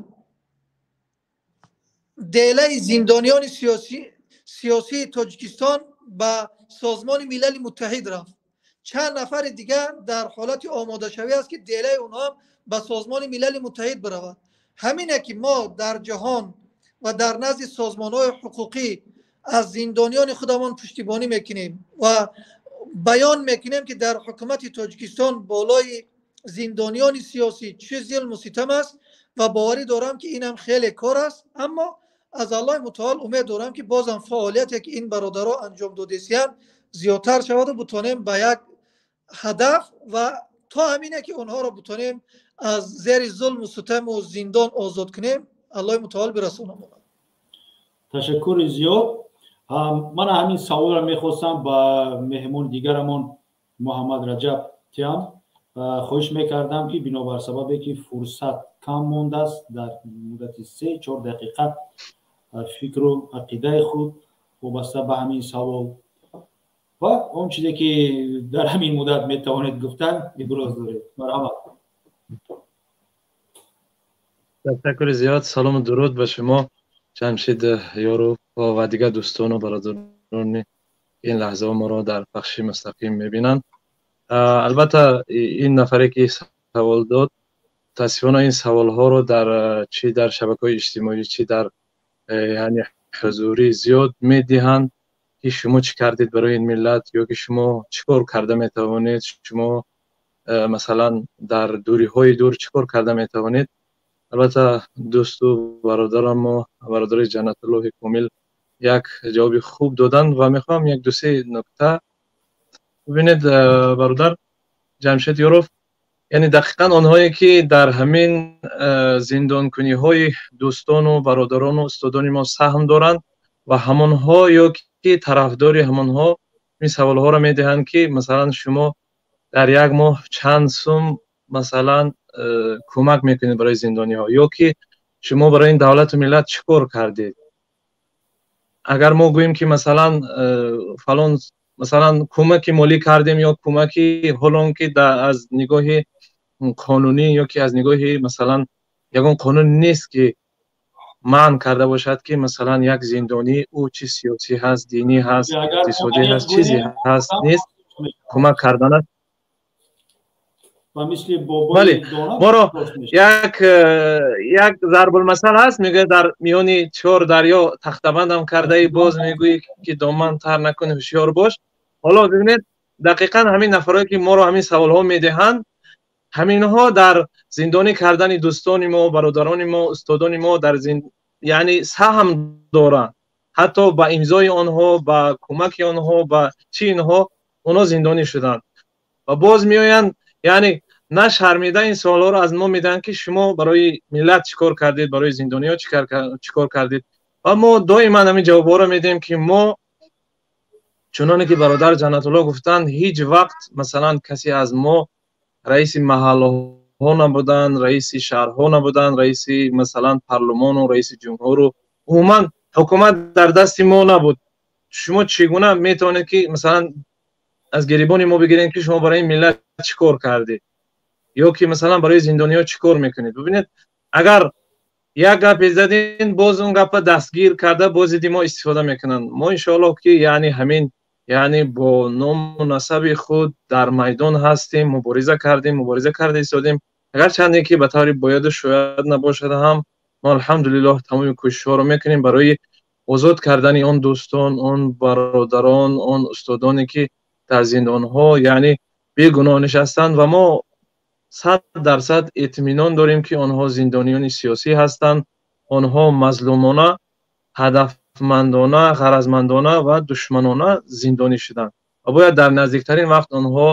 делаи зиндониёни сиёсии Тоҷикистон ба Созмони Милали Муттаҳид рафт, чанд нафари дигар дар ҳолати омодашавӣ аст, ки делаи онҳо ба Созмони Милали Муттаҳид биравад. Ҳамине ки мо дар ҷаҳон ва дар назди созмонҳои ҳуқуқӣ аз зиндониёни худамон пуштибонӣ мекунем ва баён мекунем, ки дар ҳукумати Тоҷикистон болои зиндониёни сиёсӣ чӣ зулму ситам аст, ва боварӣ дорам, ки инам хеле кор аст. Аммо аз Аллоҳи Мутаол умед дорам, ки бозам фаъолияте ки ин бародаро анҷом додесиянд, зиёдтар шаваду бутонем ба як ҳадаф ва то ҳамине ки онҳоро бутонем аз зери зулму ситаму зиндон озод кунем, Аллоҳи Мутаол бирасонамонад. Ташаккури зиёд. Ман ҳамин саволро мехостам ба меҳмони дигарамон Муҳаммад Раҷаб тиям. Хоҳиш мекардам, ки бинобар сабабе ки фурсат кам мондааст, дар муддати 3-4 дақиқа фикру ақидаи худ вобаста ба ҳамин савол ва он чизе ки дар ҳамин муддат метавонед гуфтан, иброз доред. Марҳамат. Ташаккури зиёд. Салому дуруд ба шумо, Ҷамшид Ёров, ва дигар дӯстону бародарони ин лаҳзаҳо моро дар пахши мустақим мебинанд. Албатта, ин нафаре ки савол дод, мутаассифона ин саволҳоро дар чӣ дар шабакаҳои иҷтимоӣ, чӣ дар яъне ҳузурӣ зиёд медиҳанд, ки шумо чӣ кардед барои ин миллат ё ки шумо чӣ кор карда метавонед, шумо масалан дар дуриҳои дур чӣ кор карда метавонед. Албатта, дӯсту бародарам мо, бародари Ҷаннатуллоҳи Комил, як ҷавоби хуб доданд ва мехоҳам як ду-се нукта. Бибинед, бародар Ҷамшед Ёров, яъне дақиқан онҳое ки дар ҳамин зиндонкуниҳои дӯстону бародарону устодони мо саҳм доранд ва ҳамонҳо ё ки тарафдори ҳамонҳо ин саволҳоро медиҳанд, ки масалан шумо дар як моҳ чанд сум масалан кӯмак мекунед барои зиндониҳо ё ки шумо барои ин давлату миллат чӣ кор кардед. Агар мо гӯем, ки масалан фалон масалан кӯмаки молӣ кардем ё кӯмаки, ҳолон ки аз нигоҳи қонунӣ ё ки аз нигоҳи масалан ягон қонун нест, ки манъ карда бошад, ки масалан як зиндонӣ, ӯ чи сиёсӣ ҳаст, динӣ ҳаст, иқтисодӣ ҳаст, чизе ҳаст, нест кӯмак карданаш. Бале, моро як зарбулмасал ҳаст, мегӯяд: дар миёни чор дарё тахтабандам кардаи, боз мегӯӣ, ки доман тар накун, ҳушёр бош. Ҳоло бибинед, дақиқан ҳамин нафарое ки моро ҳамин саволҳо медиҳанд, ҳаминҳо дар зиндонӣ кардани дӯстони мо, бародарони мо, устодони мо дар яъне саҳм доранд. Ҳатто ба имзои онҳо, ба кӯмаки онҳо, ба чӣ инҳо онҳо зиндонӣ шуданд ва боз меоянд, яъне на шармида ин саволҳоро аз мо медиҳанд, ки шумо барои миллат чӣ кор кардед, барои зиндониҳо чӣ кор кардед. Ва мо доиман ҳамин ҷавобҳоро медиҳем, ки мо, чуноне ки бародар Ҷаннатулло гуфтанд, ҳеҷ вақт масалан касе аз мо раиси маҳаллаҳо набуданд, раиси шаҳрҳо набуданд, раиси масалан парлумону раиси ҷумҳуру умуман ҳукумат дар дасти мо набуд. Шумо чӣ гуна метавонед, ки масалан аз гирибони мо бигиред, ки шумо барои миллат чӣ кор кардед ё ки масалан барои зиндониҳо чӣ кор мекунед? Бибинед, агар як гапе задин, боз он гапа дастгир карда, боз зидди мо истифода мекунанд. Мо иншоаллоҳ, ки яъне ҳамин Яъне бо ному насаби худ дар майдон ҳастем, мубориза кардем, мубориза карда истодем. Агарчанде ки ба таври бояду шояд набошад ҳам, мо алҳамдулиллоҳ тамоми кӯшишҳоро мекунем барои озод кардани он дӯстон, он бародарон, он устодоне ки дар зиндонҳо яъне бегуноҳ нишастанд ва мо 100% итминон дорем ки онҳо зиндониёни сиёсӣ ҳастанд. Онҳо мазлумона, ҳадафмандона, ғаразмандона ва душманона зиндонӣ шуданд ва бояд дар наздиктарин вақт онҳо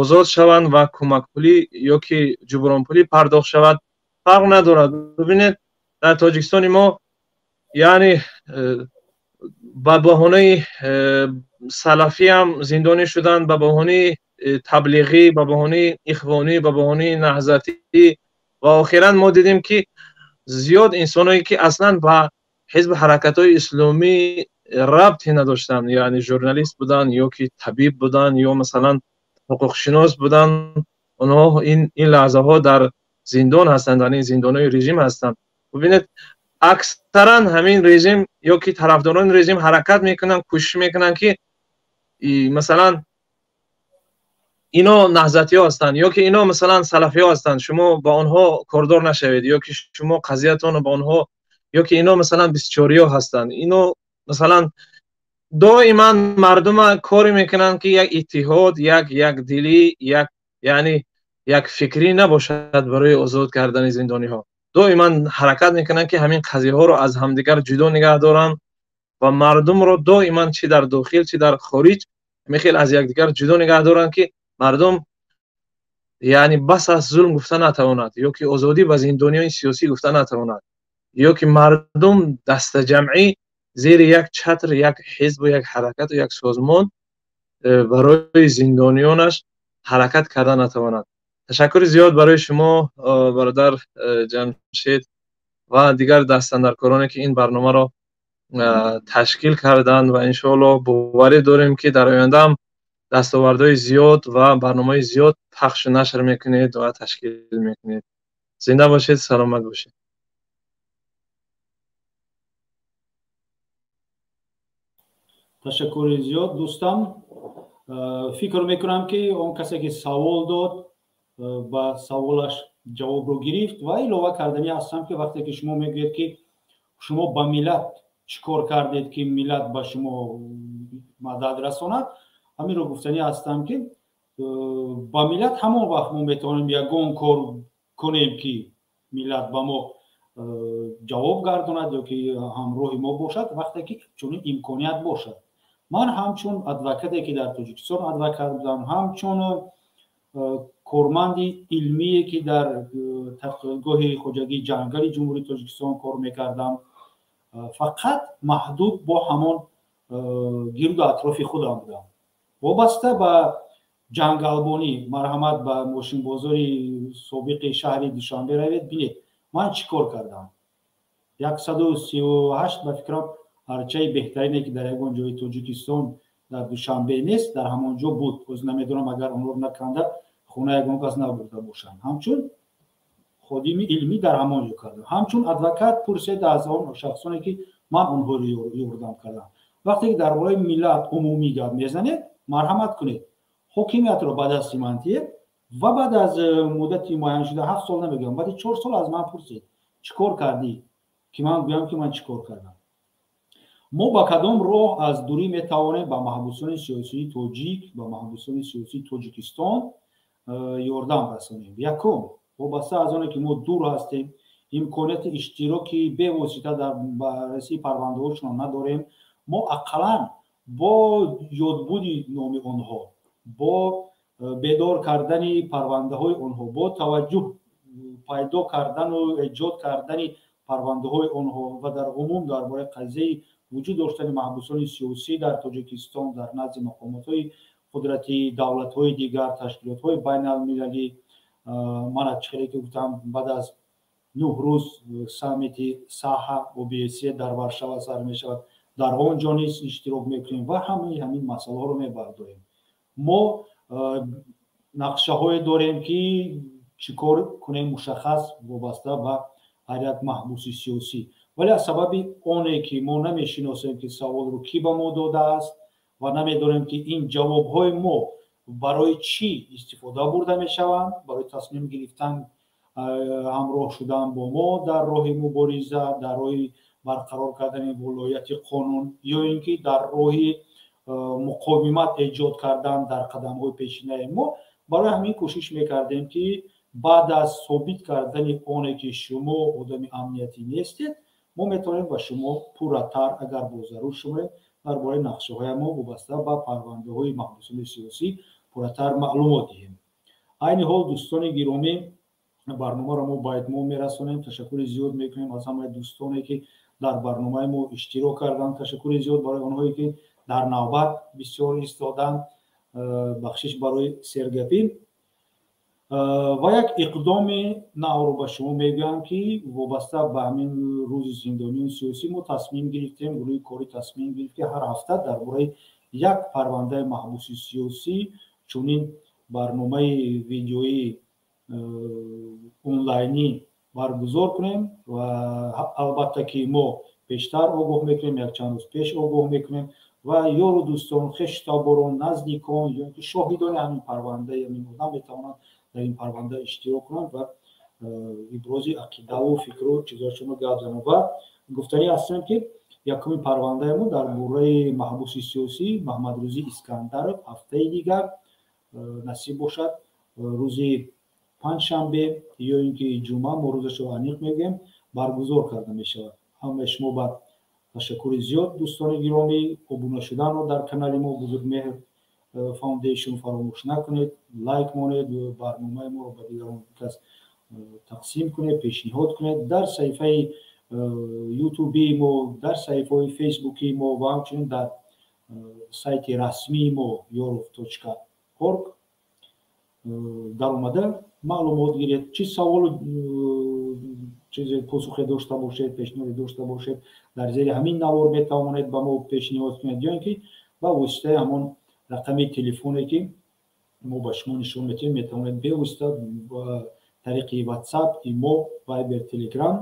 озод шаванд ва кӯмакпулӣ ё ки ҷубронпулӣ пардохт шавад. Фарқ надорад. Бибинед, дар Тоҷикистони мо яъне ба баҳонаи салафӣ ҳам зиндонӣ шуданд, ба баҳонаи таблиғӣ, ба баҳонаи ихвонӣ, ба баҳонаи наҳзатӣ ва охиран мо дидем ки зиёд инсоное ки аслан ба ҳизби ҳаракатҳои исломӣ рабте надоштанд, яъне журналист буданд ё ки табиб буданд ё масалан ҳуқуқшинос буданд, онҳо ин лаҳзаҳо дар зиндон ҳастанд, дар ин зиндонҳои режим ҳастанд. Бибинед, аксаран ҳамин режим ё ки тарафдорони режим ҳаракат мекунанд, кӯшиш мекунанд ки масалан ино наҳзатиҳо ҳастанд ё ки ино масалан салафиҳо ҳастанд, шумо ба онҳо кордор нашавед, ё ки шумо қазиятонро ба онҳо, ё ки ино масалан бисчориҳо ҳастанд, ино масалан доиман мардума коре мекунанд ки як иттиҳод, як якдилӣ, як яъне як фикрӣ набошад барои озод кардани зиндониҳо. Доиман ҳаракат мекунанд ки ҳамин қазияҳоро аз ҳамдигар ҷудо нигаҳ доранд ва мардумро доиман чӣ дар дохил чӣ дар хориҷ мехел аз якдигар ҷудо нигаҳ доранд ки мардум яъне бас аз зулм гуфта натавонад, ё ки озодӣ ба зиндониёни сиёсӣ гуфта натавонад, ё ки мардум дастаҷамъӣ зери як чатр, як ҳизбу як ҳаракату як созмон барои зиндониёнаш ҳаракат карда натавонад. Ташаккури зиёд барои шумо бародар Ҷамшед ва дигар дастандаркороне ки ин барномаро ташкил карданд ва иншоаллоҳ боварӣ дорем ки дар оянда ҳам дастовардҳои зиёд ва барномаҳои зиёд пахшу нашр мекунед ва ташкил мекунед. Зинда бошед, саломат бошед. Ташаккури зиёд дӯстам. Фикр мекунам ки он касе ки савол дод ба саволаш ҷавобро гирифт ва илова карданӣ ҳастам ки вақте ки шумо мегӯед ки шумо ба миллат чӣ кор кардед ки миллат ба шумо мадад расонад, ҳаминро гуфтанӣ ҳастам ки ба миллат ҳамон вақт мо метавонем ягон кор кунем ки миллат ба мо ҷавоб гардонад ё ки ҳамроҳи мо бошад, вақте ки чунин имконият бошад. Ман ҳамчун адвокате ки дар Тоҷикистон адвокат будам, ҳамчун корманди илмие ки дар тадқиқотгоҳи хоҷагии ҷангали Ҷумҳурии Тоҷикистон кор мекардам, фақат маҳдуд бо ҳамон гирду атрофи худам будам. Вобаста ба ҷангалбонӣ, марҳамат ба мошинбозори собиқи шаҳри Душанбе равед, бинед ман чӣ кор кардам. 138 ба фикрам арчаи беҳтарине ки дар ягон ҷои Тоҷикистон дар Душанбе нест, дар ҳамон ҷо буд. Боз намедонам агар онро наканда хона ягон кас набурда бошанд. Ҳамчун ходими илмӣ дар ҳамон ҷо кардам. Ҳамчун адвокат пурсед аз он шахсоне ки ман онҳоро ёрдам кардам. Вақте ки дар бораи миллат умумӣ гап мезанед, марҳамат кунед, ҳокимиятро ба дасти ман диҳед ва баъд аз муддати муайяншуда 7 сол намегӯям, баъди 4 сол аз ман пурсед чӣ кор кардӣ, ки ман гӯям ки ман чӣ кор кардам. Мо ба кадом роҳ аз дурӣ метавонем ба маҳбусони сиёсии тоҷик, ба маҳбусони сиёсии Тоҷикистон ёрдам расонем? Якум, вобаста аз оне ки мо дур ҳастем, имконияти иштироки бевосита дар баррасии парвандаҳошон надорем, мо ақаллан бо ёдбуди номи онҳо, бо бедор кардани парвандаҳои онҳо, бо таваҷҷӯҳ пайдо кардану эҷод кардани парвандаҳои онҳо ва дар умум дар бораи қазияи вуҷуд доштани маҳбусони сиёсӣ дар Тоҷикистон дар назди мақомотҳои қудратӣ, давлатҳои дигар, ташкилотҳои байналмилалӣ, ман аз чӣ ки гуфтам, баъд аз 9 рӯз саммити саҳа ОБСЕ дар Варшава сар мешавад, дар он ҷо низ иштирок мекунем ва ҳамаи ҳамин масъалаҳоро мебардорем. Мо нақшаҳое дорем ки чӣ кор кунем мушаххас вобаста ба ҳар як маҳбуси сиёсӣ. Вале аз сабаби оне ки мо намешиносем, ки саволро кӣ ба мо додааст, ва намедонем, ки ин ҷавобҳои мо барои чӣ истифода бурда мешаванд, барои тасмим гирифтан ҳамроҳ шудан бо мо дар роҳи мубориза, дар роҳи барқарор кардани волояти қонун ё ин ки дар роҳи муқовимат эҷод кардан дар қадамҳои пешинаи мо. Барои ҳамин кӯшиш мекардем, ки баъд аз собит кардани оне ки шумо одами амниятӣ нестед, мо метавонем ба шумо пурратар, агар бо зарур шуморем, дар бораи нақшаҳои мо вобаста ба парвандаҳои маҳбусони сиёсӣ пурратар маълумот диҳем. Айни ҳол, дӯстони гиромӣ, барномаро мо ба итмом мерасонем. Ташаккури зиёд мекунем аз ҳамаи дӯстоне, ки дар барномаи мо иштирок карданд. Ташаккури зиёд барои онҳое, ки дар навбат бисёр истоданд. Бахшиш барои сергапӣ. Ва як иқдоми навро ба шумо мегӯям, ки вобаста ба ҳамин рӯзи зиндониёни сиёсӣ мо тасмим гирифтем, гурӯҳи корӣ тасмим гирифт, ки ҳар ҳафта дар бораи як парвандаи маҳбуси сиёсӣ чунин барномаи видеоӣ онлайнӣ баргузор кунем. Ва албатта ки мо пештар огоҳ мекунем, якчанд рӯз пеш огоҳ мекунем ва ёру дӯстон, хештаборон, наздикон ё ки шоҳидони ҳамин парвандаи ҳамин одам метавонанд дар ин парванда иштирок кунанд ва ибрози ақидаву фикру чизҳояшонро гап зананд. Ва гуфтанӣ ҳастем, ки якуми парвандаи мо дар бораи маҳбуси сиёсӣ Маҳмадрӯзӣ Искандаров ҳафтаи дигар, насиб бошад, рӯзи панҷшанбе ё ин ки ҷумъа, мо рӯзашро аниқ мегӯем, баргузор карда мешавад. Ҳамаи шумо ба ташаккури зиёд, дӯстони гиромӣ. Обуна шуданро дар канали мо Бузургмеҳр Foundation фаромӯш накунед, лайк монед, барномаи моро ба дигарон кас тақсим кунед, пешниҳод кунед дар саҳифаи ютубии мо, дар саҳифаҳои фейсбукии мо ва ҳамчунин дар сайти расмии мо yorov.org даромада маълумот гиред. Чӣ саволу чизе, посухе дошта бошед, пешниҳоде дошта бошед, дар зери ҳамин навор метавонед ба мо пешниҳод кунед ё ин ки ба воситаи ҳамон рақами телефоне, ки мо ба шумо нишон медиҳем, метавонед бевосита ба тариқи WhatsApp, имо, Viber, Telegram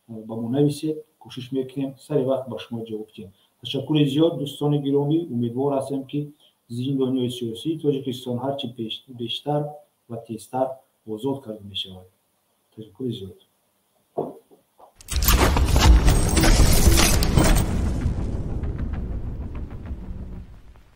ба мо нависед. Кӯшиш мекунем сари вақт ба шумо ҷавоб диҳем. Ташаккури зиёд, дӯстони гиромӣ. Умедвор ҳастем, ки зиндониҳои сиёсии Тоҷикистон ҳарчи бештар ва тезтар озод карда мешавад. Ташаккури зиёд.